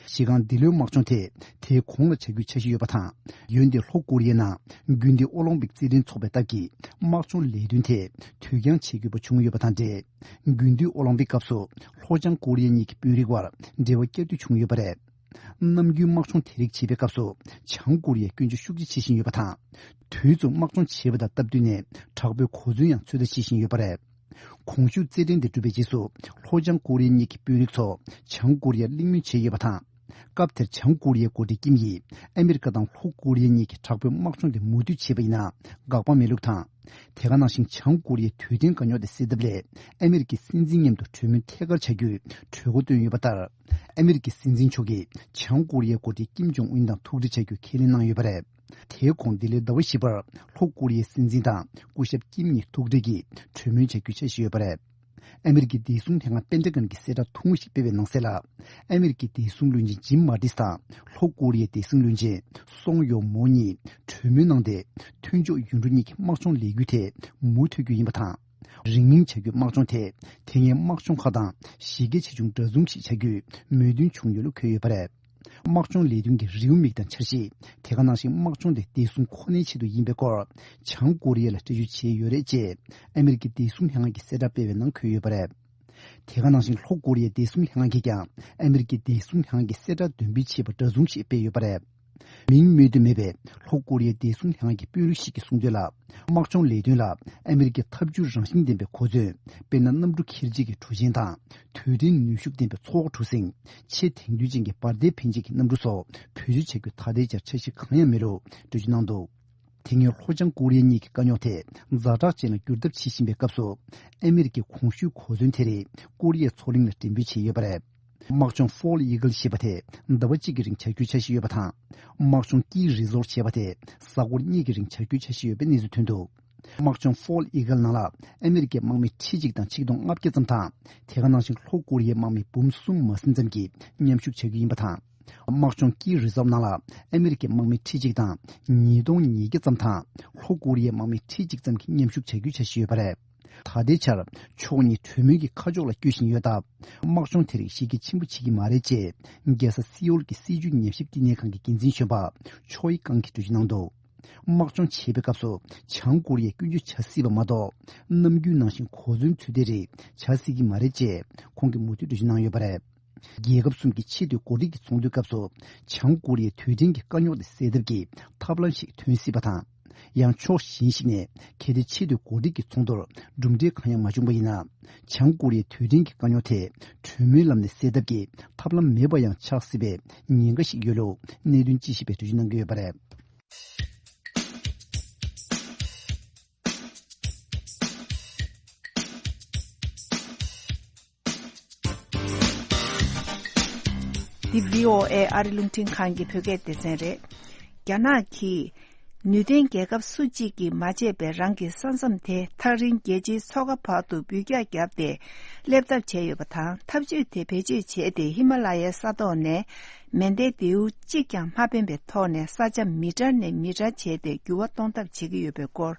གཞི་རྐང་འདི་ལོའི་དམག་སྦྱོང་དེ་དེའི་གོང་ལ་བྱ་རྒྱུའི་འཆར་གཞི་ཡོད་པ་དང་། འོན་ཏེ་ལྷོ་ཀོ་རི་ཡའི་ནང་དགུན་དུས་ཨོ་ལིམ་པིག་རྩེད་འགྲན་འཚོགས་པའི་སྟབས་ཀྱིས་དམག་སྦྱོང་ལས་དོན་དེ་དུས་འགྱངས་བྱེད་དགོས་པ་བྱུང་ཡོད་པ་དང་འབྲེལ། དགུན་དུས་ཨོ་ལིམ་པིག་སྐབས་སུ་ལྷོ་བྱང་ཀོ་རི་ཡ་གཉིས་ཀྱི་དཔོན་རིགས་དབར་འབྲེལ་བ་བསྐྱར་མཐུད་བྱུང་ཡོད་པ་རེད། ནམ་རྒྱུན་དམག་སྦྱོང་དེ་རིགས་བྱེད་པའི་སྐབས་སུ་བྱང་ཀོ་རི་ཡས་སྐྱོན་བརྗོད་ཤུགས་ཆེ་བྱེད་བཞིན་ཡོད་པ་དང་། དུས་མཚུངས་དམག་སྦྱོང་བྱེད་པ་དང་སྟབས་བསྟུན་ནས་དྲག་པོའི་གོ་མཚོན་ཡང་ཚོད་ལྟ་བྱེད་བཞིན་ཡོད་པ་རེད། གོང་ཞུས་རྩེད་འགྲན་དེ་གྲུབ་པའི་རྗེས་སུ་ལྷོ་བྱང་ཀོ་རི་ཡ་གཉིས་ཀྱི་དཔོན་རིགས་ཚོ་བྱང་ཀོ་རི་ཡར་གླེང་མོལ་བྱས་ཡོད་པ་དང་། སྐབས་དེར་བྱང་ཀོ་རི་ཡའི་འགོ་ཁྲིད་ཀིམ་ཡིས་ཨ་མི་རི་ཀ་དང་ལྷོ་ཀོ་རི་ཡ་གཉིས་ཀྱིས་དྲག་པོའི་དམག་སྦྱོང་དེ་མུ་མཐུད་བྱས་པ་ཡིན་ན་དགག་པ་མེད་ལུགས་དང་། དེ་ག་ནང་བཞིན་བྱང་ཀོ་རི་ཡའི་དུས་མཐུན་དཀའ་རྙོག་དེ་སེལ་ཐབས་སླད་ཨ་མི་རི་ཀའི་སྲིད་འཛིན་མཉམ་དུ་གྲོས་མོལ་ཐད་ཀར་བྱ་རྒྱུའི་གྲོས་འགོ་བཏོན་ཡོད་པ་ལྟར། ཨ་མི་རི་ཀའི་སྲིད་འཛིན་མཆོག་གིས་བྱང་ཀོ་རི་ཡའི་འགོ་ཁྲིད་ཀིམ་ཇོང་ཨུན་དང་ཐུག་འཕྲད་བྱ་རྒྱུ་ཁས་ལེན་གནང་ཡོད་པ་རེད། དེའི་གོང་འདི་ལོའི་ཟླ་བ་བཞི་པར་ལྷོ་ཀོ་རི་ཡའི་སྲིད་འཛིན་དང་སྐུ་ཞབས་ཀིམ་གཉིས་ཐུག་འཕྲད་ཀྱིས་གྲོས་མོལ་བྱ་རྒྱུའི་འཆར་གཞི་ཡོད་པ་རེད། ཨ་མི་རི་ཀའི་བདེ་སྲུང་ལྷན་ཁང་པེན་ཊ་གོན་གྱི་གསལ་བསྒྲགས་ཐུང་ངུ་ཞིག་སྤེལ་བའི་ནང་གསལ་ལ། ཨ་མི་རི་ཀའི་བདེ་སྲུང་བློན་ཆེན་ཇིམ་མ་ཏིས་དང་ལྷོ་ཀོ་རི་ཡའི་བདེ་སྲུང་བློན་ཆེན་སོང་ཡོ་མོ་གཉིས་གྲོས་མོལ་གནང་སྟེ། མཐུན་ཕྱོགས་ཡུལ་གྲུ་གཉིས་ཀྱི་དམག་སྦྱོང་ལས་འགུལ་དེ་མུ་མཐུད་རྒྱུ་ཡིན་པ་དང་། རིང་མིན་བྱ་རྒྱུའི་དམག་སྦྱོང་དེ་དེ་སྔའི་དམག་སྦྱོང་ཁག་དང་གཞི་རྒྱ་ཆེ་ཆུང་འདྲ་མཚུངས་ཤིག་བྱ་རྒྱུའི་མོས་མཐུན་བྱུང་ཡོད་ལུགས་འཁོད་ཡོད་པ་རེད། དམག་སྦྱོང་ལས་དོན་གྱི་རེའུ་མིག་དང་འཆར་གཞི། དེ་ག་ནང་བཞིན་དམག་སྦྱོང་དེ་བདེ་སྲུང་ཁོ་ནའི་ཆེད་དུ་ཡིན་པའི་སྐོར། བྱང་ཀོ་རི་ཡ་ལ་སྤྲད་རྒྱུ་བྱས་ཡོད་རེད་ཅེས་ཨ་མི་རི་ཀའི་བདེ་སྲུང་ལྷན་ཁང་གིས་གསལ་བསྒྲགས་སྤེལ་བའི་ནང་འཁོད་ཡོད་པ་རེད། དེ་ག་ནང་བཞིན་ལྷོ་ཀོ་རི་ཡའི་བདེ་སྲུང་ལྷན་ཁང་གིས་ཀྱང་ཨ་མི་རི་ཀའི་བདེ་སྲུང་ལྷན་ཁང་གིས་གསལ་བསྒྲགས་འདོན་སྤེལ་བྱས་པ་འདྲ་མཚུངས་ཤིག་སྤེལ་ཡོད་པ་རེད། མིང་སྨོས་འདོད་མེད་པའི་ལྷོ་ཀོ་རི་ཡའི་བདེ་སྲུང་ལྷན་ཁང་གི་དཔོན་རིགས་ཤིག་གིས་གསུངས་དོན་ལ། དམག་སྦྱོང་ལས་དོན་ལ་ཨ་མི་རི་ཀའི་འཐབ་ཇུས་རང་བཞིན་ལྡན་པའི་གོ་མཚོན། དཔེར་ན་གནམ་གྲུ་འཁྱེར་བྱེད་ཀྱི་གྲུ་ཆེན་དང་། དུས་དྲན་ནུས་ཤུགས་ལྡན་པའི་མཚོ་འོག་གྲུ་གཟིངས། ཆེས་དེང་དུས་ཅན་གྱི་འབར་མདེལ་འཕེན་བྱེད་ཀྱི་གནམ་གྲུ་སོགས་བེད་སྤྱོད་བྱ་རྒྱུ་ད་ལྟའི་ཆར་འཆར་གཞི་གང་ཡང་མེད་ལུགས་འགྲེལ་བརྗོད་གནང་འདུག་དེ་སྔོན་ལྷོ་བྱང་ཀོ་རི་ཡ་གཉིས་ཀྱི་དཀའ་རྙོག་དེ་ཛ་དྲག་ཅན་ལ་འགྱུར་ཐབས་བྱེད་བཞིན་པའི་སྐབས་སུ། ཨ་མི་རི་ཀའི་གོང་ཞུས་གོ་མཚོན་དེ་རིགས་ཀོ་རི་ཡའི་མཚོ་གླིང་ལ་འགྲེམས་སྤེལ་བྱས་ཡོད་པ་རེད། དམག་སྦྱོང་Fall Eagle་ཞེས་པ་དེ་ཟླ་བ་གཅིག་གི་རིང་བྱ་རྒྱུའི་འཆར་གཞི་ཡོད་པ་དང་། དམག་སྦྱོང་Key Resort་ཞེས་པ་དེ་གཟའ་འཁོར་གཉིས་ཀྱི་རིང་བྱ་རྒྱུའི་འཆར་གཞི་ཡོད་པའི་གནས་ཚུལ་ཐོན་འདུག་དམག་སྦྱོང་Fall Eagle ནང་ལ་ཨ་མི་རི་ཀའི་དམག་མི་ཁྲི་གཅིག་དང་ཆིག་སྟོང་ལྔ་བརྒྱ་ཙམ་དང་། དེ་ག་ནང་བཞིན་ལྷོ་ཀོ་རི་ཡའི་དམག་མི་འབུམ་གསུམ་མ་ཟིན་ཙམ་གྱིས་མཉམ་ཞུགས་བྱ་རྒྱུ་ཡིན་པ་དང་། དམག་སྦྱོང་Key Reserve ནང་ལ་ཨ་མི་རི་ཀའི་དམག་མི་ཁྲི་གཅིག་དང་ཉིས་སྟོང་ཉིས་བརྒྱ་ཙམ་དང་། ལྷོ་ཀོ་རི་ཡའི་དམག་མི་ཁྲི་གཅིག་ཙམ་གྱིས་མཉམ་ཞུགས་བྱ་རྒྱུའི་འཆར་གཞི་ཡོད་པ་རེད། ད་ལྟའི་ཆར་ཕྱོགས་གཉིས་གྲོས་མོལ་གྱི་ཁ་ཕྱོགས་ལ་བསྐྱོད་བཞིན་ཡོད་སྟབས། དམག་སྦྱོང་དེ་རིགས་གཞི་རྒྱ་ཆེན་པོ་བྱེད་ཀྱི་མ་རེད་ཅེས། རྒྱལ་ས་སེའུལ་གྱི་སྲིད་བྱུས་ཉམས་ཞིབ་བསྟི་གནས་ཁང་གི་འགན་འཛིན་གཞོན་པ་ཆོའི་ཀང་གིས་འགྲེལ་བརྗོད་གནང་འདུག་དམག་སྦྱོང་བྱེད་པའི་སྐབས་སུ། བྱང་ཀོ་རི་ཡས་སྐྱོན་བརྗོད་བྱ་སྲིད་པ་མ་གཏོགས། ནམ་རྒྱུན་ནང་བཞིན་གོ་མཚོན་ཚུལ་དེ་རིགས་བྱ་སྲིད་ཀྱི་མ་རེད་ཅེས། ཁོང་གིས་མུ་མཐུད་འགྲེལ་བརྗོད་གནང་ཡོད་པ་རེད། རྒྱལ་ཁབ་གསུམ་གྱི་ཆེས་མཐོའི་འགོ་ཁྲིད་ཀྱི་ཚོགས་འདུའི་སྐབས་སུ། བྱང་ཀོ་རི་ཡའི་དུས་དྲན་གྱི་དཀའ་རྙོག་དེ་སེལ་ཐབས་ཀྱི་ཐབས་ལམ་ཞིག་ཐོན་སྲིད་པ་དང་། ཡང་ཕྱོགས་གཞན་ཞིག་ནས་གལ་ཏེ་ཆེས་མཐོའི་འགོ་ཁྲིད་ཀྱི་ཚོགས་འདུར་གྲུབ་འབྲས་གང་ཡང་མ་བྱུང་བ་ཡིན་ན། བྱང་ཀོ་རི་ཡའི་དུས་དྲན་གྱི་དཀའ་རྙོག་དེ་གྲོས་མོལ་ལམ་ནས་སེལ་ཐབས་ཀྱི་ཐབས་ལམ་མེད་པ་ཡང་ཆགས་སྲིད་པའི་ཉེན་ཁ་ཞིག་ཡོད་ལུགས་གནད་དོན་དཔྱད་ཞིབ་པས་འགྲེལ་བརྗོད་གནང་གི་ཡོད་པ་རེད། འདི་བྷི་ཨོ་ཨེ་ཨ་རི་རླུང་འཕྲིན་ཁང་གི་བོད་སྐད་སྡེ་ཚན་རེད། རྒྱ་ནག་གིས་ནུས་ལྡན་རྒྱལ་ཁབ་སུ་གཅིག་གིས་མ་བྱས་པའི་རང་གི་ས་མཚམས་དེ་ཐག་རིང་རྒྱལ་སྤྱིའི་མཚོ་ཁ་བར་དུ་འབུད་རྒྱག་བརྒྱབ་སྟེ་སླེབས་ཐབས་བྱས་ཡོད་པ་དང་། ཐབས་ཇུས་དེ་བེད་སྤྱོད་བྱས་ཏེ་ཧི་མ་ལ་ཡའི་ས་ཐོག་ནས་མེ་མདའི་མདེའུ་གཅིག་ཀྱང་མ་འཕེན་པའི་ཐོག་ནས་ས་ཆ་མི་ཊར་ནས་མི་ཊར་བྱས་ཏེ་འགྱུར་བ་གཏོང་ཐབས་བྱེད་ཀྱི་ཡོད་པའི་སྐོར།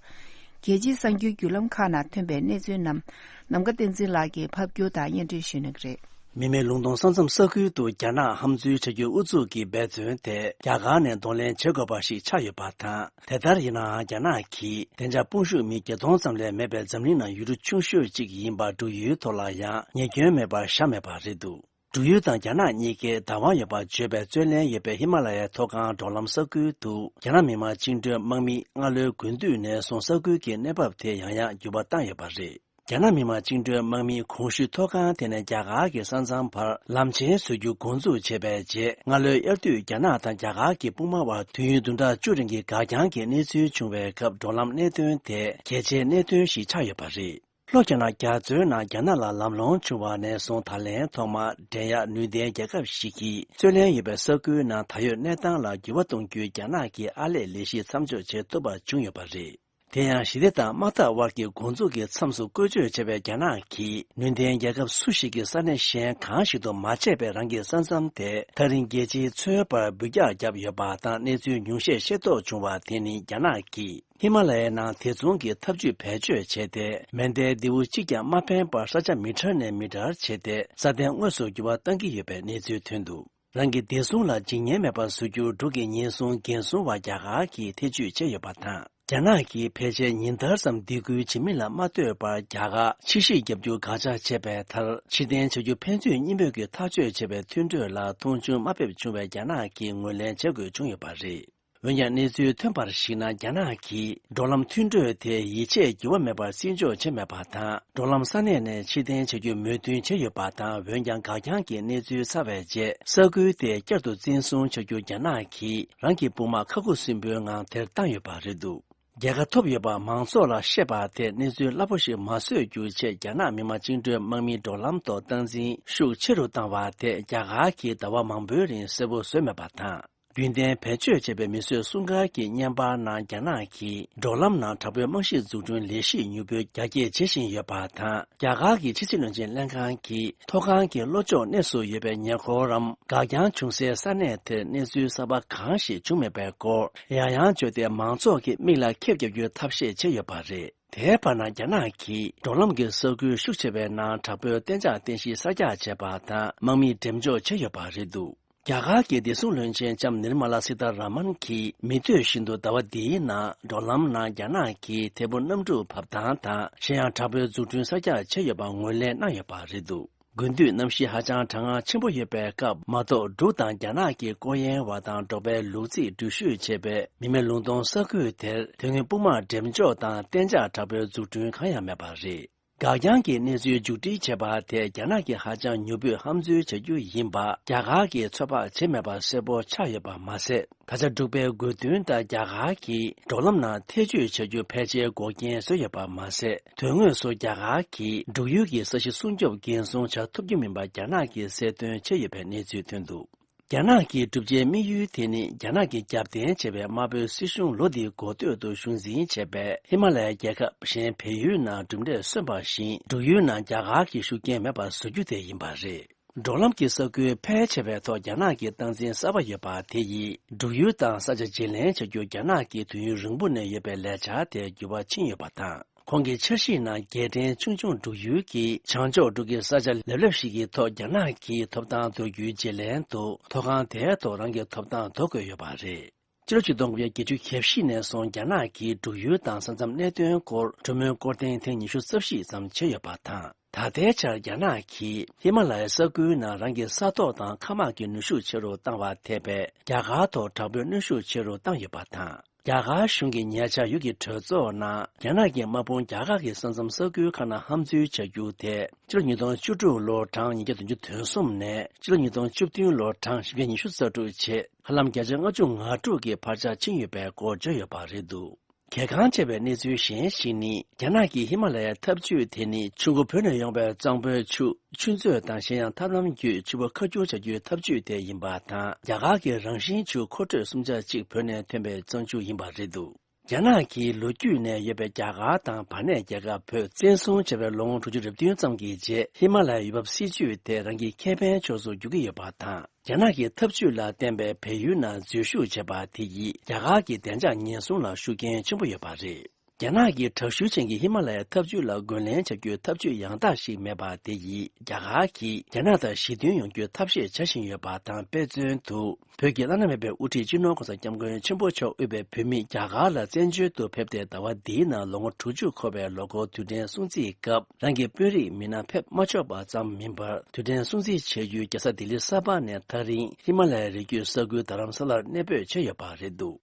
རྒྱལ་སྤྱིའི་གསར་འགྱུར་བརྒྱུད་ལམ་ཁག་ནང་ཐོན་པའི་གནས་ཚུལ་རྣམས་ནམ་མཁའ་བསྟན་འཛིན་ལགས་ཀྱིས་ཕབ་སྒྱུར་དང་སྙན་སྒྲོན་ཞུ་གནང་གི་རེད། མི་མེད་ལུང་སྟོང་ས་མཚམས་ས་ཁུལ་དུ་རྒྱ་ནག་ཧམ་འཛུལ་བྱ་རྒྱུའི་ཨུ་ཚུགས་ཀྱི་འབད་བརྩོན་དེ་རྒྱ་གར་ནས་གདོང་ལེན་བྱེད་དགོས་པ་ཞིག་ཆགས་ཡོད་པ་དང་། དེ་ལྟར་ཡིན་ནའང་རྒྱ་ནག་གིས་བདེ་འཇགས་དཔུང་ཤུགས་མི་བརྒྱད་སྟོང་ཙམ་ལས་མེད་པའི་འཛམ་གླིང་ནང་ཡུལ་གྲུ་ཆུང་ཤོས་གཅིག་ཡིན་པ་འབྲུག་ཡུལ་ཐོག་ལ་ཡང་ཉེས་སྐྱོན་མེད་པར་བཞག་མེད་པ་རེད་འདུག་འབྲུག་ཡུལ་དང་རྒྱ་ནག་གཉིས་ཀའི་བདག་དབང་ཡོད་པར་བརྗོད་པའི་རྩོད་ལེན་ཡོད་པའི་ཧི་མ་ལ་ཡའི་མཐོ་སྒང་འབྲོག་ལམ་ས་ཁུལ་དུ་རྒྱ་ནག་མི་དམངས་བཅིངས་འགྲོལ་དམག་མིས་སྔ་ལོའི་དགུན་དུས་ནས་བཟུང་ས་ཁུལ་གྱི་གནས་བབ་དེ་ཡང་ཡང་འགྱུར་བ་བཏང་ཡོད་པ་རེད། རྒྱ་ནག་མི་དམངས་བཅིངས་འགྲོལ་དམག་མིས་གོང་ཞུས་མཐོ་སྒང་དེ་ནས་རྒྱ་གར་གྱི་ས་མཚམས་བར་ལམ་ཆེན་བཟོ་རྒྱུ་འགོ་འཛུགས་བྱས་པའི་རྗེས། སྔ་ལོའི་དབྱར་དུས་རྒྱ་ནག་དང་རྒྱ་གར་གྱི་དཔུང་དམག་དབར་དུས་ཡུན་བདུན་ཕྲག་བཅུ་རིང་གི་འགག་རྐྱང་གི་གནས་ཚུལ་བྱུང་བའི་སྐབས། འགྲོ་ལམ་གནད་དོན་དེ་གལ་ཆེའི་གནད་དོན་ཞིག་ཆགས་ཡོད་པ་རེད། ལྷོ་རྒྱ་ནག་རྒྱ་མཚོའི་ནང་རྒྱ་ནག་ལ་ལམ་ལྷོང་བྱུང་བ་ནས་བཟུང་། ད་ལན་ཐོག་མར་འགྲན་ཡག་ནུས་ལྡན་རྒྱལ་ཁབ་ཞིག་གིས་རྩོད་ལེན་ཡོད་པའི་ས་ཁུལ་ནང་ད་ཡོད་གནས་སྟངས་ལ་འགྱུར་བ་གཏོང་རྒྱུའི་རྒྱ་ནག་གི་ཨར་ལས་ལས་གཞི་མཚམས་འཇོག་བྱེད་ཐུབ་པ་བྱུང་ཡོད་པ་རེད། དེ་ཡང་ཞི་བདེ་དང་དམག་འཐབ་དབར་གྱི་འགོ་འཛུགས་ཀྱི་མཚམས་སུ་བཀོལ་སྤྱོད་བྱས་པའི་རྒྱ་ནག་གིས་ནུས་ལྡན་རྒྱལ་ཁབ་སུ་ཞིག་གི་ས་གནས་གཞན་གང་ཞིག་ཏུ་མ་བྱས་པའི་རང་གི་ས་མཚམས་དེ་ཐག་རིང་རྒྱལ་སྤྱིའི་མཚོའི་བར་འབུད་རྒྱག་བརྒྱབ་ཡོད་པ་དང་། གནས་ཚུལ་ཉུང་ཤས་ཤེས་རྟོགས་བྱུང་བ་དེ་ནི་རྒྱ་ནག་གིས་ཧི་མ་ལ་ཡའི་ནང་དེ་མཚུངས་ཀྱི་ཐབས་ཇུས་བེད་སྤྱོད་བྱས་ཏེ། མེ་མདའི་མདེའུ་གཅིག་ཀྱང་མ་འཕེན་པར་ས་ཆ་མི་ཊར་ནས་མི་ཊར་བྱས་ཏེ་ས་གདན་དངོས་སུ་འགྱུར་བ་གཏང་གི་ཡོད་པའི་གནས་ཚུལ་ཐོན་འདུག་རང་གི་བདེ་སྲུང་ལ་འཇིགས་ཉེན་མེད་པར་བཟོ་རྒྱུར་འབྲུག་གི་ཉེན་སྲུང་འགན་སྲུང་བ་རྒྱ་གར་གྱིས་ཐེ་ཇུས་བྱས་ཡོད་པ་དང་། རྒྱ་ནག་གིས་ཕལ་ཆེར་ཉིན་ལྟར་ཙམ་སྡིགས་སྐུལ་བྱེད་མིན་ལ་མ་ལྟོས་པར། རྒྱ་གར་ཕྱི་བཤིག་བརྒྱབ་རྒྱུ་དགག་བྱ་བྱས་པའི་མཐར། ཕྱིར་འཐེན་བྱ་རྒྱུ་ཕན་ཚུན་གཉིས་པོས་ཀྱིས་ཐག་གཅོད་བྱས་པའི་མཐུན་གྲོས་ལ་མཐོང་ཆུང་མ་ཕེབས་བྱུང་བས། རྒྱ་ནག་གིས་ངོས་ལེན་བྱ་དགོས་བྱུང་ཡོད་པ་རེད། འོན་ཀྱང་། གནས་ཚུལ་ཐོན་པར་གཞིགས་ན། རྒྱ་ནག་གིས་འགྲོ་ལམ་མཐུན་གྲོས་དེ་ཡིད་ཆེས་འགྱུར་བ་མེད་པར་བརྩི་འཇོག་བྱས་མེད་པ་དང་། འགྲོ་ལམ་ས་གནས་ནས་ཕྱིར་འཐེན་བྱ་རྒྱུའི་མོས་མཐུན་བྱས་ཡོད་པ་དང་། འོན་ཀྱང་། འགག་རྐྱང་གི་གནས་ཚུལ་ཚར་བའི་རྗེས། ས་ཁུལ་དེ་བསྐྱར་དུ་འཛིན་བཟུང་བྱ་རྒྱུ་རྒྱ་ནག་གིས་རང་གི་དཔུང་དམག་ཁ་ཁུ་སིམ་པོའི་ངང་དེར་བཏང་ཡོད་པ་རེད་འདུག་རྒྱལ་ཁ་ཐོབ་ཡོད་པ་མང་ཚོགས་ལ་བཤད་པ་དེ་གནས་ཚུལ་སླ་པོ་ཞིག་མ་བཟོ་རྒྱུའི་ཆེད། རྒྱ་ནག་མི་དམངས་བཅིངས་འགྲོལ་དམག་མིའི་འགྲོ་ལམ་ཐོག་སྟངས་འཛིན་ཤུགས་ཆེ་རུ་བཏང་བ་དེ་རྒྱ་གར་གྱིས་ཟླ་བ་མང་པོའི་རིང་གསལ་པོ་བཟོས་མེད་པ་དང་། རྒྱུན་ལྡན་བེད་སྤྱོད་བྱས་པའི་མིས་བཟོས་སྲུང་སྐར་གྱི་བརྙན་པར་ནང་རྒྱ་ནག་གིས་འགྲོ་ལམ་ནང་དྲག་པོའི་རྨང་གཞི་འཛུགས་སྐྲུན་ལས་གཞི་མྱུར་པོས་རྒྱ་སྐྱེད་བྱེད་བཞིན་ཡོད་པ་དང་། རྒྱ་གར་གྱི་ཕྱི་སྲིད་བློན་ཆེན་ལྷན་ཁང་གིས་མཐོ་སྒང་གི་ལྷོ་ཕྱོགས་གནས་སུ་ཡོད་པའི་ཉེ་འཁོར་རམ་འགག་རྐྱང་བྱུང་སའི་ས་གནས་དེར་གནས་ཚུལ་གསར་པ་གང་ཞིག་བྱུང་མེད་པའི་སྐོར་ཡང་ཡང་བརྗོད་དེ། མང་ཚོགས་ཀྱི་མིག་ལ་ཁེབས་རྒྱག་རྒྱུའི་ཐབས་ཤེས་བྱས་ཡོད་པ་རེད། དེའི་བར་ན། རྒྱ་ནག་གིས་འགྲོ་ལམ་གྱི་ས་ཁུལ་ཤུགས་ཆེ་བའི་ནང་དྲག་པོའི་གཏན་འཇགས་རྟེན་གཞི་གསར་རྒྱག་བྱས་པ་དང་། དམག་མིས་འགྲེམས་འཇོག་བྱས་ཡོད་པ་རེད་འདུག་རྒྱ་གར་གྱི་བདེ་སྲུང་བློན་ཆེན་ལྕམ་ནིར་མ་ལ་སི་ཐ་ར་མན་གྱིས་མི་འདོད་བཞིན་དུ་ཟླ་བ་འདིའི་ནང་འགྲོ་ལམ་ནང་རྒྱ་ནག་གིས་དེ་སྦུག་གནམ་གྲུ་བབས་སྟངས་དང་། གཞན་ཡང་དྲག་པོའི་འཛུགས་སྐྲུན་གསར་རྒྱག་བྱས་ཡོད་པ་ངོས་ལེན་གནང་ཡོད་པ་རེད་འདུག་དགུན་དུས་གནམ་གཤིས་ཧ་ཅང་གྲང་ངར་ཆེན་པོ་ཡོད་པའི་སྐབས། མ་གཏོགས་འབྲུག་དང་རྒྱ་ནག་གི་སྐོར་གཡེང་བ་དང་འབྲོག་པའི་ལུག་རྫིས་འགྲུལ་བཞུད་བྱེད་པའི་མི་མེད་ལུང་སྟོང་ས་ཁུལ་དེར། དེ་སྔོན་དཔུང་དམག་འགྲེམས་འཇོག་དང་གཏན་འཇགས་དྲག་པོའི་འཛུགས་སྐྲུན་གང་ཡང་མེད་པ་རེད། འགག་རྐྱང་གི་གནས་ཚུལ་མཇུག་སྒྲིལ་བྱས་པ་དེ་རྒྱ་ནག་གིས་ཧ་ཅང་མྱུར་པོས་ཧམ་འཛུལ་བྱ་རྒྱུ་ཡིན་པ་རྒྱ་གར་གྱིས་ཚོད་དཔག་བྱས་མེད་པ་གསལ་པོ་ཆགས་ཡོད་པ་མ་ཟད། ད་ཆ་འབྲུག་པའི་དགོས་འདུན་ལྟར་རྒྱ་གར་གྱིས་འབྲོག་ལམ་ནང་ཐེ་བྱུས་བྱ་རྒྱུ་ཕལ་ཆེར་འགོག་རྐྱེན་བཟོས་ཡོད་པ་མ་ཟད། དོན་དངོས་སུ་རྒྱ་གར་གྱིས་འབྲུག་ཡུལ་གྱི་ས་གཞི་སྲུང་སྐྱོབ་འགན་སྲུང་བྱ་ཐུབ་རྒྱུ་མིན་པ་རྒྱ་ནག་གིས་གསལ་སྟོན་བྱས་ཡོད་པའི་གནས་ཚུལ་ཐོན་འདུག་རྒྱ་ནག་གི་གྲུབ་ཆའི་དམིགས་ཡུལ་དེ་ནི་རྒྱ་ནག་གིས་རྒྱབ་རྟེན་བྱས་པའི་དམར་པོའི་སྲིད་གཞུང་ལོ་འདིའི་འགོ་སྟོད་དུ་གཞུང་འཛིན་བྱས་པའི་ཧི་མ་ལ་ཡའི་རྒྱལ་ཁབ་གཞན་བལ་ཡུལ་ནང་གྲུབ་འབྲས་སོན་པ་བཞིན། འབྲུག་ཡུལ་ནང་རྒྱ་གར་གྱི་ཤུགས་རྐྱེན་མེད་པར་བཟོ་རྒྱུ་དེ་ཡིན་པ་རེད། འབྲོག་ལམ་གྱི་ས་ཁུལ་ཕལ་ཆེ་བའི་ཐོག་རྒྱ་ནག་གི་སྟངས་འཛིན་གསར་པ་ཡོད་པ་དེ་ཡིས། འབྲུག་ཡུལ་དང་ས་ཆ་བརྗེ་ལེན་བྱ་རྒྱུ་རྒྱ་ནག་གིས་དུས་ཡུན་རིང་པོ་ནས་ཡོད་པའི་ལས་འཆར་དེ་འགྱུར་བ་ཕྱིན་ཡོད་པ་དང་། ཁོང་གི་འཆར་གཞིའི་ནང་རྒྱལ་ཕྲན་ཆུང་ཆུང་འབྲུག་ཡུལ་གྱི་བྱང་ཕྱོགས་འབྲུག་གི་ས་ཆ་ལེབ་ལེབ་ཞིག་གི་ཐོག་རྒྱ་ནག་གིས་ཐོབ་ཐང་དོར་རྒྱུའི་རྗེས་ལན་དུ། ཐོག་ཁང་དེའི་ཐོག་རང་གི་ཐོབ་ཐང་དོར་དགོས་ཡོད་པ་རེད། ཕྱི་ལོ་ཆིག་སྟོང་དགུ་བརྒྱ་བརྒྱད་ཅུ་གྱ་བཞི་ནས་བཟུང་རྒྱ་ནག་གིས་འབྲུག་ཡུལ་དང་ས་མཚམས་གནད་དོན་སྐོར་གྲོས་མོལ་སྐོར་ཐེངས་ཐེངས་ཉི་ཤུ་རྩ་བཞི་ཙམ་བྱས་ཡོད་པ་དང་། ད་ལྟའི་ཆར་རྒྱ་ནག་གིས་ཧི་མ་ལ་ཡའི་ས་ཁུལ་ནང་རང་གི་ས་ཐོག་དང་མཁའ་དམག་གི་ནུས་ཤུགས་ཆེ་རུ་བཏང་བ་ཐེ་བའི་རྒྱ་གར་ཐོག་དྲག་པོའི་གནོན་ཤུགས་ཆེ་རུ་བཏང་ཡོད་པ་དང་། རྒྱ་གར་གཞུང་གིས་ཉེ་ཆར་ཡུལ་གྱི་གྲོས་ཚོགས་ནང་རྒྱ་ནག་གི་དམག་དཔུང་རྒྱ་གར་གྱི་ས་མཚམས་ས་ཁུལ་ཁག་ནང་ཧམ་འཛུལ་བྱ་རྒྱུ་དེ། ཕྱི་ལོ་ཉིས་སྟོང་བཅུ་དྲུག་ལོ་གྲངས་ཉིས་བརྒྱ་བདུན་ཅུ་དོན་གསུམ་ནས་ཕྱི་ལོ་ཉིས་སྟོང་བཅུ་བདུན་ལོ་གྲངས་བཞི་བརྒྱ་ཉི་ཤུ་རྩ་དྲུག་བྱས། ཧ་ལམ་བརྒྱ་ཆ་ལྔ་བཅུ་ང་དྲུག་གི་འཕར་ཆག་ཕྱིན་ཡོད་པའི་སྐོར་བརྗོད་ཡོད་པ་རེད་འདུག་གལ་འགངས་ཆེ་བའི་གནས་ཚུལ་གཞན་ཞིག་ནི། རྒྱ་ནག་གིས་ཧི་མ་ལ་ཡའི་འཐབ་ཇུས་དེ་ནི་ཆུ་མགོ་བོད་ནས་ཡོང་བའི་གཙང་པོའི་ཆུ་ཆུ་མཛོད་དང་གཞན་ཡང་ཐབས་ལམ་བརྒྱུད་ཆུ་བོ་ཁ་སྒྱུར་བྱ་རྒྱུའི་འཐབ་ཇུས་དེ་ཡིན་པ་དང་། རྒྱ་གར་གྱི་རང་བཞིན་ཆུ་མཁོ་སྤྲོད་གསུམ་ཆ་གཅིག་བོད་ནས་ཐོན་པའི་གཙང་ཆུ་ཡིན་པ་རེད་འདུག་རྒྱ་ནག་གིས་ལོ་རྒྱུས་ནས་ཡོད་པའི་རྒྱ་གར་དང་བར་གནས་རྒྱལ་ཁབ་བོད་བཙན་བཟུང་བྱས་པའི་ལོ་ངོ་དྲུག་ཅུ་རེ་བདུན་ཙམ་གྱི་རྗེས། ཧི་མ་ལ་ཡའི་ཡུལ་བབ་སྲིད་ཇུས་དེ་རང་གི་ཁེ་ཕན་ཕྱོགས་སུ་བསྒྱུར་གྱི་ཡོད་པ་དང་། རྒྱ་ནག་གི་འཐབ་ཇུས་ལ་བརྟེན་པའི་བལ་ཡུལ་ནང་འཛུལ་ཞུགས་བྱས་པ་དེ་ཡིས་རྒྱ་གར་གྱི་བདེ་འཇགས་ཉེན་སྲུང་ལ་ཤུགས་རྐྱེན་ཆེན་པོ་ཡོད་པ་རེད། རྒྱ་ནག་གིས་དྲག་ཤུགས་ཅན་གྱི་ཧི་མ་ལ་ཡའི་འཐབ་ཇུས་ལ་རྒོལ་ལན་བྱ་རྒྱུའི་འཐབ་ཇུས་ཡང་དག་ཞིག་མེད་པ་དེ་ཡིས། རྒྱ་གར་གྱིས་རྒྱ་ནག་དང་ཞི་མཐུན་ཡོང་རྒྱུའི་ཐབས་ཤེས་བྱ་བཞིན་ཡོད་པ་དང་། དཔེ་མཚོན་དུ། བོད་ཀྱི་བླ་ན་མེད་པའི་དབུ་ཁྲིད་སྤྱི་ནོར་༸གོང་ས་༸སྐྱབས་མགོན་ཆེན་པོ་མཆོག་དབུས་པའི་བོད་མིས་རྒྱ་གར་ལ་བཙན་བྱོལ་དུ་ཕེབས་ཏེ་ཟླ་བ་འདིའི་ནང་ལོ་ངོ་དྲུག་ཅུ་འཁོར་བའི་ལོ་འཁོར་དུས་དྲན་སྲུང་བརྩིའི་སྐབས། རང་གི་དཔོན་རིགས་མི་སྣ་ཕེབས་མ་ཆོག་པ་ཙམ་མིན་པར། དུས་དྲན་སྲུང་བརྩི་བྱེད་རྒྱུའི་རྒྱལ་ས་ལྡི་ལི་གསར་པ་ནས་ཐག་རིང་ཧི་མ་ལ་ཡའི་རི་རྒྱུད་ས་ཁུལ་རྡ་རམ་ས་ལར་གནས་སྤོས་བྱས་ཡོད་པ་རེད་འདུག་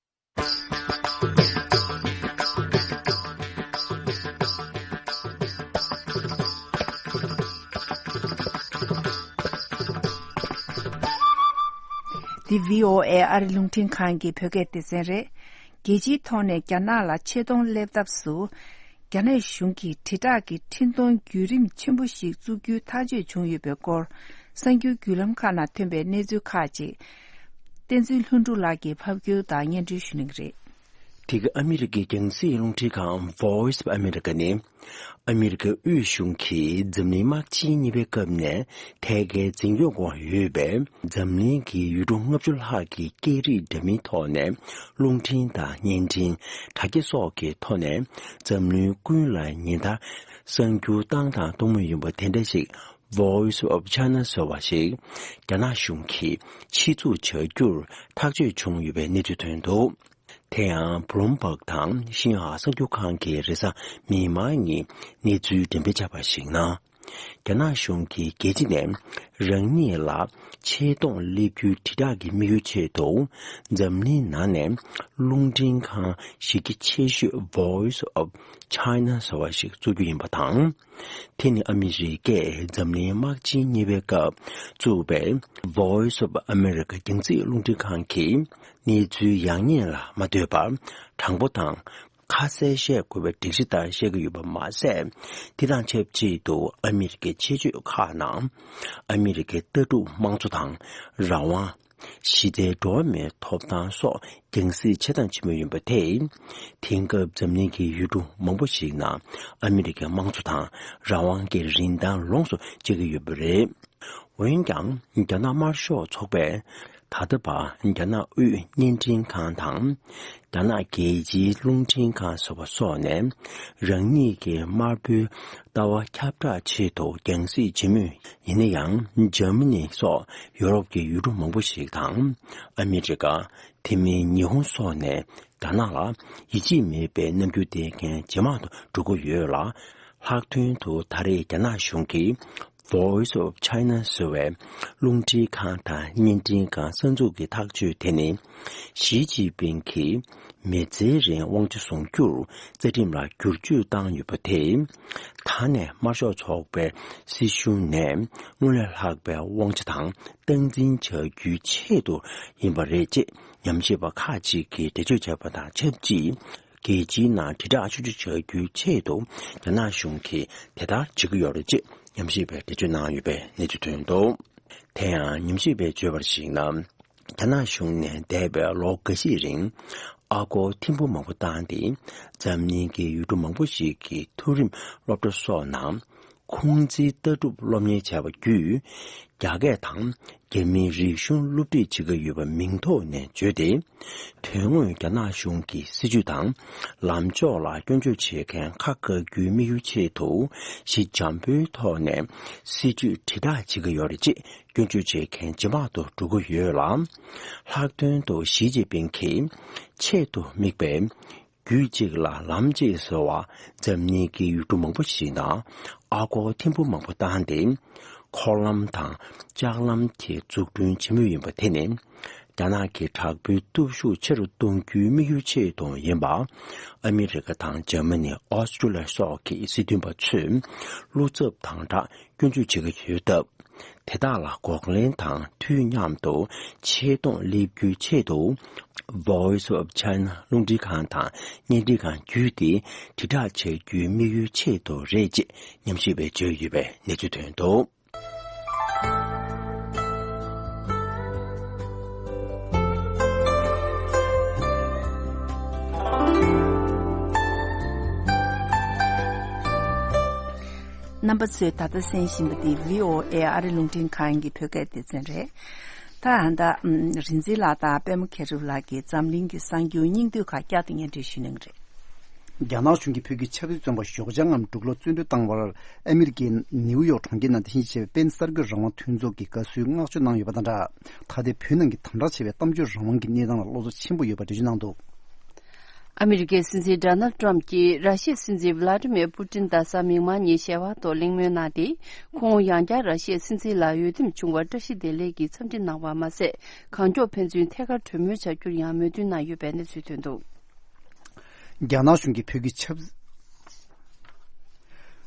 འདི་བྷི་ཨོ་ཨེ་ཨ་རི་རླུང་འཕྲིན་ཁང་གི་བོད་སྐད་སྡེ་ཚན་རེད། རྒྱལ་སྤྱིའི་ཐོག་ནས་རྒྱ་ནག་ལ་ཆེ་མཐོང་སླེབས་ཐབས་སུ། རྒྱ་ནག་གཞུང་གིས་དྲིལ་བསྒྲགས་ཀྱི་འཕྲིན་གཏོང་བརྒྱུད་རིམ་ཆེན་པོ་ཞིག་བཙུགས་རྒྱུའི་ཐག་གཅོད་བྱུང་ཡོད་པའི་སྐོར། གསར་འགྱུར་བརྒྱུད་ལམ་ཁག་ནང་ཐོན་པའི་གནས་ཚུལ་ཁག་ཅིག་བསྟན་འཛིན་ལྷུན་གྲུབ་ལགས་ཀྱིས་ཕབ་སྒྱུར་དང་སྙན་སྒྲོན་ཞུ་གནང་གི་རེད། དེ་ག་ཨ་མི་རི་ཀའི་རྒྱང་སྲིང་རླུང་འཕྲིན་ཁང་Voice of America ནི། ཨ་མི་རི་ཀའི་དབུས་གཞུང་གིས་འཛམ་གླིང་དམག་ཆེན་གཉིས་པའི་སྐབས་ནས་ཐད་ཀའི་འཛིན་སྐྱོང་འོག་ཡོད་པའི་འཛམ་གླིང་གི་ཡུལ་གྲུ་ལྔ་བཅུ་ལྷག་གི་སྐད་རིགས་འདྲ་མིན་ཐོག་ནས་རླུང་འཕྲིན་དང་བརྙན་འཕྲིན། དྲ་རྒྱ་སོགས་ཀྱི་ཐོག་ནས་འཛམ་གླིང་ཀུན་ལ་ཉིན་ལྟར་གསར་འགྱུར་བཏང་དང་གཏོང་མུས་ཡིན་པ་དེ་འདྲ་ཞིག Voice of China ཟེར་བ་ཞིག་རྒྱ་ནག་གཞུང་གིས་ཕྱིར་ཚུར་བྱ་རྒྱུར་ཐག་གཅོད་བྱུང་ཡོད་པའི་གནས་ཚུལ་ཐོན་འདུག་དེ་ཡང་Bloomberg དང་ཤིན་ཧྭ་གསར་འགྱུར་ཁང་གིས་རེས་གཟའ་མིག་དམར་ཉིན་གནས་ཚུལ་འགྲེམས་སྤེལ་བྱས་པར་གཞིགས་ན། རྒྱ་ནག་གཞུང་གིས་རྒྱལ་སྤྱི་ནས་རང་ཉིད་ལ་ཆེ་མཐོང་སླེབས་རྒྱུའི་དྲིལ་བསྒྲགས་ཀྱི་དམིགས་ཡུལ་ཆེད་དུ། འཛམ་གླིང་ནང་ནས་རླུང་འཕྲིན་ཁང་གཞི་རྒྱ་ཆེ་ཤོས་Voice of China ཟེར་བ་ཞིག་བཙུགས་རྒྱུ་ཡིན་པ་དང་། དེ་ནི་ཨ་མི་རི་ཀས་འཛམ་གླིང་དམག་ཆེན་གཉིས་པའི་སྐབས་བཙུགས་པའི་Voice of America རྒྱང་སྲིང་རླུང་འཕྲིན་ཁང་གི་གནས་ཚུལ་ཡག་ཉེས་ལ་མ་ལྟོས་པར། དྲང་པོ་དང་ཁ་གསལ་བཤད་དགོས་པའི་སྒྲིག་གཞི་ལྟར་བཤད་ཀྱི་ཡོད་པ་མ་ཟད། དེ་དང་ཆབས་ཅིག་ཏུ་ཨ་མི་རི་ཀའི་ཆེད་སྤྱོད་ཁག་ནང་ཨ་མི་རི་ཀའི་ལྟ་གྲུབ་དམངས་གཙོ་དང་། རང་དབང་། གཞི་རྩའི་འགྲོ་བ་མིའི་ཐོབ་ཐང་སོགས་རྒྱང་སྲིང་བྱེད་སྟངས་ཆེན་མོ་ཡིན་པ་དེས། དེང་སྐབས་འཛམ་གླིང་གི་ཡུལ་གྲུ་མང་པོ་ཞིག་ནང་ཨ་མི་རི་ཀའི་དམངས་གཙོ་དང་རང་དབང་གི་རིན་ཐང་ལོངས་སུ་སྤྱད་ཀྱི་ཡོད་པ་རེད། འོན་ཀྱང་། རྒྱ་ནག་དམར་ཤོག་ཚོགས་པས་ད་ལྟ་བར་རྒྱ་ནག་དབུས་བརྙན་འཕྲིན་ཁང་དང་། རྒྱ་ནག་རྒྱལ་སྤྱིའི་རླུང་འཕྲིན་ཁང་ཟེར་བ་སོགས་ནས་རང་ཉིད་ཀྱི་དམར་པོའི་ལྟ་བ་ཁྱབ་བསྒྲགས་ཆེད་དུ་རྒྱང་སྲིང་བྱེད་མུས་ཡིན་ན་ཡང་། འཇར་མ་ནི་སོགས་ཡོ་རོབ་ཀྱི་ཡུལ་གྲུ་མང་པོ་ཞིག་དང་། ཨ་མི་རི་ཀ། དེ་མིན་ཉི་ཧོང་སོགས་ནས་རྒྱ་ནག་ལ་ཡིད་ཆེས་མེད་པའི་རྣམ་འགྱུར་བསྟན་མཁན་ཇེ་མང་དུ་འགྲོ་གི་ཡོད་ལ། ལྷག་དོན་དུ་ད་རེས་རྒྱ་ནག་གཞུང་གིས་Voice of China ཟེར་བའི་རླུང་འཕྲིན་ཁང་དང་བརྙན་འཕྲིན་ཁང་གསར་འཛུགས་ཀྱི་ཐག་གཅོད་དེ་ནི། ཞི་ཅིན་ཕིང་གིས་མི་ཚེའི་རིང་དབང་ཆ་བཟུང་རྒྱུར་རྩ་ཁྲིམས་ལ་བསྒྱུར་བཅོས་བཏང་ཡོད་པ་དེས། ད་ནས་དམར་ཤོག་ཚོགས་པའི་སྲིད་གཞུང་ནས་སྔོན་ལས་ལྷག་པའི་དབང་ཆ་དང་སྟངས་འཛིན་བྱ་རྒྱུའི་ཆེད་དུ་ཡིན་པ་རེད་ཅེས་ཉམས་ཞིབ་པ་ཁག་ཅིག་གིས་འགྲེལ་བརྗོད་བྱས་པ་དང་ཆབས་ཅིག་རྒྱལ་སྤྱིའི་ནང་དྲིལ་བསྒྲགས་ཆུང་ཆུང་བྱ་རྒྱུའི་ཆེད་དུ་རྒྱ་ནག་གཞུང་གིས་དེ་ལྟར་བྱེད་ཀྱི་ཡོད་རེད་ཅེས་ཉམས་ཞིབ་པས་འགྲེལ་བརྗོད་གནང་ཡོད་པའི་གནས་ཚུལ་ཐོན་འདུག་དེ་ཡང་ཉམས་ཞིབ་པས་བརྗོད་པར་གཞིགས་ན། རྒྱ་ནག་གཞུང་ནས་འདས་པའི་ལོ་འགའ་ཞིག་རིང་ཨ་སྒོར་ཐེར་འབུམ་མང་པོ་བཏང་སྟེ། འཛམ་གླིང་གི་ཡུལ་གྲུ་མང་པོ་ཞིག་གི་མཐོ་རིམ་སློབ་གྲྭ་སོགས་ནང་ཁུང་ཙི་ལྟ་གྲུབ་སློབ་གཉེར་བྱས་པ་བརྒྱུད། རྒྱ་སྐད་དང་རྒྱ་མིའི་རིག་གཞུང་སློབ་ཁྲིད་བྱེད་ཀྱི་ཡོད་པ་མིང་ཐོག་ནས་བརྗོད་དེ། དོན་དངོས་རྒྱ་ནག་གཞུང་གི་སྲིད་ཇུས་དང་ལམ་ཕྱོགས་ལ་སྐྱོན་བརྗོད་བྱེད་མཁན་ཁ་བཀག་རྒྱུའི་དམིགས་ཡུལ་ཆེད་དུ། ཞི་འཇམ་པོའི་ཐོག་ནས་སྲིད་ཇུས་དྲིལ་བསྒྲགས་བྱེད་ཀྱི་ཡོད་རེད་ཅེས། སྐྱོན་བརྗོད་བྱེད་མཁན་ཇེ་མང་དུ་འགྲོ་གི་ཡོད་ལ། ལྷག་དོན་དུ་ཞི་ཅིན་ཕིང་གིས་ཆེད་དུ་དམིགས་པའི་རྒྱུད་གཅིག་ལ་ལམ་གཅིག་ཟེར་བ། འཛམ་གླིང་གི་ཡུལ་གྲུ་མང་པོ་ཞིག་ནང་ཨ་སྒོར་ཐེར་འབུམ་མང་པོ་བཏང་སྟེ། འཁོར་ལམ་དང་ལྕགས་ལམ་དེ་འཛུགས་སྐྲུན་བྱེད་མུས་ཡིན་པ་དེ་ནི། རྒྱ་ནག་གི་དྲག་པོའི་སྟོབས་ཤུགས་ཆེ་རུ་གཏོང་རྒྱུའི་དམིགས་ཡུལ་ཆེད་དུ་ཡིན་པ། ཨ་མི་རི་ཀ་དང་འཇར་མ་ནི། ཨོ་སི་ཀྲུ་ལི་ཡ་སོགས་ཀྱི་སྲིད་དོན་པ་ཚོས་བློ་འཚབ་དང་སྦྲགས་སྐྱོན་བརྗོད་བྱེད་ཀྱི་ཡོད་སྟབས། དེ་དག་ལ་འགོག་ལན་དང་དུས་མཉམ་དུ་ཆེ་མཐོང་སླེབས་རྒྱུའི་ཆེད་དུ། Voice of China རླུང་འཕྲིན་ཁང་དང་བརྙན་འཕྲིན་ཁང་བརྒྱུད་དེ་དྲིལ་བསྒྲགས་བྱ་རྒྱུའི་དམིགས་ཡུལ་ཆེད་དུ་རེད་ཅེས་ཉམས་ཞིབ་པས་བརྗོད་ཡོད་པའི་གནས་ཚུལ་ཐོན་འདུག། རྣམ་པ་ཚོས་ད་ལྟ་གསན་བཞིན་པ་འདི་བྷི་ཨོ་ཨེ་ཨ་རི་རླུང་འཕྲིན་ཁང་གི་བོད་སྐད་སྡེ་ཚན་རེད། ད་ཨ་ད་ཨམ་རིག་འཛིན་ལགས་དང་པད་མ་མཁས་གྲུབ་ལགས་ཀྱིས་འཛམ་གླིང་གི་གསར་འགྱུར་སྙིང་བསྡུས་ཁག་བསྐྱར་དུ་སྙན་སྒྲོན་ཞུ་གནང་གི་རེད། རྒྱ་ནག་གཞུང་གིས་བོད་ཀྱི་ཆབ་སྲིད་བཙོན་པ་ཞོགས་ཇང་ངམ་འབྲུག་ལོ་བཙོན་གྲོལ་བཏང་བར་ཨ་མི་རི་ཀའི་ནིའུ་ཡོག་གྲོང་ཁྱེར་ནང་དེ་བཞིན་གཤེགས་པའི་པེན་གསར་འགོད་རང་དབང་མཐུན་ཚོགས་ཀྱི་དགའ་བསུའི་བསྔགས་བརྗོད་གནང་ཡོད་པ་དང་སྦྲགས། ད་ལྟའི་བོད་ནང་གི་དམ་དྲག་ཆེ་བའི་གཏམ་བརྗོད་རང་དབང་གི་གནས་སྟངས་ལ་བློ་འཚབ་ཆེན་པོ་ཡོད་པ་འགྲེལ་བརྗོད་གནང་འདུག། ཨ་མི་རི་ཀའི་སྲིད་འཛིན་ཌོ་ནལ་ཏྲམ་གྱིས་ར་ཤི་ཡའི་སྲིད་འཛིན་ཝི་ལ་ཏི་མིར་པུ་ཏིན་ད་གཟའ་མིག་དམར་ཉིན་ཞལ་པར་ཐོག་གླེང་མོལ་གནང་སྟེ། ཁོང་ཡང་བསྐྱར་ར་ཤི་ཡའི་སྲིད་འཛིན་ལ་འོས་འདེམས་བྱུང་བར་བཀྲ་ཤིས་བདེ་ལེགས་ཀྱི་འཚམས་འདྲི་གནང་བ་མ་ཟད། གང་མགྱོགས་ཕན་ཚུན་ཐད་ཀར་གྲོས་མོལ་བྱ་རྒྱུར་ཡང་མོས་མཐུན་གནང་ཡོད་པའི་གནས་ཚུལ་ཐོན་འདུག། རྒྱ་ནག་གཞུང་གིས་བོད་ཀྱི་ཆབ།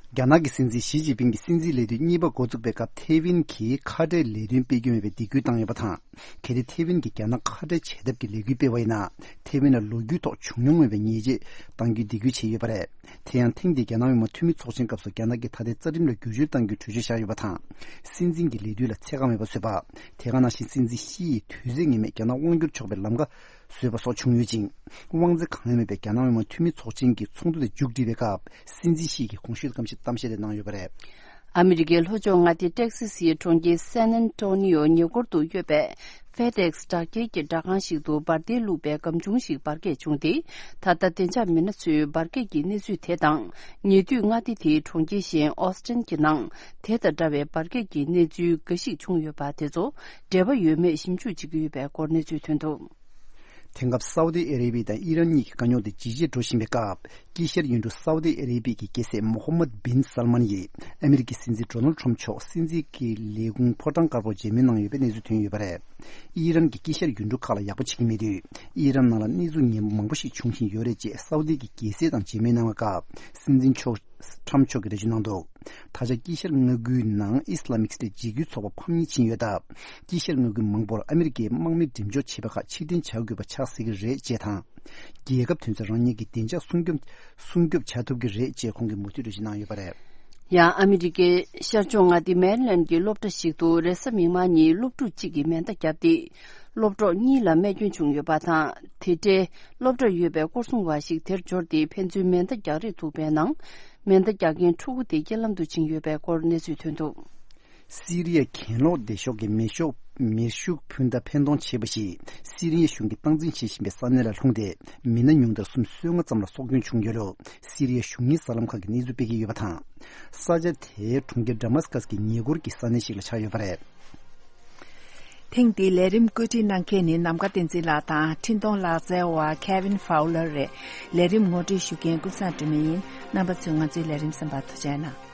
རྒྱ་ནག་གི་སྲིད་འཛིན་ཞི་ཅིན་ཕིང་གི་སྲིད་འཛིན་ལས་དུས་གཉིས་པ་འགོ་འཛུགས་པའི་སྐབས་ཐེ་ཝན་གྱིས་ཁ་བྲལ་ལས་དོན་སྤེལ་རྒྱུ་མེད་པའི་སྡིགས་སྐུལ་བཏང་ཡོད་པ་དང་། གལ་ཏེ་ཐེ་ཝན་གྱིས་རྒྱ་ནག་ཁ་བྲལ་བྱེད་ཐབས་ཀྱི་ལས་འགུལ་སྤེལ་བ་ཡིན་ན། ཐེ་ཝན་ལ་ལོ་རྒྱུས་ཐོག་བྱུང་མྱོང་མེད་པའི་ཉེས་ཆད་གཏང་རྒྱུའི་སྡིགས་སྐུལ་བྱས་ཡོད་པ་རེད། དེ་ཡང་ཐེངས་འདིའི་རྒྱ་ནག་མི་དམངས་འཐུས་མི་ཚོགས་ཆེན་སྐབས་སུ་རྒྱ་ནག་གིས་ད་ལྟའི་རྩ་ཁྲིམས་ལ་བསྒྱུར་བཅོས་གཏང་རྒྱུའི་གྲོས་ཆོད་བཞག་ཡོད་པ་དང་། སྲིད་འཛིན་གྱི་ལས་དུས་ལ་ཚད་བཀག་མེད་པ་བཟོས་པ། དེ་ག་ནང་བཞིན་སྲིད་འཛིན་ཤི་ཡི་དུས་ཚོད་ངེས་མེད་རྒྱ་ནག་དབང་བསྒྱུར་ཆོག་པའི་ལམ་ཁ་བཟོས་པ་སོགས་བྱུང་ཡོད་ཅིང་། དབང་ཚད་གང་ཡང་མེད་པའི་རྒྱ་ནག་མི་དམངས་འཐུས་མི་ཚོགས་ཆེན་གྱི་ཚོགས་འདུ་དེ་མཇུག་བསྒྲིལ་བའི་སྐབས། སྲིད་འཛིན་ཤི་ཡི་གོང་ཞུས་གཏམ་བཤད་གཏམ་བཤད་དེ་གནང་ཡོད་པ་རེད། ཨ་མི་རི་ཀའི་ལྷོ་ཕྱོགས་མངའ་སྡེ་ཏེག་སི་སིའི་གྲོང་ཁྱེར་སན་ཨན་ཏོ་ནི་ཡོ་ཉེ་འཁོར་དུ་ཡོད་པའི་ཧྥེ་ཏེག་སི་དྲག་རྒྱལ་གྱི་སྦྲག་ཁང་ཞིག་ཏུ་འབར་མདེལ་བླུགས་པའི་སྒམ་ཆུང་ཞིག་འབར་གས་བྱུང་སྟེ། ད་ལྟ་བདེ་འཇགས་མི་སྣ་ཚོས་འབར་གས་ཀྱི་གནས་ཚུལ་དེ་དང་། ཉེ་དུས་མངའ་སྡེ་དེའི་གྲོང་ཁྱེར་གཞན་ཨོ་སི་ཏན་གྱི་ནང་དེ་དང་འདྲ་བའི་འབར་གས་ཀྱི་གནས་ཚུལ་འགའ་ཞིག་བྱུང་ཡོད་པ་དེ་ཚོ་འབྲེལ་བ་ཡོད་མེད་ཞིབ་འཇུག་བྱེད་ཀྱི་ཡོད་པའི་སྐོར་གནས་ཚུལ་ཐོན་འདུག། དེང་སྐབས་སའུ་ཏི་ཨ་རེ་བི་དང་ཨི་རན་གཉིས་ཀྱི་དཀའ་རྙོག་དེ་ཇེ་ཆེར་འགྲོ་བཞིན་པའི་སྐབས། དཀྱིལ་ཤར་ཡུལ་གྲུ་སའུ་ཏི་ཨ་རེ་བི་གི་རྒྱལ་སྲས་མོ་ཧམ་མད་བིན་སལ་མན་ཡིས་ཨ་མི་རི་ཀའི་སྲིད་འཛིན་ཌོ་ནལ་ཁྲོམ་མཆོག་སྲིད་འཛིན་གྱི་ལས་ཁུངས་ཕོ་བྲང་དཀར་པོར་མཇལ་མོལ་གནང་ཡོད་པའི་གནས་ཚུལ་ཐོན་ཡོད་པ་རེད། ཨི་རན་གྱིས་དཀྱིལ་ཤར་ཡུལ་གྲུ་ཁག་ལ་ཡག་པོ་བྱེད་ཀྱི་མེད་དུས། ཨི་རན་ནང་ལ་གནས་ཚུལ་ངན་པ་མང་པོ་ཞིག་འབྱུང་བཞིན་ཡོད་རེད་ཅེས་སའུ་ཏི་གི་རྒྱལ་སྲས་དང་མཇལ་མོལ་གནང་བའི་སྐབས། སྲིད་འཛིན་མཆོག་ཁྲམ་མཆོག་གིས་འགྲེལ་བརྗོད་གནང་འདུག། ད་ཆ་དཀྱིལ་ཤར་མངའ་ཁུལ་ནང་ཨི་སི་ལ་མིག་སི་ཊའི་འཇིགས་སྐུལ་ཚོགས་པ་ཕམ་ཉེས་ཕྱིན་ཡོད་སྟབས། དཀྱིལ་ཤར་མངའ་ཁུལ་མང་པོར་ཨ་མི་རི་ཀས་དམག་མི་འགྲེམས་འཇོག་བྱས་པ་ཁག་ཕྱིར་འཐེན་བྱ་དགོས་པ་ཆགས་སྲིད་ཀྱི་རེད་ཅེས་དང་། རྒྱལ་ཁབ་དོན་ཚན་རང་ཉིད་ཀྱི་བདེ་འཇགས་སྲུང་སྐྱོབ་སྲུང་སྐྱོབ་བྱ་ཐུབ་ཀྱི་རེད་ཅེས་ཁོང་གིས་མུ་མཐུད་འགྲེལ་བརྗོད་གནང་ཡོད་པ་རེད། ཡང་ཨ་མི་རི་ཀའི་ཤར་ཕྱོགས་མངའ་སྡེ་མེ་རི་ལན་གྱི་སློབ་གྲྭ་ཞིག་ཏུ་རེས་གཟའ་མིག་དམར་ཉིན་སློབ་ཕྲུག་གཅིག་གིས་མེ་མདའ་བརྒྱབ་སྟེ། སློབ་གྲོགས་གཉིས་ལ་རྨས་སྐྱོན་བྱུང་ཡོད་པ་དང་། དེ་འབྲེལ་སློབ་གྲྭར་ཡོད་པའི་སྐོར་སྲུང་བ་ཞིག་དེར་འབྱོར་ཏེ་ཕན་ཚུན་མེ་མདའ་རྒྱག་རེས་ཐུག་པའི་ནང་། མེ་མདའ་རྒྱག་མཁན་ཕྲུ་གུ་དེ་རྐྱེན་ལམ་དུ་ཕྱིན་ཡོད་པའི་སྐོར་གནས་ཚུལ་ཐོན་འདུག། སི་རི་ཡའི་གྱེན་ལོག་སྡེ་ཤོག་གི་མེ་ཤོག་མེ་ཤུགས་འཕུར་མདའ་འཕེན་གཏོང་བྱས་པ་ཞིག་སི་རི་ཡའི་གཞུང་གིས་སྟངས་འཛིན་བྱེད་བཞིན་པའི་ས་གནས་ལ་ལྷུང་སྟེ། མི་སྣ་ཉུང་མཐར་སུམ་ཅུ་སོ་ལྔ་ཙམ་ལ་སྲོག་སྐྱོན་བྱུང་ཡོད་ལུགས་སི་རི་ཡའི་གཞུང་གཉེར་གསར་ལམ་ཁག་གིས་གནས་ཚུལ་སྤེལ་གྱི་ཡོད་པ་དང་། ས་ཆ་དེའི་གྲོང་ཁྱེར་ཌ་མཱ་སི་ཀ་སི་གི་ཉེ་འཁོར་གྱི་ས་གནས་ཤིག་ལ་ཆགས་ཡོད་པ་རེད། ཐེངས་འདིའི་ལས་རིམ་བཀོད་སྒྲིག་གནང་མཁན་ནི་ནམ་མཁའ་བསྟན་འཛིན་ལགས་དང་འཕྲིན་གཏོང་ལག་རྩལ་བ་Kevin Fowler་རེད། ལས་རིམ་ངོ་སྤྲོད་ཞུ་མཁན་ཀུན་བཟང་སྒྲོལ་མ་ཡིན། རྣམ་པ་ཚོས་ང་ཚོའི་ལས་རིམ་གསན་པར་ཐུགས་རྗེ་གནང་།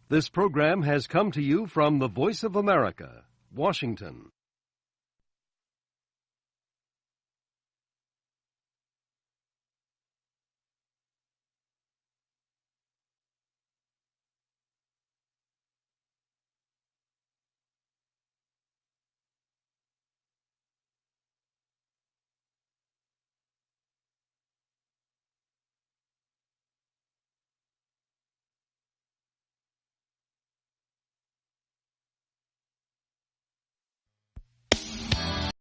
This program has come to you from the Voice of America, Washington.